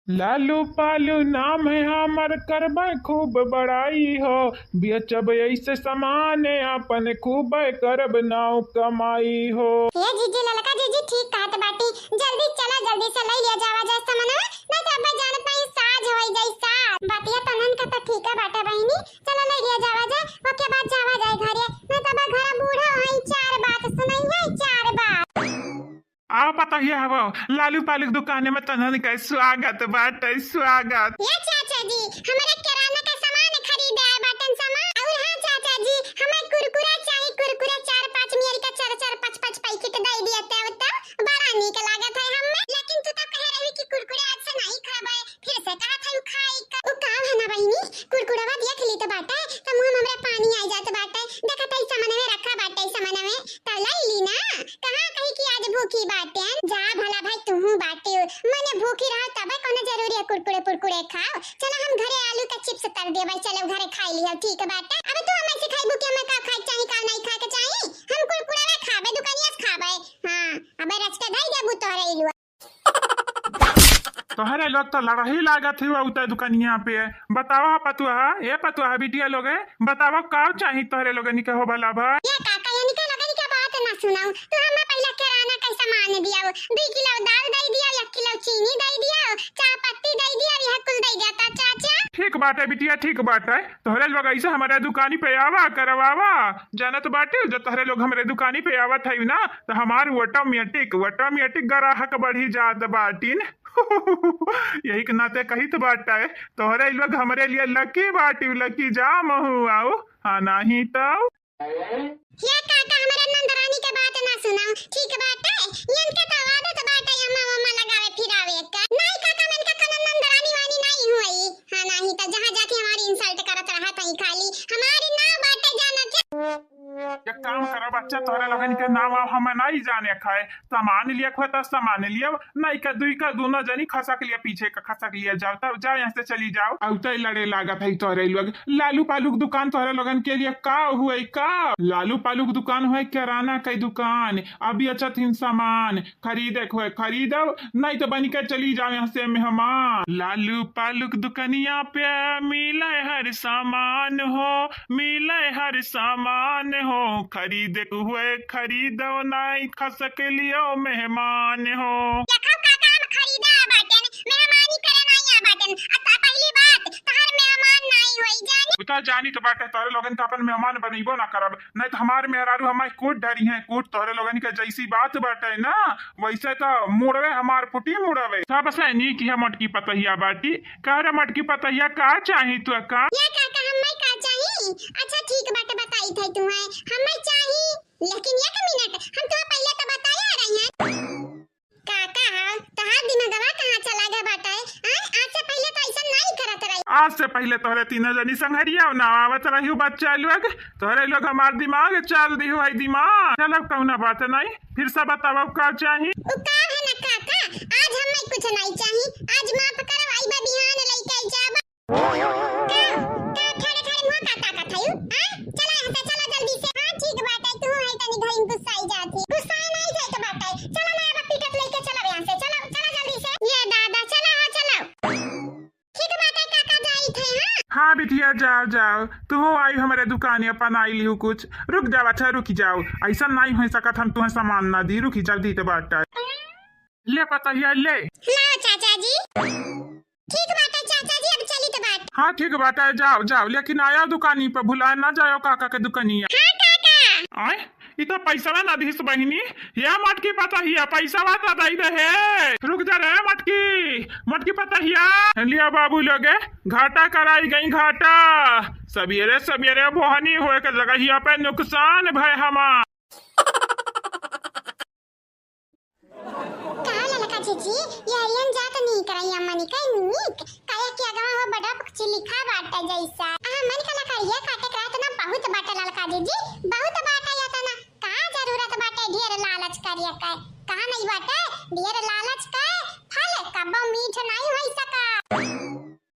लालू पालू नाम है हमर, करबै खूब बड़ाई हो, बेचब ऐसे सामान आपन, खूब करब नाव कमाई हो। ए जीजी, ललका जीजी ठीक कहत बाटी, जल्दी चला, जल्दी से ले लिया जावा जाए सामानवा, नहीं तो अब्बा जानत नहीं साझ होई जाई साझ। बतिया तनन का तो ठीक है बाटे बहिनी, चला ले लिया जावा जाए, ओके बाद जावा जाए घरे, नहीं तो अब्बा घर बूढ़ा होई, चार बात सुनाई है, चार बात। आओ पतोहिया, आवो, लालू पालू के दुकाने में तनन के स्वागत बाटे, स्वागत। ए चाचा जी, हमरे किराना का सामान खरीदे आए बाटन सामान। और हाँ चाचा जी, हमें कुरकुरा चाही, कुरकुरा चार पाँच मेरी का चार चार पाँच पाँच पैकेट दे दिया ते, तो बड़ा नीक लागत है हमें। लेकिन तू तो कहे रही कि कुरकुरे आज से नहीं खाबे, फिर से कहा था खाई का। उ का है ना बहिनी, कुरकुरवा देख ली तो बाटे, तो मुंह में हमरे पानी आ जात बाटे। देखा था इस सामान में रखा बाटे, इस सामान में। त लई ली ना, कहाँ कही कि आज भूखी बाटे। जा भला भाई, तुहू बाटे, मने भूखी रहो तबे कौनो जरूरी है कुरकुरे पुरकुरे खाओ। चला हम घरे आलू तोहरे लोग तो लड़ही लागत हुआ उतर दुकनिया पे। बतावा पतुआ, ए पतुआ, बिटिया लोग, बतावा का चाही तोहरे लोगन के हो भला भा? ये काका, इनके लोगन के बात ना सुनाऊ। तू हमें पहले किराना का सामान दियाओ, दुई किलो दाल दे दियाओ, एक किलो चीनी दे दियाओ, चाय पत्ती दे दियाओ, यह कुल दे जाता चाचा। ठीक बात है बिटिया, ठीक बात है। तोहरे लोग ऐसे हमारे दुकानी पे आवा करवावा, जानत बाटे, जब तोहरे लोग हमरे दुकानी पे आवत है ना, तो हमार automatic, automatic ग्राहक बढ़ी जात बाटिन। यही के नाते कहित बाटे, तोहरे लोग हमरे लिए lucky बाटिउ, lucky जाम हो आओ, हाँ नाही तो। ये काका, हमरे नंदरानी के बात ना सुनाओ, ठीक बाटे? इनके तो आदत बाटे अम्मा मम्मा लगावे फिरावे का। नहीं काका, मैं इनका कौनो नंदरानी वानी नहीं हुई। हाँ, नहीं तो जहाँ जाके हमारी insult करत रहत हई खाली। हमारी ना बाटे जानत है। एक काम करो बच्चा, तोहरे लोगन के नाम अब हम नहीं जाने खाए। सामान लिए हुए तो सामान लियो, नहीं का दुई का दोनों जनी खसक लिया, पीछे का खसक लिया, जाओ तब जाओ यहाँ से चली जाओ। अउते लड़े लागत है तोहरे लोग। लालू पालू के दुकान तोहरे लोगन के लिए का हुए का? लालू पालू के दुकान हुए किराना के दुकान, अब बेचत हिन सामान, खरीदे के हुए खरीदो, नहीं तो बनी के चली जाओ यहाँ से मेहमान। लालू पालू के दुकनिया पे मिले हर सामान हो, मिले हर सामान हो, खरीदे के हुए खरीदो, नहीं खसक लियो मेहमान हो। देखो काका, हम खरीदा बाटेन, मेहमानी करे नहीं आ बाटेन। आ त पहली बात, तोहर मेहमान नहीं होई जाने। उ त जानी तो बाटे, तोहरे लोगन का अपन मेहमान बनइबो ना करब, नहीं तो हमार मेहरारू हमार कूट डरी हैं, कूट तोहरे लोगन के जैसी बात बाटे ना, वैसे तो मुड़वे हमार फुटी मुड़वे। सबसे नीक है मोटकी पतहिया बाटी। का रे मोटकी पतहिया, का चाही तू का? ये काका, हमें का चाही? अच्छा ठीक बाटे, बताई थे तुम्हें, हमें चाही, लेकिन एक मिनट, हम तुम्हें पहले तो बताया रही हैं। काका, हाँ, तोहार दिमागवा कहाँ चला गया बाटे? आय, आज से पहले तो ऐसा नहीं करत रही। आज से पहले तोहरे तीनों जनी संघरिया ना आवत रही बच्चा लोग, तोहरे लोग हमार दिमाग चल दी हुआ दिमाग। चलो कौनो बात नहीं, फिर से बताओ का चाही? उ का है ना काका, आज हमें कुछ नहीं चाही, आज माफ करो, आई बा बिहान लेके आई जाबा। का, का ठाड़े ठाड़े मुँह का ताकत है यू? हाँ? चला यहाँ से, चला जल्दी से। हाँ, ठीक बाटे, तू है तनी घड़ी गुस्साई जात ही। गुस्साए नहीं जाए के बाटे। चला ना, अब पीटत लेके चला यहाँ से। चला, चला जल्दी से। ये दादा, चला, हाँ, चला। ठीक बाटे, काका जाई थे, हाँ? हाँ बिटिया, जाओ, जाओ। तू आई हमारे दुकान अपन आई लिहू कुछ। रुक जाओ, अच्छा रुक जाओ। ऐसा नहीं हो सकत हम तुम्हें सामान ना दी। रुकी, जल्दी तो बाटे। ले पतहिया, ले। लाओ चाचा जी। ठीक बाटे चाचा जी, अब चली तो बाटे। हाँ ठीक बाटे, जाओ जाओ, लेकिन आया दुकानी पे, भुलाए ना जाओ काका के दुकानिया। हाँ काका। आय, ई तो पैसवा ना दिस बहिनी। या मटकी पतहिया, पैसवा तो दई दे हे। रुक जा रे मटकी, मटकी पतहिया। लिया बाबू लोगे, घाटा कराई गई घाटा। सबेरे सबेरे बोहनी होए के जगहिया पे नुकसान भय हमार। का ललका जीजी, ये अरियन जात नीक रही, अम्मनी का नीक, काहे कि अगवा हो बड़ा पक्षी लिखा बाटे जैसा। आ, मन का लकड़िया काटे के रहत ना बहुत बाटे ललका जीजी, बहुत बाटे या तना। का जरूरत बाटे ढेर लालच करिया के? का नहीं बाटे ढेर लालच के? फल कबो मीठ नहीं होई सका।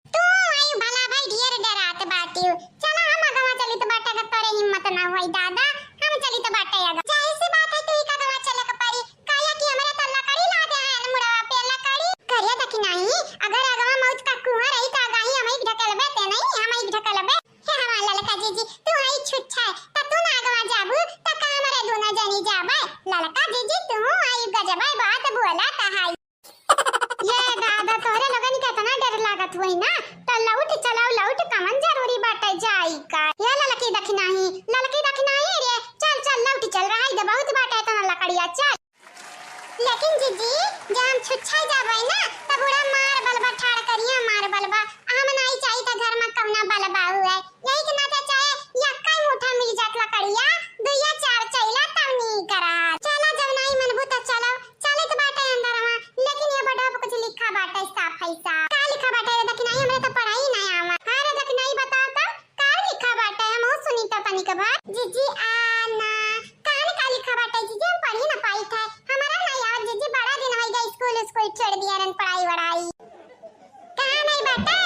तू आई भला भाई ढेर डरात बाटिउ। चला हम अगवा चलित बाटे, अगर तोरे हिम्मत ना होई दादा, हम चलित बाटे अगवा। जाहिर सी बात है तू ही का अगवा चले के पड़ी, काहे कि हमरे तो लकड़ी ला दे हैं मुड़वा पे लकड़ी। करे देखी नहीं, अगर अगवा मौत का कुआं रही तो अगाही हम ही ढकलबे ते नहीं, हम ही ढकलबे। हे हमार ललका जीजी, तू आई छुच्छा है, त तू ना अगवा जाबू, त का हमरे दोनों जनी जाबे? ललका जीजी, तू आई गजबे बात बोला त हाई। ये दादा, तोहरे लोगन के इतना डर लागत होई ना, त लौट चलाओ, लौट कवन जरूरी बाटे जाई का? ये ललकी दखिनाही, ललकी दखिनाही रे, चल, चल, लौट चल, रहाई दे, बहुत बाटे इतना लकड़िया, चल। लेकिन जीजी, जब हम छुच्छा जाबे ना, त बूढ़ा मार बलबा ठाड़ करिया, मार बलबा, हम नाई चाही त घर में कौना बलबा हुए। यही के नाते चाहे यक्का ही मुठा मिल जात लकड़िया, दुइया चार चैला तब नी करा। चला जब नाई मनबू त चलो, चलित बाटे अंदरवा, लेकिन ये बड़ा कुछ लिखा बाटे साफ है साफ। का लिखा बाटे रे दखिनाही, हमरे तो पढ़ाई ना आवा। हाँ रे दखिनाही बताओ तो, का लिखा बाटे, हम सुनी तो तनिक भर। जीजी आ ना, का रे का लिखा बाटे जीजी, हम पढ़ी ना पाई थे, हमारा नहीं आवत जीजी, बड़ा दिन हो गया स्कूल स्कूल छोड़ दिया रन पढ़ाई वढ़ाई। कहाँ नहीं बाटे?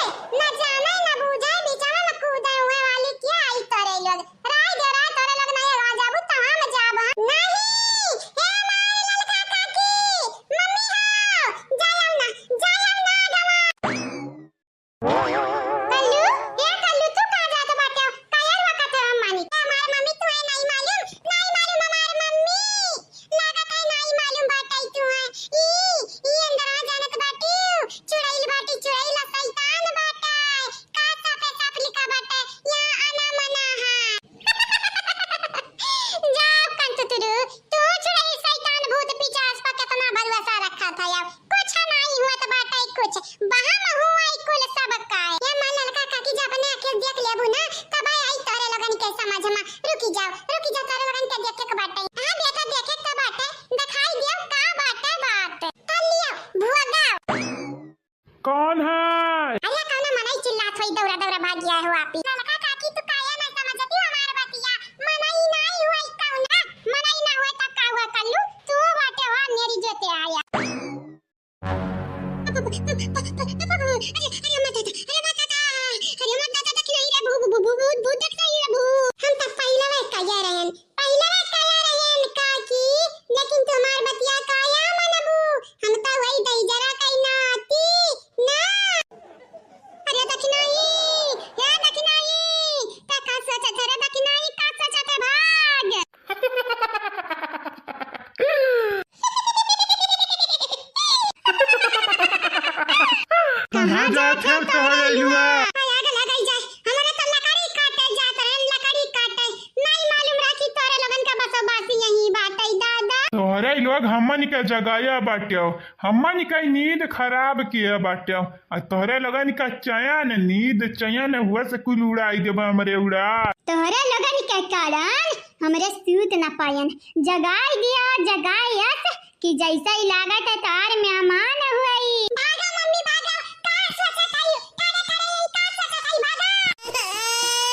लुआ। आग लगाई जाए, हमरा तो लकड़ी काटे जात रहन, लकड़ी काटे। नहीं मालूम रहा कि तोरे लोगन का बसोबासी यहीं बाटे, दादा। तोहरे लोग हमन के जगाया बाट्यो, हमन के नींद खराब किया बाट्यो। आ तोहरे लोगन का चैन, नींद चैन हुआ से कुल उड़ाई देबा हमरे उड़ा। तोहरे लोगन के कारण हमरे सूत न पायन, जगाई दिया, जगाई अस कि जैसे ही लागत है तार मेहमान हुई। भागा मम्मी भागा, का सोचत हई? ठड़े ठड़े यही का सोचत हई? भागा।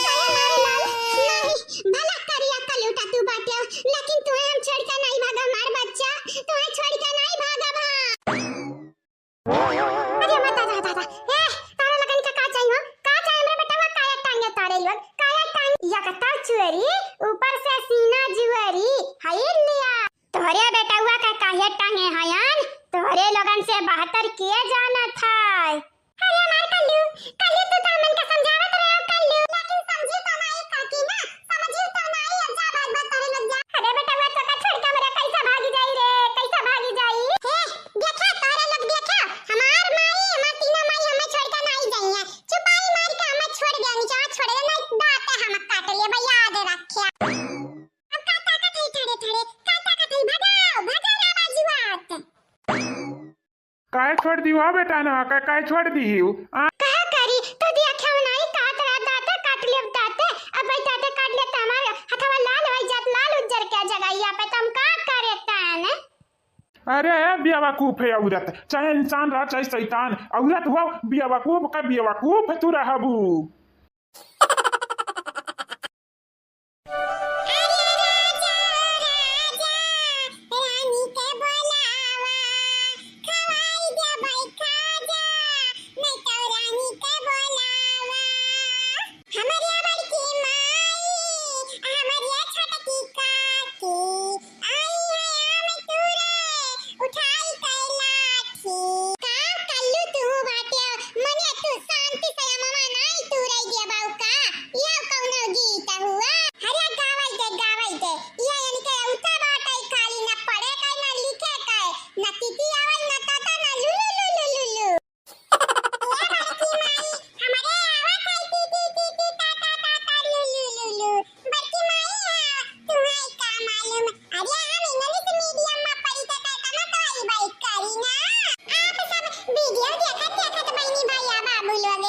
अरे मारे लाल, नहीं, भला करिया कलूटा तू बाटे, लेकिन तुहे हम छोड़ के नहीं भागा हमार बच्चा, तुहे छोड़ के नहीं भागा भा। अरे माता दादा दादा, ए, तारा लगन का का चाहिए हो? का चाहिए हमरे बेटवा? काया टांगे तारे लोग, काया टांग, या कता चुअरी, ऊपर से सीना जुअरी, हाय लिया। तोहरे बेटउआ का काहे टांगे हयन? तोहरे लोगन से बहतर के जानत है। अरे हमार कल्लू, कल्लू तू तो हमन का समझावत रहे हो कल्लू, लेकिन समझी तो नाई काकी ना, समझी तो नाई। अब जा भाग भाग तोहरे लोग जा। अरे बेटउआ तोका छोड़ के हमरा कैसा भागी जाई रे, कैसा भागी जाई? हे, देखा तोहरे लोग देखा, हमार माई, हमार तीनों माई हमें छोड़ के नाई जाई है। चुपाई मार के हमें छोड़ दे, नीचे छोड़ दे, नहीं दांत हम काट ले भैया, याद रखे। अब का ताकत है ठड़े ठड़े, का ताकत है, भगाओ, भगाओ ना बाजुआत। काहे छोड़ दी हो बेटा ना, का, काहे छोड़ दी हो? आ? का करी, तो दिया खेल नहीं, काट रहा दांते काट ले दांते, अब भाई दांते काट ले तो हमारे हथवा लाल हो जात, लाल उज्जर के जगहिया पे, तो हम का करे ताने? अरे बेवकूफ है औरत, चाहे इंसान रहा चाहे शैतान, औरत हुआ बेवकूफ का बेवकूफ तू रहबू। अरे राजा, राजा, रानी के बोलावा, खवाई देबै खाजा, नहीं तो रानी के बोलावा। हमरे बड़की माई, हमरे छोटकी काकी, आई है आम तूरे, उठाई के लाठी। का कल्लू तू बाटे, मने तू शांति से अमवा नाई तूरे देबा का? यह कौनो गीत हुआ? अरे गावई दे, गावई दे। ये इनके उता बाटे, खाली न पढ़े के, न लिखे के, न तिती आवल, न ताता, न लुलु, लुलु, लुलु। ए बड़की माई, हमरे आवत है ती, ती, ती, ती, ता, ता, ता, ता, लू, लू, लू, लू। बड़की माई, हाँ, तुम्हें का मालूम? अरे, हम English medium में पढ़ी थे, तो इतना तो आई बाई करी ना। आप सब video देखत, देखत बहिनी, भैया, बाबू लोग,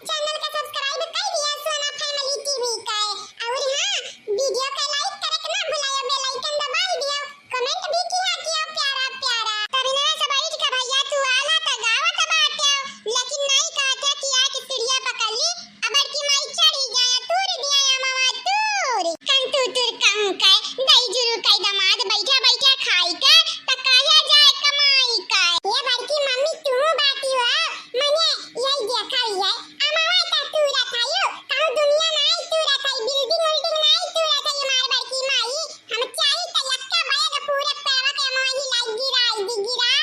channel का subscribe कर दिया सोना Family TV का। और हाँ, video का like करे के ना भुलायो, bell icon दबाई दियो। Comment भी किया किया प्यारा प्यारा। तब इन्हें सब बैठ के भैया तू आला त गावत बाटे, लेकिन नहीं कहते कि आके सीढ़िया पकड़ ली, अब बड़की माई चढ़ी जाए, तूर दिया या मामा तूर। कन तू तुर कहूँ के, दई जुरु के दमाद बैठा बैठा खाई के, त काहे जाए कमाई के। ये बड़की मम्मी तू बाटी हो, मने यही देखा हुई है, अमावा का तूरा था यो, कहूँ दुनिया में आई तूरा था, building उल्डिंग में आई तूरा था, ये मार बड़की माई। हम चाही त यक्का बया के पूरे पेड़वा के मोही लाई गिराई दी गिरा।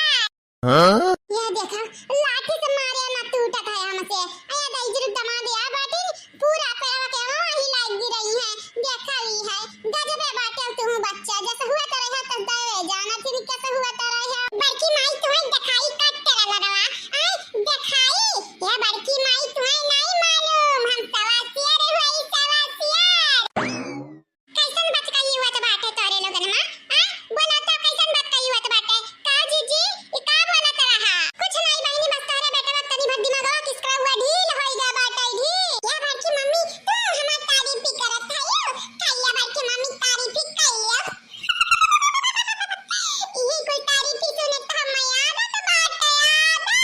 हाँ? यह देखा, लाठी से मारे ना टूटत है हमसे। अरे दई जुरु दमाद या बाटी, पूरा पेड़वा के मोही लाई गिराई है। देखा ही है, गजबे बाटे तू बच्चा, जैसे हुआ तो रहा तो दे जाना, फिर कैसे हुआ तो रहा। बड़की माई तुम्हें दिखाई कट तेरा लड़वा, आई दिखाई, ये बड़की माई तुम्हें नहीं मालूम, हम सवा सियार हुई, सवा सियार। कैसन बतकही हुअत बाटे तोरे लोगन मा? आ? बोला तो कैसन बतकही हुअत बाटे? का जीजी? ई का बोलत रहा? कुछ नाई बहिनी, बस तोरे बेटवा तनी भर दिमागवा किसका हुआ ढील होई गा बाटे ढील। या बड़की मम्मी, तू हमार तारीफ भी करत हयो? कहिया बड़की मम्मी तारीफ भी कइयो? इही कोई तारीफ ही सुने त हम आदत बाटे आदत।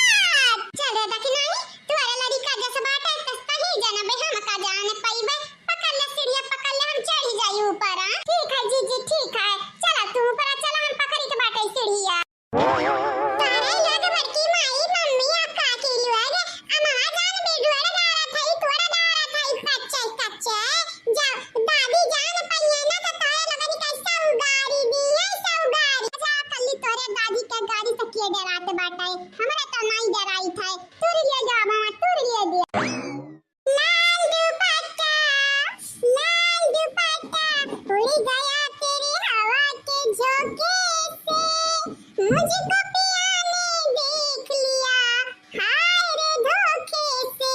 चल रे दखिनाई, तोरे लड़िका जस बाटे तस तही जनबे हम का जान पइबे। पकड़ ले सीढ़िया, पकड़ ले, हम चढ़ी जाई ऊपर, हाँ? ठीक है जीजी, ठीक है, चला तू ऊपर, चला हम पकड़ी के बाटे सीढ़िया। तारे लोग बड़की माई, मम्मी, आ काकी लोग, अमवा जान बिडुअर गारत हई, तोरा गारत हई, कच्चे, कच्चे। जा, दादी जान पइहे ना, तो तोरे लोगन के सब गारी दिए, सब गारी। जा, कल्ली तोरे दादी के गारी से के डरात बाटे, हमरा तो नाई डराई थे। तुर ले जा, अमवा, तुर ले जा। लाल दुपट्टा, लाल दुपट्टा, उड़ गया तेरे हवा के झोंके से। मुझको पिया ने देख लिया, हाय रे धोखे से।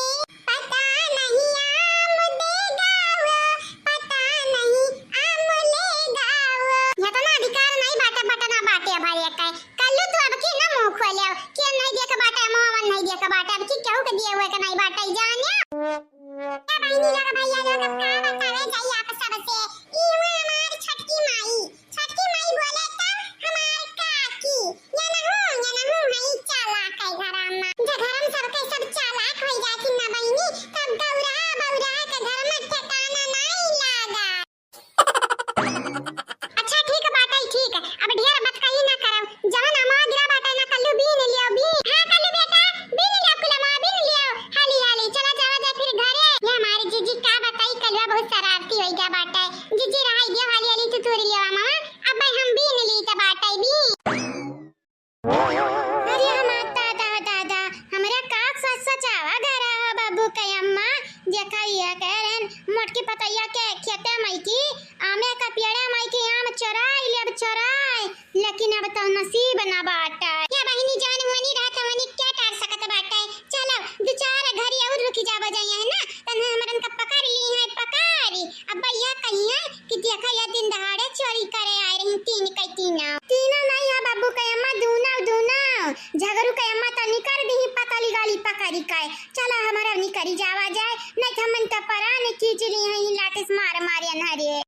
लेकिन अब तो नसीब ना बाटे। या बहिनी, जवन वनी रहत वनी क्या टार सकत बाटे? चलो, दो चार घड़ी और रुकि जावा जाई, है ना? तन्हे हमरन का पकड़ ली है, पकड़ी। अब भैया कहिए कि देखा, या दिन दहाड़े चोरी करे आए रही तीन के तीना। तीना नहीं है बाबू के अम्मा, दूना, दूना। झगरू के अम्मा तो निकर दी पतली गाली पकड़ी के। चलो, हमारा निकरी जावा जाए, नहीं तो हमन तो परान खींच ली है, लाठे से मार मार अन्हरे।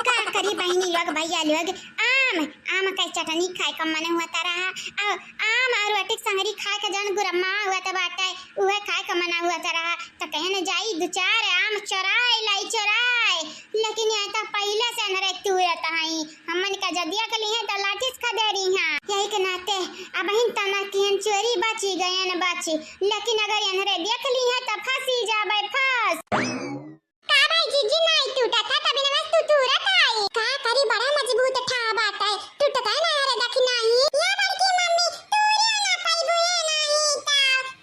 का करी बहिनी लोग, भैया लोग, आम, आम के चटनी खाए का मन हुआ त रहा, और आम और रोटी के संगरी खाए का जन गुरम्मा हुआ त बाटे, उहे खाए का मन हुआ त रहा, त कहे न जाई दो चार आम चोराए लाई चोराए, लेकिन यहाँ तो पहले से अन्हरे तुरत हई, हमन का जदिया के लिए तो लाठी से खदेरी हाँ। यही के नाते अब हिन तना किहन चोरी बाची गयन बाची, लेकिन अगर अन्हरे देख ली है तो फंसी जाबे फंस। का भाई जीजी, नाई टूटत है, तभी नमस तू तुरत आई। का करी, बड़ा मजबूत ठा बात है, टूटत है ना रे, देखी नाही। या बड़की मम्मी, तूरिया ना पाइबू, ये नाही ता।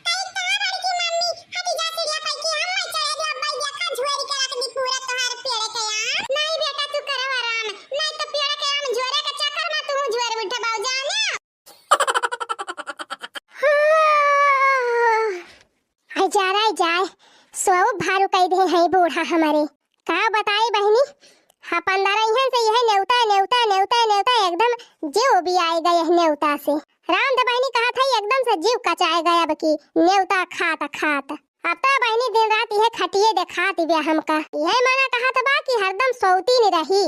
कई का बड़की मम्मी, हटी जा सीढ़िया पे की हम मैं चढ़े दे, अब भाई देखा झुएरी के रख दी पूरा तोहार पेड़ के आम। नहीं बेटा, तू करो आराम, नहीं तो पेड़ के आम झुएरे के चक्कर में तू झुएर उठे बाऊ जाने। हाँ। आई जा रे, आई जाए, सोऊ भारू कई दे हैं बूढ़ा हमरे। का बताई बहिनी, हाँ, पंद्रह इहन से यह नेवता, नेवता, नेवता, नेवता एकदम जीव भी आए गए यह नेवता से। राम दे बहिनी कहा था एकदम से जीव कचाए गए अब की नेवता खात खात। अब तो बहिनी दिन रात यह खटिए देखात बिया हमका। यह माना कहा था बा कि हरदम सोती नहीं रही।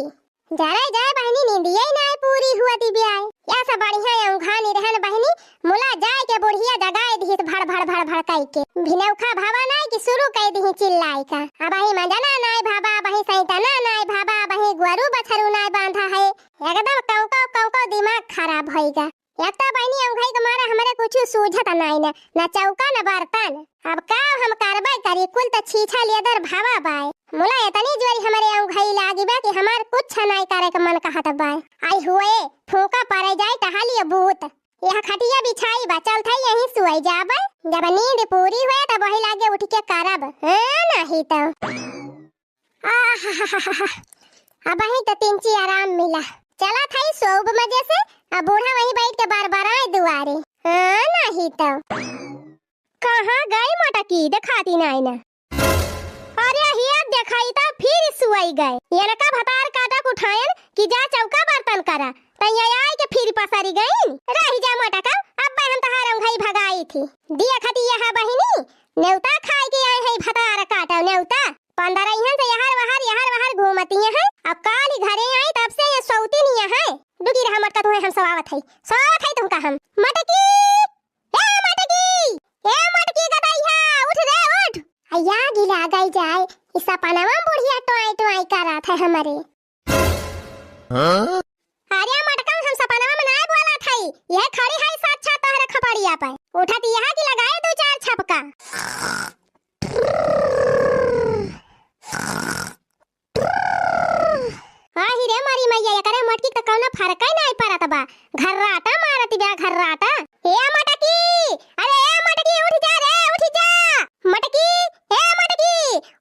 जरे जाए बहिनी, नींदिया ही नाय पूरी हुआ दिव्या। या सब बढ़िया औंघा निरहन बहिनी, मुला जाए के बुढ़िया जगाए दिहिस भड़ भड़ भड़ भड़ कई के। भिनौखा भावा नाय कि शुरू कई दिही चिल्लाई का। अबही मंजना नाय भावा, अबही सैतना नाय भावा, अबही गोरू बछरू नाय बांधा है। एकदम कौको कौको दिमाग खराब होइगा। एक तो बहिनी औंघई के मारे हमरे कुछ सूझत नाय न, न चौका न बर्तन। अब का हम करबे करी, कुल त छीछा लेदर भावा बाय। मुला इतनी जोरी हमरे औंघई लागी बा कि हमार कुछ नाय करे के मन कहत बाय। आई हुए, फूंका परे जाए टहलिए बूत। यह खटिया बिछाई बा, चल थे यहीं सुई जाबे। जब नींद पूरी हुए तब वही लागे उठ के करब। हाँ, नहीं तो। आहाहाहा। अबही तो तिनची आराम मिला। चला था ई सोब मजे से, अब बूढ़ा वहीं बैठ के बरबराए दुआरे। हाँ, नहीं तो। कहाँ गई मोटकी, देखाती नाई ना। अरे हिया देखाई तो फिर सुआई गए। इनका भतार काटा उठायन कि जा चौका बर्तन करा। तैया आए के फिर पसरी गई। रही जा मोटका, अब हम तहार औंघई भगाई थी। दिया खती यह बहिनी, नेवता खाए के आए हैं भतार काटा नेवता। पंद्रह इहन से यहर वहर, यहर वहर घूमती हैं। अब काल ही घरे आई, तब से ये सौती नहीं है। डुकी रहा मटका, तुम्हें हम सवावत है, सवावत है तुमका हम। मटकी, ए मटकी, ए मटकी गदैया, उठ रे उठ। अया गिला गई जाए, इस सपनवा में बुढ़िया टोई टोई करत है हमरे। हाँ? अरे मटका, हम सपनवा में नाय बोलत हई, यह खड़ी है साक्षात तोहरे खपड़िया पे। उठत यह कि लगाए दो चार छपका। आही रे मारी मैया, एकरे मोटकी त कौनो फरक ही नाय परत बा। घर्राटा मारत बा, घर्राटा। ए मटकी, अरे ए मटकी, उठ जा रे, उठ जा। मटकी, ए मटकी,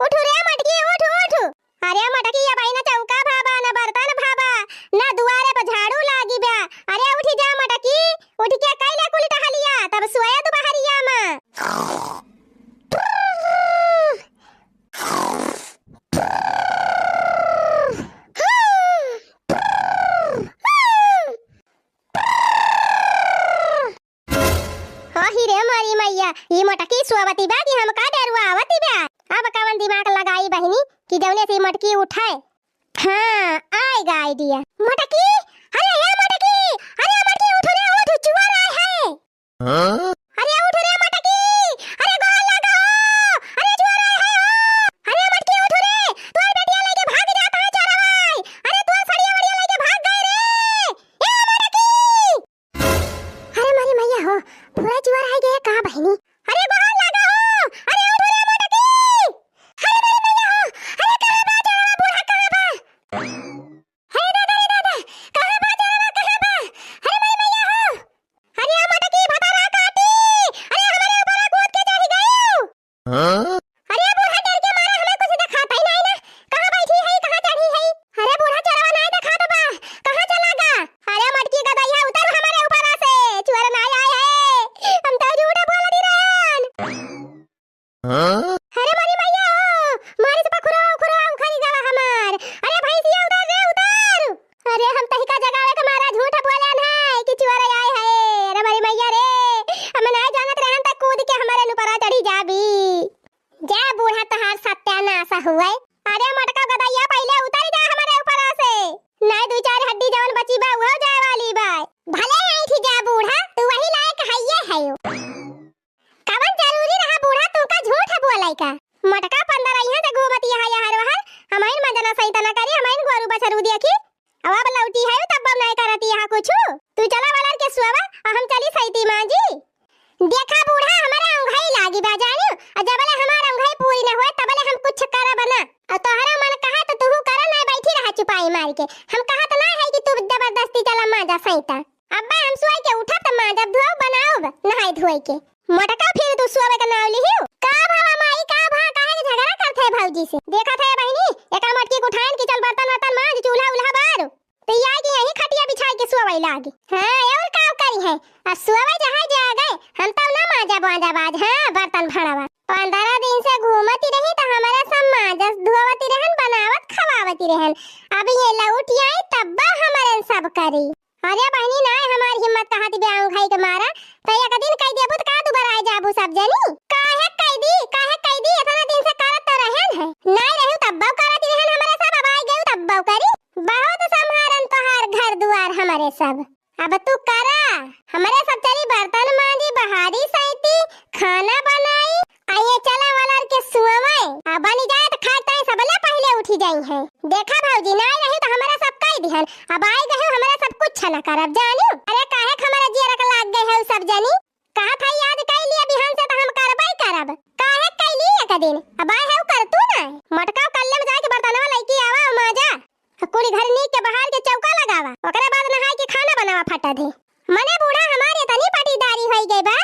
उठ रे मटकी, उठ, उठ। अरे मटकी, अब आई ना चौका भाबा, ना बर्तन भाबा, ना दुआरे पर झाड़ू लागी बा। अरे उठ जा मटकी, उठ के कैला कुल टहलिया, तब सोया तू बहरिया में। आही रे मारी मैया, ई मोटकी सोवती बा कि हमका डरुआवती बा? अब कवन दिमाग लगाई बहिनी कि जौने से ई मोटकी उठे। हाँ, आएगा idea। मोटकी, अरे ए मोटकी, अरे मोटकी उठ रे उठ, चुअर आए है। हाँ? अरे उठ रे मटकी, अरे गोहन लगा हो, अरे चोर आए है हो, अरे मटकी उठ रे, तोर बेटिया लेके भाग जात है चोरवाई, अरे तोर सड़िया वड़िया लेके भाग गए रे, ए मटकी। अरे मारी मैया हो, पूरा चोर आ गए का बहिनी? अरे गोहन लगा हो, अरे उठ रे मटकी, अरे मारी मैया हो, अरे कहाँ बा चोरवा, बूढ़ा कहाँ बा? अरे दादा रे दादा, का का। मोटका पंद्रह यहाँ से घूमत यहाँ, यहाँ वहाँ, हमहिन मजा ना सही तना करी, हमहिन गोरू बछरू देखी। अब, अब लौटी है, तब हम नहीं करती यहाँ कुछ। तू चला वलर के सुअवा, और हम चली सैती मांजी। देखा बूढ़ा, हमारे अंगई लागी बा जानियो, और जबले हमार अंगई पूरी न होए, तबले हम कुछ करब ना। और तोहरा मन कहे तो तू करा, नहीं बैठी रहा चुपाई मार के। हम कहा तो नहीं है कि तू जबरदस्ती चला मांजा सैता। अब्बा हम सोए के उठब त मांजब धोब बनाउब नहाई धोई के। मोटका फिर तू सोवे के नाव लिहियो। का भवा माई, का भा, काहे के झगड़ा करत है भौजी से? देखत है बहिनी, एका मोटकी के उठाइन कि चल बर्तन वर्तन मांज, चूल्हा उल्हा बार। तो ये आई कि यही खटिया बिछाई के सोवे लागी। हाँ, और का करी है? आ सोवे जहाँ जागे, हम तब ना मांजब वांजब आज, हाँ, बर्तन भांड़वा। पंद्रह दिन से घूमती रही त हमारे सब मांजस धोवती रहन, बनावत खवावती रहन। अब ये लौट आई तब हमारे सब करी। अरे बहिनी, नाय हमार हिम्मत कहा थी ब्याह खाई के मारा, तो एक दिन कह देबू तो का दुबारा आ जाबू सब जनी? काहे कह दी, काहे कह दी, इतना दिन से करत तो रहन है, नाय रहू तब करत रहन हमारे सब, अब आ गयू तब करी। बहुत संभारन तोहार घर दुआर हमारे सब, अब तू करा। हमारे सब चली बर्तन मांजी, बहारी सैती, खाना बनाई, आ ये चला वाला के सुअवे, आ बनी जाए तो खाए ताए सबले पहले उठी जाई है। देखा भौजी, नाय रही तो हमारा सब कह दिहन, अब आई गए हमारा सब कुछ न करब जानियो। अरे काहे के हमारा जियरा के लाग गए है सब जनी? कहा था आज कह लिया बिहान से तो हम करबे करब, काहे कह ली एक दिन? अब आए है कर तू ना। मोटका कल्ले में जाके बर्तनवा लेके आवा मांजा, कुली घर नीक के बहार के चौका लगावा, ओकरे बाद नहाई के खाना बनावा फटा दे। मने बूढ़ा हमार इतनी पटीदारी होई गई बा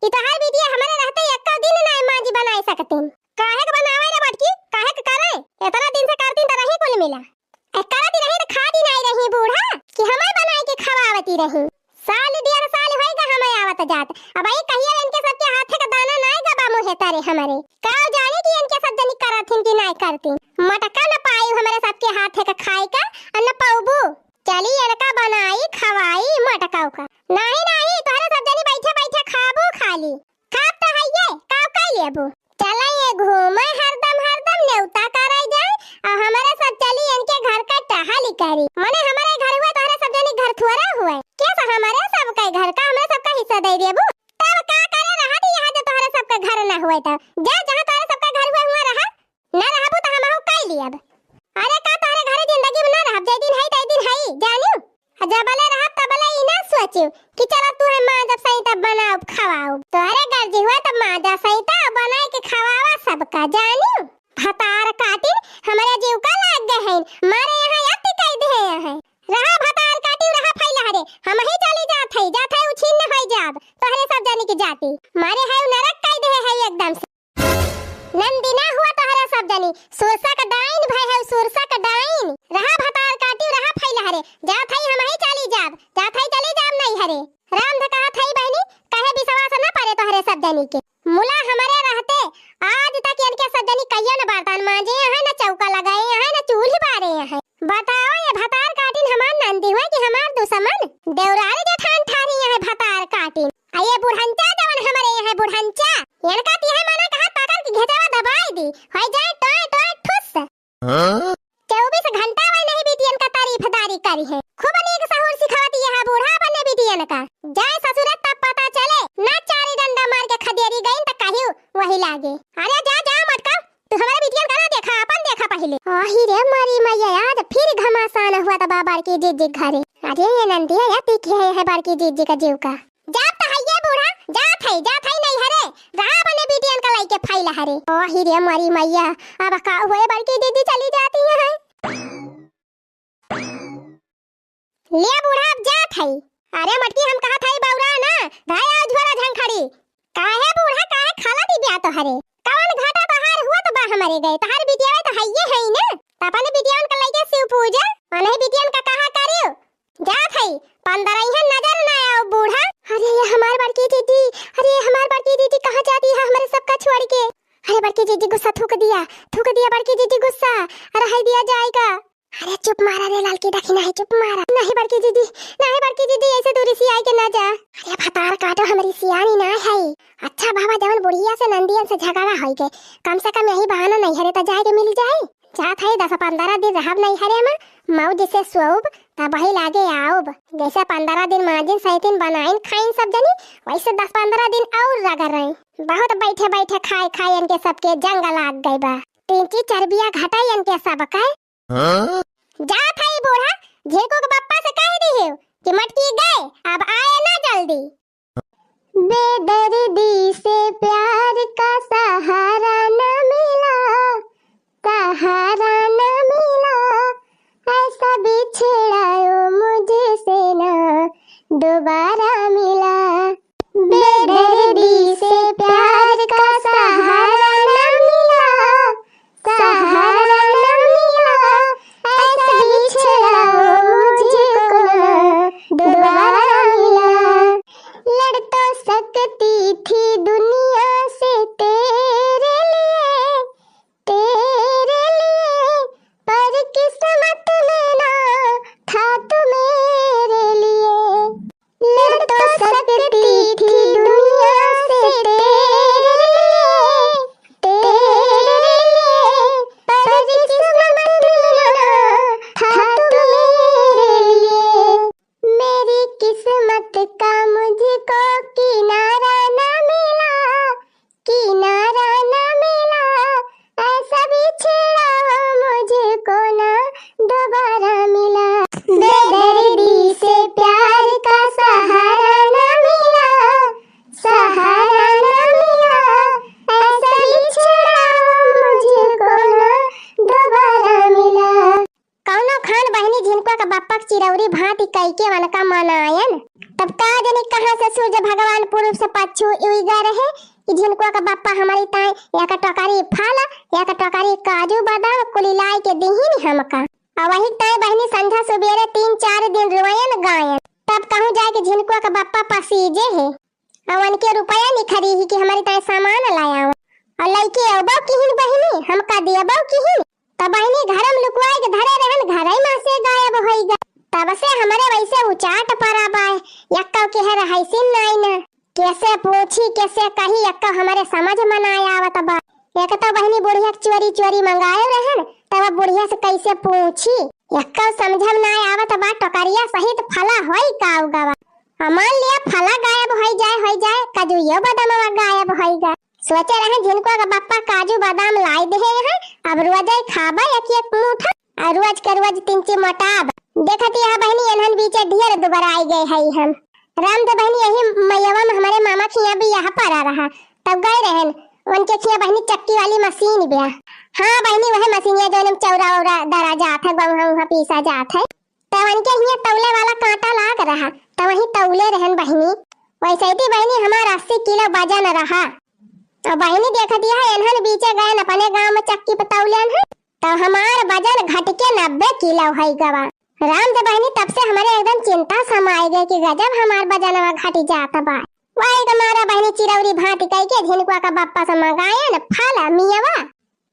कि तोहार बिटिया हमारे रहते एको दिन नाय मांजी बनाए सकतीन। काहे के बनावे रे बटकी, काहे के करे? इतना दिन से करतीन त रही कुल मिला। ए, करती रही त खाती नाय रही बूढ़ा कि हमें बनाए के खवावती रही। साल डेढ़ साल होई गा हमें आवत जात, अब आई कहियो इनके सबके हाथे का दाना नाय गबा मुहे तारे हमारे। का जाने कि इनके सब जनी करथिन कि नाय करतीन। मटका न पाई हमारे सबके हाथे का खाए का, और न पौबू। चली इनका बनाई खवाई मटकाऊ का। नहीं नहीं, तोहरे सब जनी बैठे बैठे खाबू खाली। खाब तो हइये, काव का लेबू? चला ये घूमे हरदम हरदम नेवता कराई जाए, और हमारे सब चली इनके घर का टहली करी। मने हमारे घर हुए, तोहरे सब जनी घर थोड़ा हुए। कैसा हमारे सब का घर का, हमारे सब का हिस्सा दे देबू? तब का करे रहत यहाँ जो तोहरे सब का घर ना हुए तो? जा जहाँ तोहरे सब का घर हुए हुआ रहा। ना रहबू त हमहू कई लियब। अरे का तोहरे घरे जिंदगी में ना रहब, जे दिन हई ते दिन हई, जानियो। आ जबले रहब तबले ई ना सोचियो कि चला तू है माँ जब सही तब बनाओ खवाओ। तोहरे गर्जी हुआ तब माँ जा सही तब बनाए के खवावा सबका, जानियो। भतार काटिन हमरे जीव का लाग गए हैं, मारे यहाँ अति कई दे हैं। रहा भतार काटिन, रहा फैला रे, हम ही चली जात है, जात है उछिन्न होई जाब, तोहरे सब जानी की जाति। मारे है नरक कई दे है एकदम से। नंदी ना हुआ तोहरा सब जनी, सुरसा का डाइन भय है, सुरसा का डाइन। रहा भतार काटी, रहा फैला हरे, जात हई हम ही चली जाब, जात हई चली जाब नहीं हरे। राम ध कहा थई बहनी, कहे विश्वास ना परे तोहरे सब जनी के। मुला हमारे रहते आज तक इनके सब जनी कहियो न बर्तन मांजे हैं, न चौका लगाए हैं, न चूल्ही बारे हैं। बताओ ये भतार काटिन हमार नंदी हुए कि हमार दुश्मन? देवरारी जेठान ठारी यहाँ भतार काटिन। आ ये बुढ़ंचा जवन हमरे यहाँ बुढ़ंचा, इनका तिहे मना कहा पकड़ के घेचवा दबाई दी, होई जाए टोए टोए ठुस। हाँ? चउबीस घंटा वही नहीं बिटियन का तारीफदारी करी है। खूब नीक सहूर सिखावती यहाँ बूढ़ा बने बिटियन का। जाए ससुरे तब पता चले, ना चारी डंडा मार के खदेरी गईन त कहियो वही लागे। अरे जा, जा मटका, तू हमारे बिटियन का ना देखा, अपन देखा पहिले। आही रे मरी मैया, आज फिर घमासान हुआ त बा बड़की जीजी घरे। अरे ये नंदिया, या ती के है, है बड़की जीजी का जीव का। जात त हइये बूढ़ा, जात है, जात है नहीं हरे। रहा अपने बिटियन का लइके फैला हरे। आही रे मरी मैया, अब का हुए बड़की जीजी चली जाती है। ले बूढ़ा, अब जात है। अरे मटकी, हम कहा था बौरा ना, धाया झोरा झंखड़ी। काहे बूढ़ा, काहे खाला दी ब्या तोहरे? कवन घाटा बहार हुआ त बा हमरे गए, तोहर बिटिया त हइये है ना। त अपन बिटियन का लइके शिव पूजा, अनही बिटियन का कहा करियो। जात है, पंद्रह इहे नजर ना आओ बूढ़ा। अरे ये हमार बड़की जीजी, अरे ये हमार बड़की जीजी कहाँ जाती है हमरे सबका छोड़ के? अरे बड़की जीजी गुस्सा थूक दिया, थूक दिया बड़की जीजी गुस्सा। अरे है दिया जाएगा। अरे चुप मारा रे लालकी डाकिन, नहीं चुप मारा। नहीं बड़की जीजी, नहीं बड़की जीजी, ऐसे दूरी से आई के ना जा। अरे भतार काटो, हमरी सियानी ना है। अच्छा बाबा, जवन बुढ़िया से नंदियन से झगड़ा होई के, कम से कम यही बहाना नहीं हरे त जाए के मिल जाए। जात है दस पंद्रह दिन रहब नहीं हरे मा, मौज से सोउब, अबही लागे आउब। जैसे पन्द्रह दिन माजिन सैतिन बनाइन खाइन सब जनी, वैसे दस पन्द्रह दिन अउर रगरई। बहुत बैठे बैठे खाए खाए इनके सबके जंग लाग गई बा। तिनची चर्बिया घटाई इनके सबके। हाँ? जात है बूढ़ा, झिनको के बप्पा से कह दिहियो कि मटकी गए, अब आए ना जल्दी। बेदर्दी से प्यार का सहारा न मिला, सहारा न मिला, ऐसा बिछड़ा ओ मुझसे ना दोबारा मिला। बेदर्दी से प्यार का सहारा न मिला, सहारा न मिला, ऐसा बिछड़ा ओ मुझको ना दोबारा मिला। लड़ तो सकती थी दुनिया से तेरे लिए, तेरे लिए, पर किस्मत में ना था तू मेरे लिए। लड़ तो सकती थी दुनिया से तेरे लिए, तेरे लिए, पर किस्मत में ना था तू मेरे लिए। मेरी किस्मत का मुझको किनारा ना मिला, किनारा ना मिला, ऐसा बिछड़ा वो मुझको ना दोबारा मिला। बेदर्दी से प्यार का सहारा ना मिला, सहारा ना मिला, ऐसा बिछड़ा वो मुझको ना दोबारा मिला। कौनो खान बहिनी झिनकुआ का बप्पा के चिरौरी भांति कइके वनका मनायन। तब का जनी कहाँ से सूर्य भगवान पूरब से पच्छू उइगा रहे कि झिनकुआ का बप्पा हमरी ताई एक टोकरी फल, एक टोकरी काजू बादाम कुलि लाइ के दिहिन हमका। अउ वही ताई बहिनी संझा सुबेरे तीन चार दिन रोयन गायन। तब कहूँ जाए कि झिनकुआ का बप्पा पसीजे है। अउ उनके रुपया निखरी ही कि हमरी ताई सामान लायाव। अउ लइके अउबो किहिन बहिनी, हमका देबो किहिन। तब बहिनी घरम लुकवाइ के धरे रहन, घरइ मा से गायब होइगा। तब से हमरे वैसे उचाट परा बाय, यक्कउ केहे रहइसिन नाई न। केसे पूछी, केसे कही, यक्कउ हमरे समझ मा नाई आवत बा। एक तउ बहिनी बुढ़िया के चोरी चोरी मंगाए रहन, तब अब बुढ़िया से कइसे पूछी? यक्कउ समझम नाई आवत बा, टोकरिया सहित फला होई का उगवा। आ मान लिया फला गायब होई जाए, होई जाए, काजूयो बदामवा गायब होइगा। सोचे रहे झिनकुआ का बप्पा काजू बादाम लाई देहे हैं, अब रोजइ खाबा एक एक मुठा, अउ रोज के रोज तिनची मोटाब। देखत यह बहिनी एनहन बीचे ढेर दुबराइ गए हई हम। राम दे बहिनी यही मयवा मा हमरे मामा खिया बियाह परा रहा, तब गए रहन, उनके खिया बहिनी चक्की वाली मसीन बिया। हाँ बहिनी, वह मसीनिया जौन हम चौरा वौरा दरा जात है, गौहा उहा पीसा जात है। तब उनके हियाँ तौले वाला कांटा लाग रहा, तब वही तौले रहन बहिनी। वैसे ही बहिनी हमार अस्सी किलो वजन रहा। अउ बहिनी देखत यह एनहन बीचे गयन अपने गाँव मा चक्की पे तौलेन है, तब हमार वजन घट के नब्बे किलो होइ गवा। राम दे बहिनी तब से हमरे एकदम चिंता समाए गए कि गजब हमार वजनवा घट जात बा। वही के मारा बहिनी चिरौरी भांति कइके झिनकुआ का बप्पा से मंगायन फल मियवा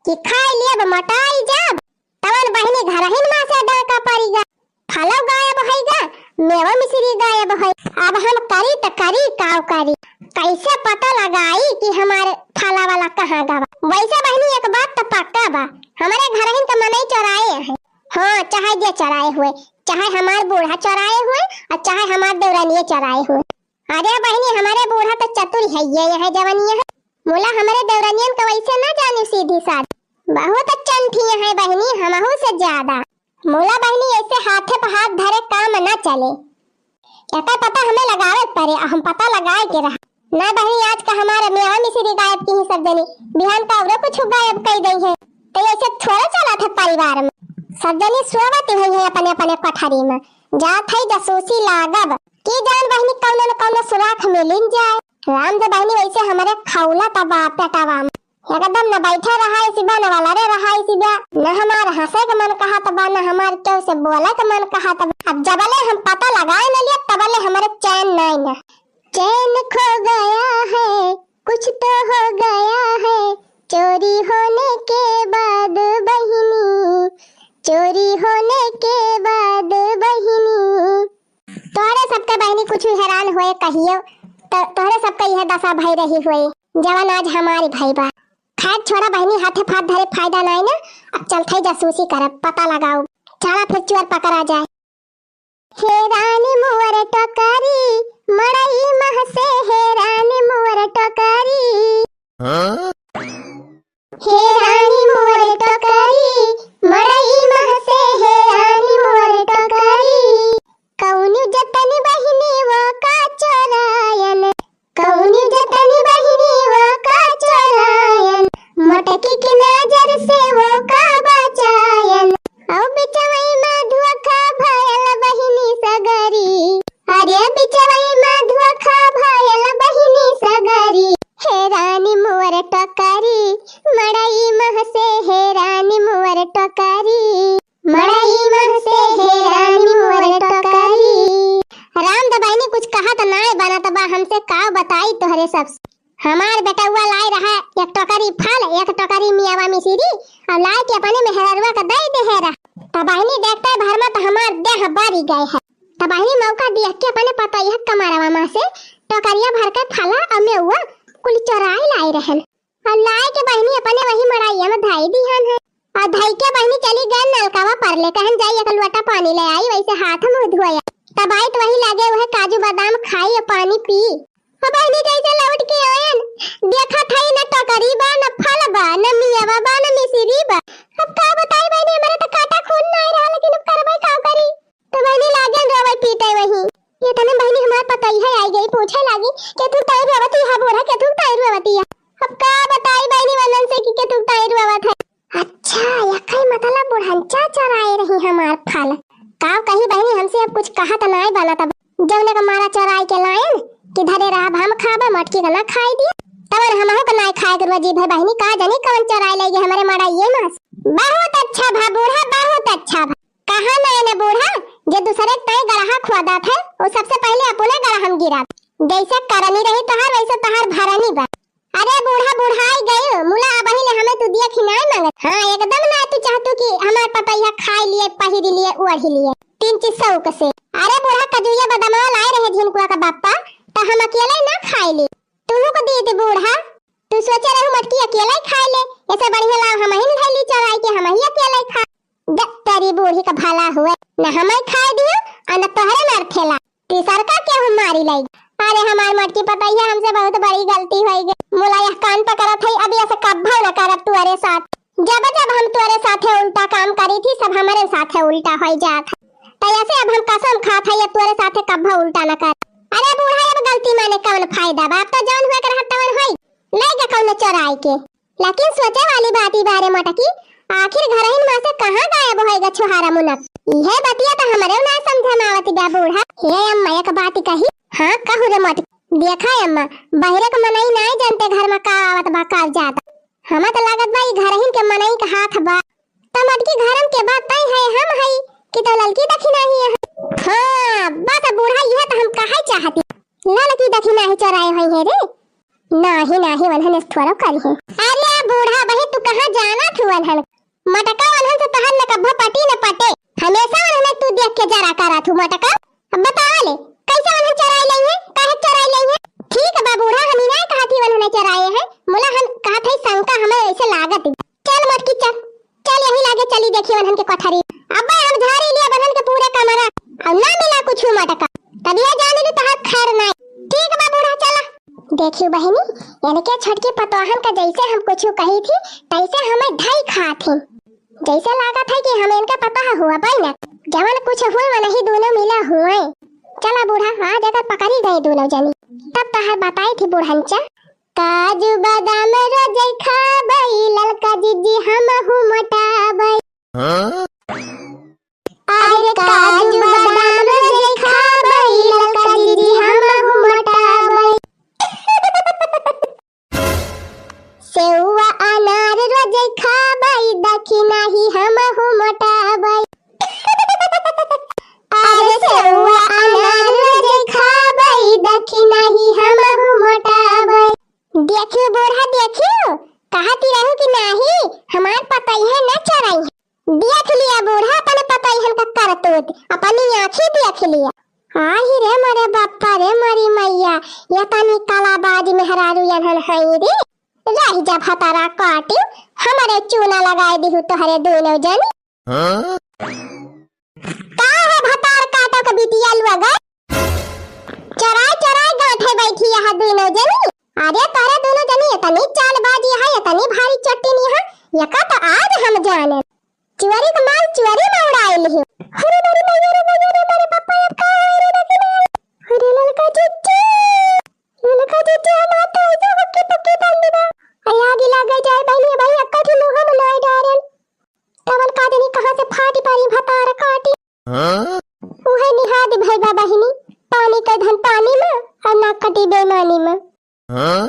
कि खाइ लेब मोटाइ जाब। तवन बहिनी घरहिन मा से डाका परिगा। फलउ गायब होइगा, मेवा मिश्री गायब होइ। अब हम करी त करी, काउ करी? कइसे पता लगाई कि हमार फला वाला कहाँ गवा? वैसे बहिनी एक बात त पक्का बा, हमरे घरहिन क मनई चोराए हैं। हाँ, चाहे जे चोराए हुए, चाहे हमार बूढ़ा चोराए हुए अउ चाहे हमार देवरानिये चोराए हुए। अरे बहिनी, हमरे बूढ़ा त चतुर हइये, यह जवनिया है। मुला हमरे देवरनियन क वैसे ना जानी सीधी साधी। बहुत चंठी है बहिनी, हमहू से ज्यादा। मुला बहिनी ऐसे हाथे पे हाथ धरे काम ना चले। एकर पता हमें लगावे के परे, अउ हम पता लगाए के रहा। ना बहिनी, आज का हमारा मेवा मिश्री गायब किहीं सब जनी, बिहान का अउरो कुछ गायब कइ दई है। तो ऐसे थोड़ा चलत है परिवार मा। सब जनी सोवत ही है अपने अपने कोठरी मा। जात है जासूसी लागब। की जान बहिनी कौनो न कौनो सुराख मिलिन जाए। राम दे बहिनी वैसे हमरे खौलत बा पेटवा मा। एकदम न बैठे रहाइसी बा, न वलरे रहाइसी बा, न हमार हँसे के मन कहत बा, न हमार केहू से बोले के मन कहत बा। अब जबले हम पता लगाए न लिया तबले हमरे चैन नाई न। चैन खो गया है, कुछ तो हो गया है, चोरी होने के बाद बहिनी, चोरी होने के बाद बहिनी। तोहरे सबके बहिनी कुछ हैरान होए कहियो, तो तोहरे सबके यह दशा भई रही होए, जवन आज हमारी भई बा। खैर छोड़ा बहिनी, हाथे फाथ धरे फायदा नाई ना, अब चलत है जासूसी करब, पता लगाउब, चला फिर चोर पकड़ा जाए। हे रानी मोर टोकरी, मड़ई महसे हे रानी मोर टोकरी। हाँ? हे रानी मोर टोकरी, मड़ई महसे हे रानी मोर टोकरी। कउनी जतन बहिनी वो का चोरायन, कउनी जतन बहिनी वो का चोरायन, मोटकी के नजर से वो का बचायन। औ बिचवई में धोखा भयल बहिनी सगरी, अरे बिचवई में धोखा भयल बहिनी सगरी। हे रानी मोर टोकरी, मड़ई महसे हे रानी मोर टोकरी, मड़ई महसे हे रानी मोर टोकरी। राम द बहिनी कुछ कहत नाय बनत बा, हमसे का बताई तोहरे सब। हमार बेटउआ लाए रहा एक टोकरी फल, एक टोकरी मियावा मिसिरी, अउ लाए के अपने मेहररुआ के दे देहे रहा। त बहिनी देखते भर में त हमार देह बरी गए है। त बहिनी मौका दिया के अपने पतोहिया कमरवा में से टोकरिया भर के फला अउ मेउआ कुल चोराई लाए रहन। अउ लाए के बहिनी अपने वही मड़ाइया में धई दिहन है। अउ धई के बहिनी चली गए नलकावा पर ले, कहन जाई एक लोटा पानी ले आई, वैसे हाथ मुँह धोया। तब आई त वही लागे वह काजू बादाम खाई अउ पानी पी। अब बहिनी जैसे लौट के आयन, देखत हई न टोकरी बा, न फल बा, न मियावा बा, न मिसिरी बा। अब का बताई बहिनी, हमारे त काटा खून नाय रहा, लेकिन अब करबै का करी? त बहिनी लागन रोवै पीटै वही। ये तने बहिनी हमार पतोहिया आई गई, पूछै लागी, "केथुक ताई रोवत ही हा बूढ़ा, केथुक ताई रोवत ही हा?" अब का बताई बहिनी वनन से कि केथुक ताई रोवत है। अच्छा, यकै मतलब बुढ़ंचा चोराए रही हमार फल। का कही बहिनी, हमसे अब कुछ कहत नाय बनत बा। जौने का मारा चोराए के लायन कि धरे रहब हम खाबा, मटकी का ना खाई दिया। तवन हमहू का नाय खाए के रुआ जीभ है बहिनी, का जानी कवन चोराए लई गे हमरे मड़ाइये मास। बहुत अच्छा भा बूढ़ा, बहुत अच्छा भा। कहा ना एने बूढ़ा, जे दूसरे के ताई गड़हा खोदत है, वो सबसे पहले अपने गड़हा में गिरब। जैसे करनी रही तोहार, वैसे तोहार भरनी बा। अरे बूढ़ा, बुढ़ाई गयो, मुला अबही ले हमें तू दिया खिनाए मांगत। हाँ, एकदम ना तू चाहतू कि हमार पतोहिया खाई लिए, पहिरी लिए, ओढ़ी लिए, तीन चीज शौक से। अरे बूढ़ा, कजुया बदामवा लाए रहे झिनकुआ का बापा, त हम अकेले ना खाई ली, तुहू को दे दे बूढ़ा। तू सोचे रहू मटकी अकेले ही खाए ले, ऐसे बढ़िया लाओ हम ही धैली चोराई के हम ही अकेले ही खा। जब तेरी बूढ़ी का भला हुए, न हमें खाए दियो और न तोहरे मार ठेला। तीसर का केहू मारी लई। अरे हमार मटकी पतोहिया, हमसे बहुत बड़ी गलती होई गई। मुला यह कान पकड़त है, अब ऐसे कब्बो न करब तुअरे साथ। जब जब हम तुअरे साथे उल्टा काम करी थी, सब हमरे साथे उल्टा होई जात है। त ऐसे अब हम कसम खात है, ये तुअरे साथे कब्बो उल्टा न कर। अरे बूढ़ा, अब गलती माने कौन फायदा बा? अब तो जौन हुए के रहत तवन होई। ले के कौनो चोराई के। लेकिन सोचे वाली बात ई बारे मटकी, आखिर घरहिन में से कहाँ गायब होएगा छुहारा मुनक? इहे बतिया त हमरे ना समझ में आवत बा बूढ़ा। हे अम्मा, एक बात कही। हाँ, कहू रे मटकी। देखा अम्मा, बहिरे के मनई नाय जानते घर में का आवत बा, का जात। हमें त लागत बा ई घरहिन के मनई के हाथ बा। त मटकी घरम के बात तय है, हम हई कि तो ललकी दखिना ही है। हाँ, बस बूढ़ा, यह त हम कहै चाहती। ललकी दखिना ही चोराए होई है रे। नाही, नाही, वनहन इस थोड़ो करी है। अरे बूढ़ा बही, तू कहाँ जाना थू वनहन? मटका वनहन से तहन न कब्बो पटी न पटे। हमेशा वनहन तू देख के जरा करा थू मटका। अब बतावा ले, कैसे वनहन चोराई लई है? काहे चोराई लई है? ठीक बा बूढ़ा, हम ही ना कहा थी वनहन चोराए हैं। मुला हम कहा थे शंका हमें ऐसे लागत ही। चल मोटकी चल, चल यही लागे चली देखी वनहन के कोठरी। अब्बे हम झारी लिया वनहन के पूरे कमरा, और ना मिला कुछ मटका। तब यह जान ली तोहार खैर नाय। ठीक बा बूढ़ा, चला। देखियो बहिनी, इनके छोटकी पतोहन का जैसे हम कुछ कही थी, तैसे हमें धई खात ही। जैसे लागत है कि हम इनका पतोह हुआ पाई ना, जवन कुछ हुए वनही दोनों मिला हुए। चला बूढ़ा, आज अगर पकड़ी गई दोनों जनी, तब तोहार बताई थी बुढ़ंचा। काजू बादाम रोजै खाबै, ललका जीजी हमहू मोटाबै। हाँ? अरे काजू बादाम रोजै खाबै, ललका जीजी हमहू मोटाबै। सेउआ अनार रोजै खाबै, दखिना ही हमहू मोटाबै। अरे सेउआ अनार रोजै खाबै, दखिना ही हमहू मोटाबै। देखियो बूढ़ा, देखियो, कहती रहू कि नाही, हमार पतोहिया न चोराई है। देख लिया बूढ़ा, अपने पतोहियन का करतूत, अपनी आँखी देख लिया। आही रे मोरे बापा रे मोरी मैया, ये तनी कालाबाज मेहरारू यनहन हई रे। रही जा भतारा काटी, हमरे चूना लगाए दिहू तोहरे दोनों जनी। हाँ? का है भतार काटो के मगर चराय चराय गांठे बैठी है दुनो जनी। अरे तोरे दुनो जनी इतनी चालबाजी है, इतनी भारी चट्टिनी है, यका तो आज हम जाने। चुअरी के माल चुअरी में उड़ाए लिही। अरे मेरी मैया रे मैया रे, मेरे पापा अब का होए रे दखिना। अरे ललका चुच्ची, ललका चुच्ची, हम तो ऐसे हक्की पक्की डाल देबा। अरे आगे लागे जाए बहिनी, भाई अक्का की मुँह में नाई डारेन। तवन का जनी कहाँ से फाटी पारी भतार काटी। हाँ? उहे निहाद भइबा बहिनी, पानी के धन पानी में और नाक कटी बेईमानी में। हाँ?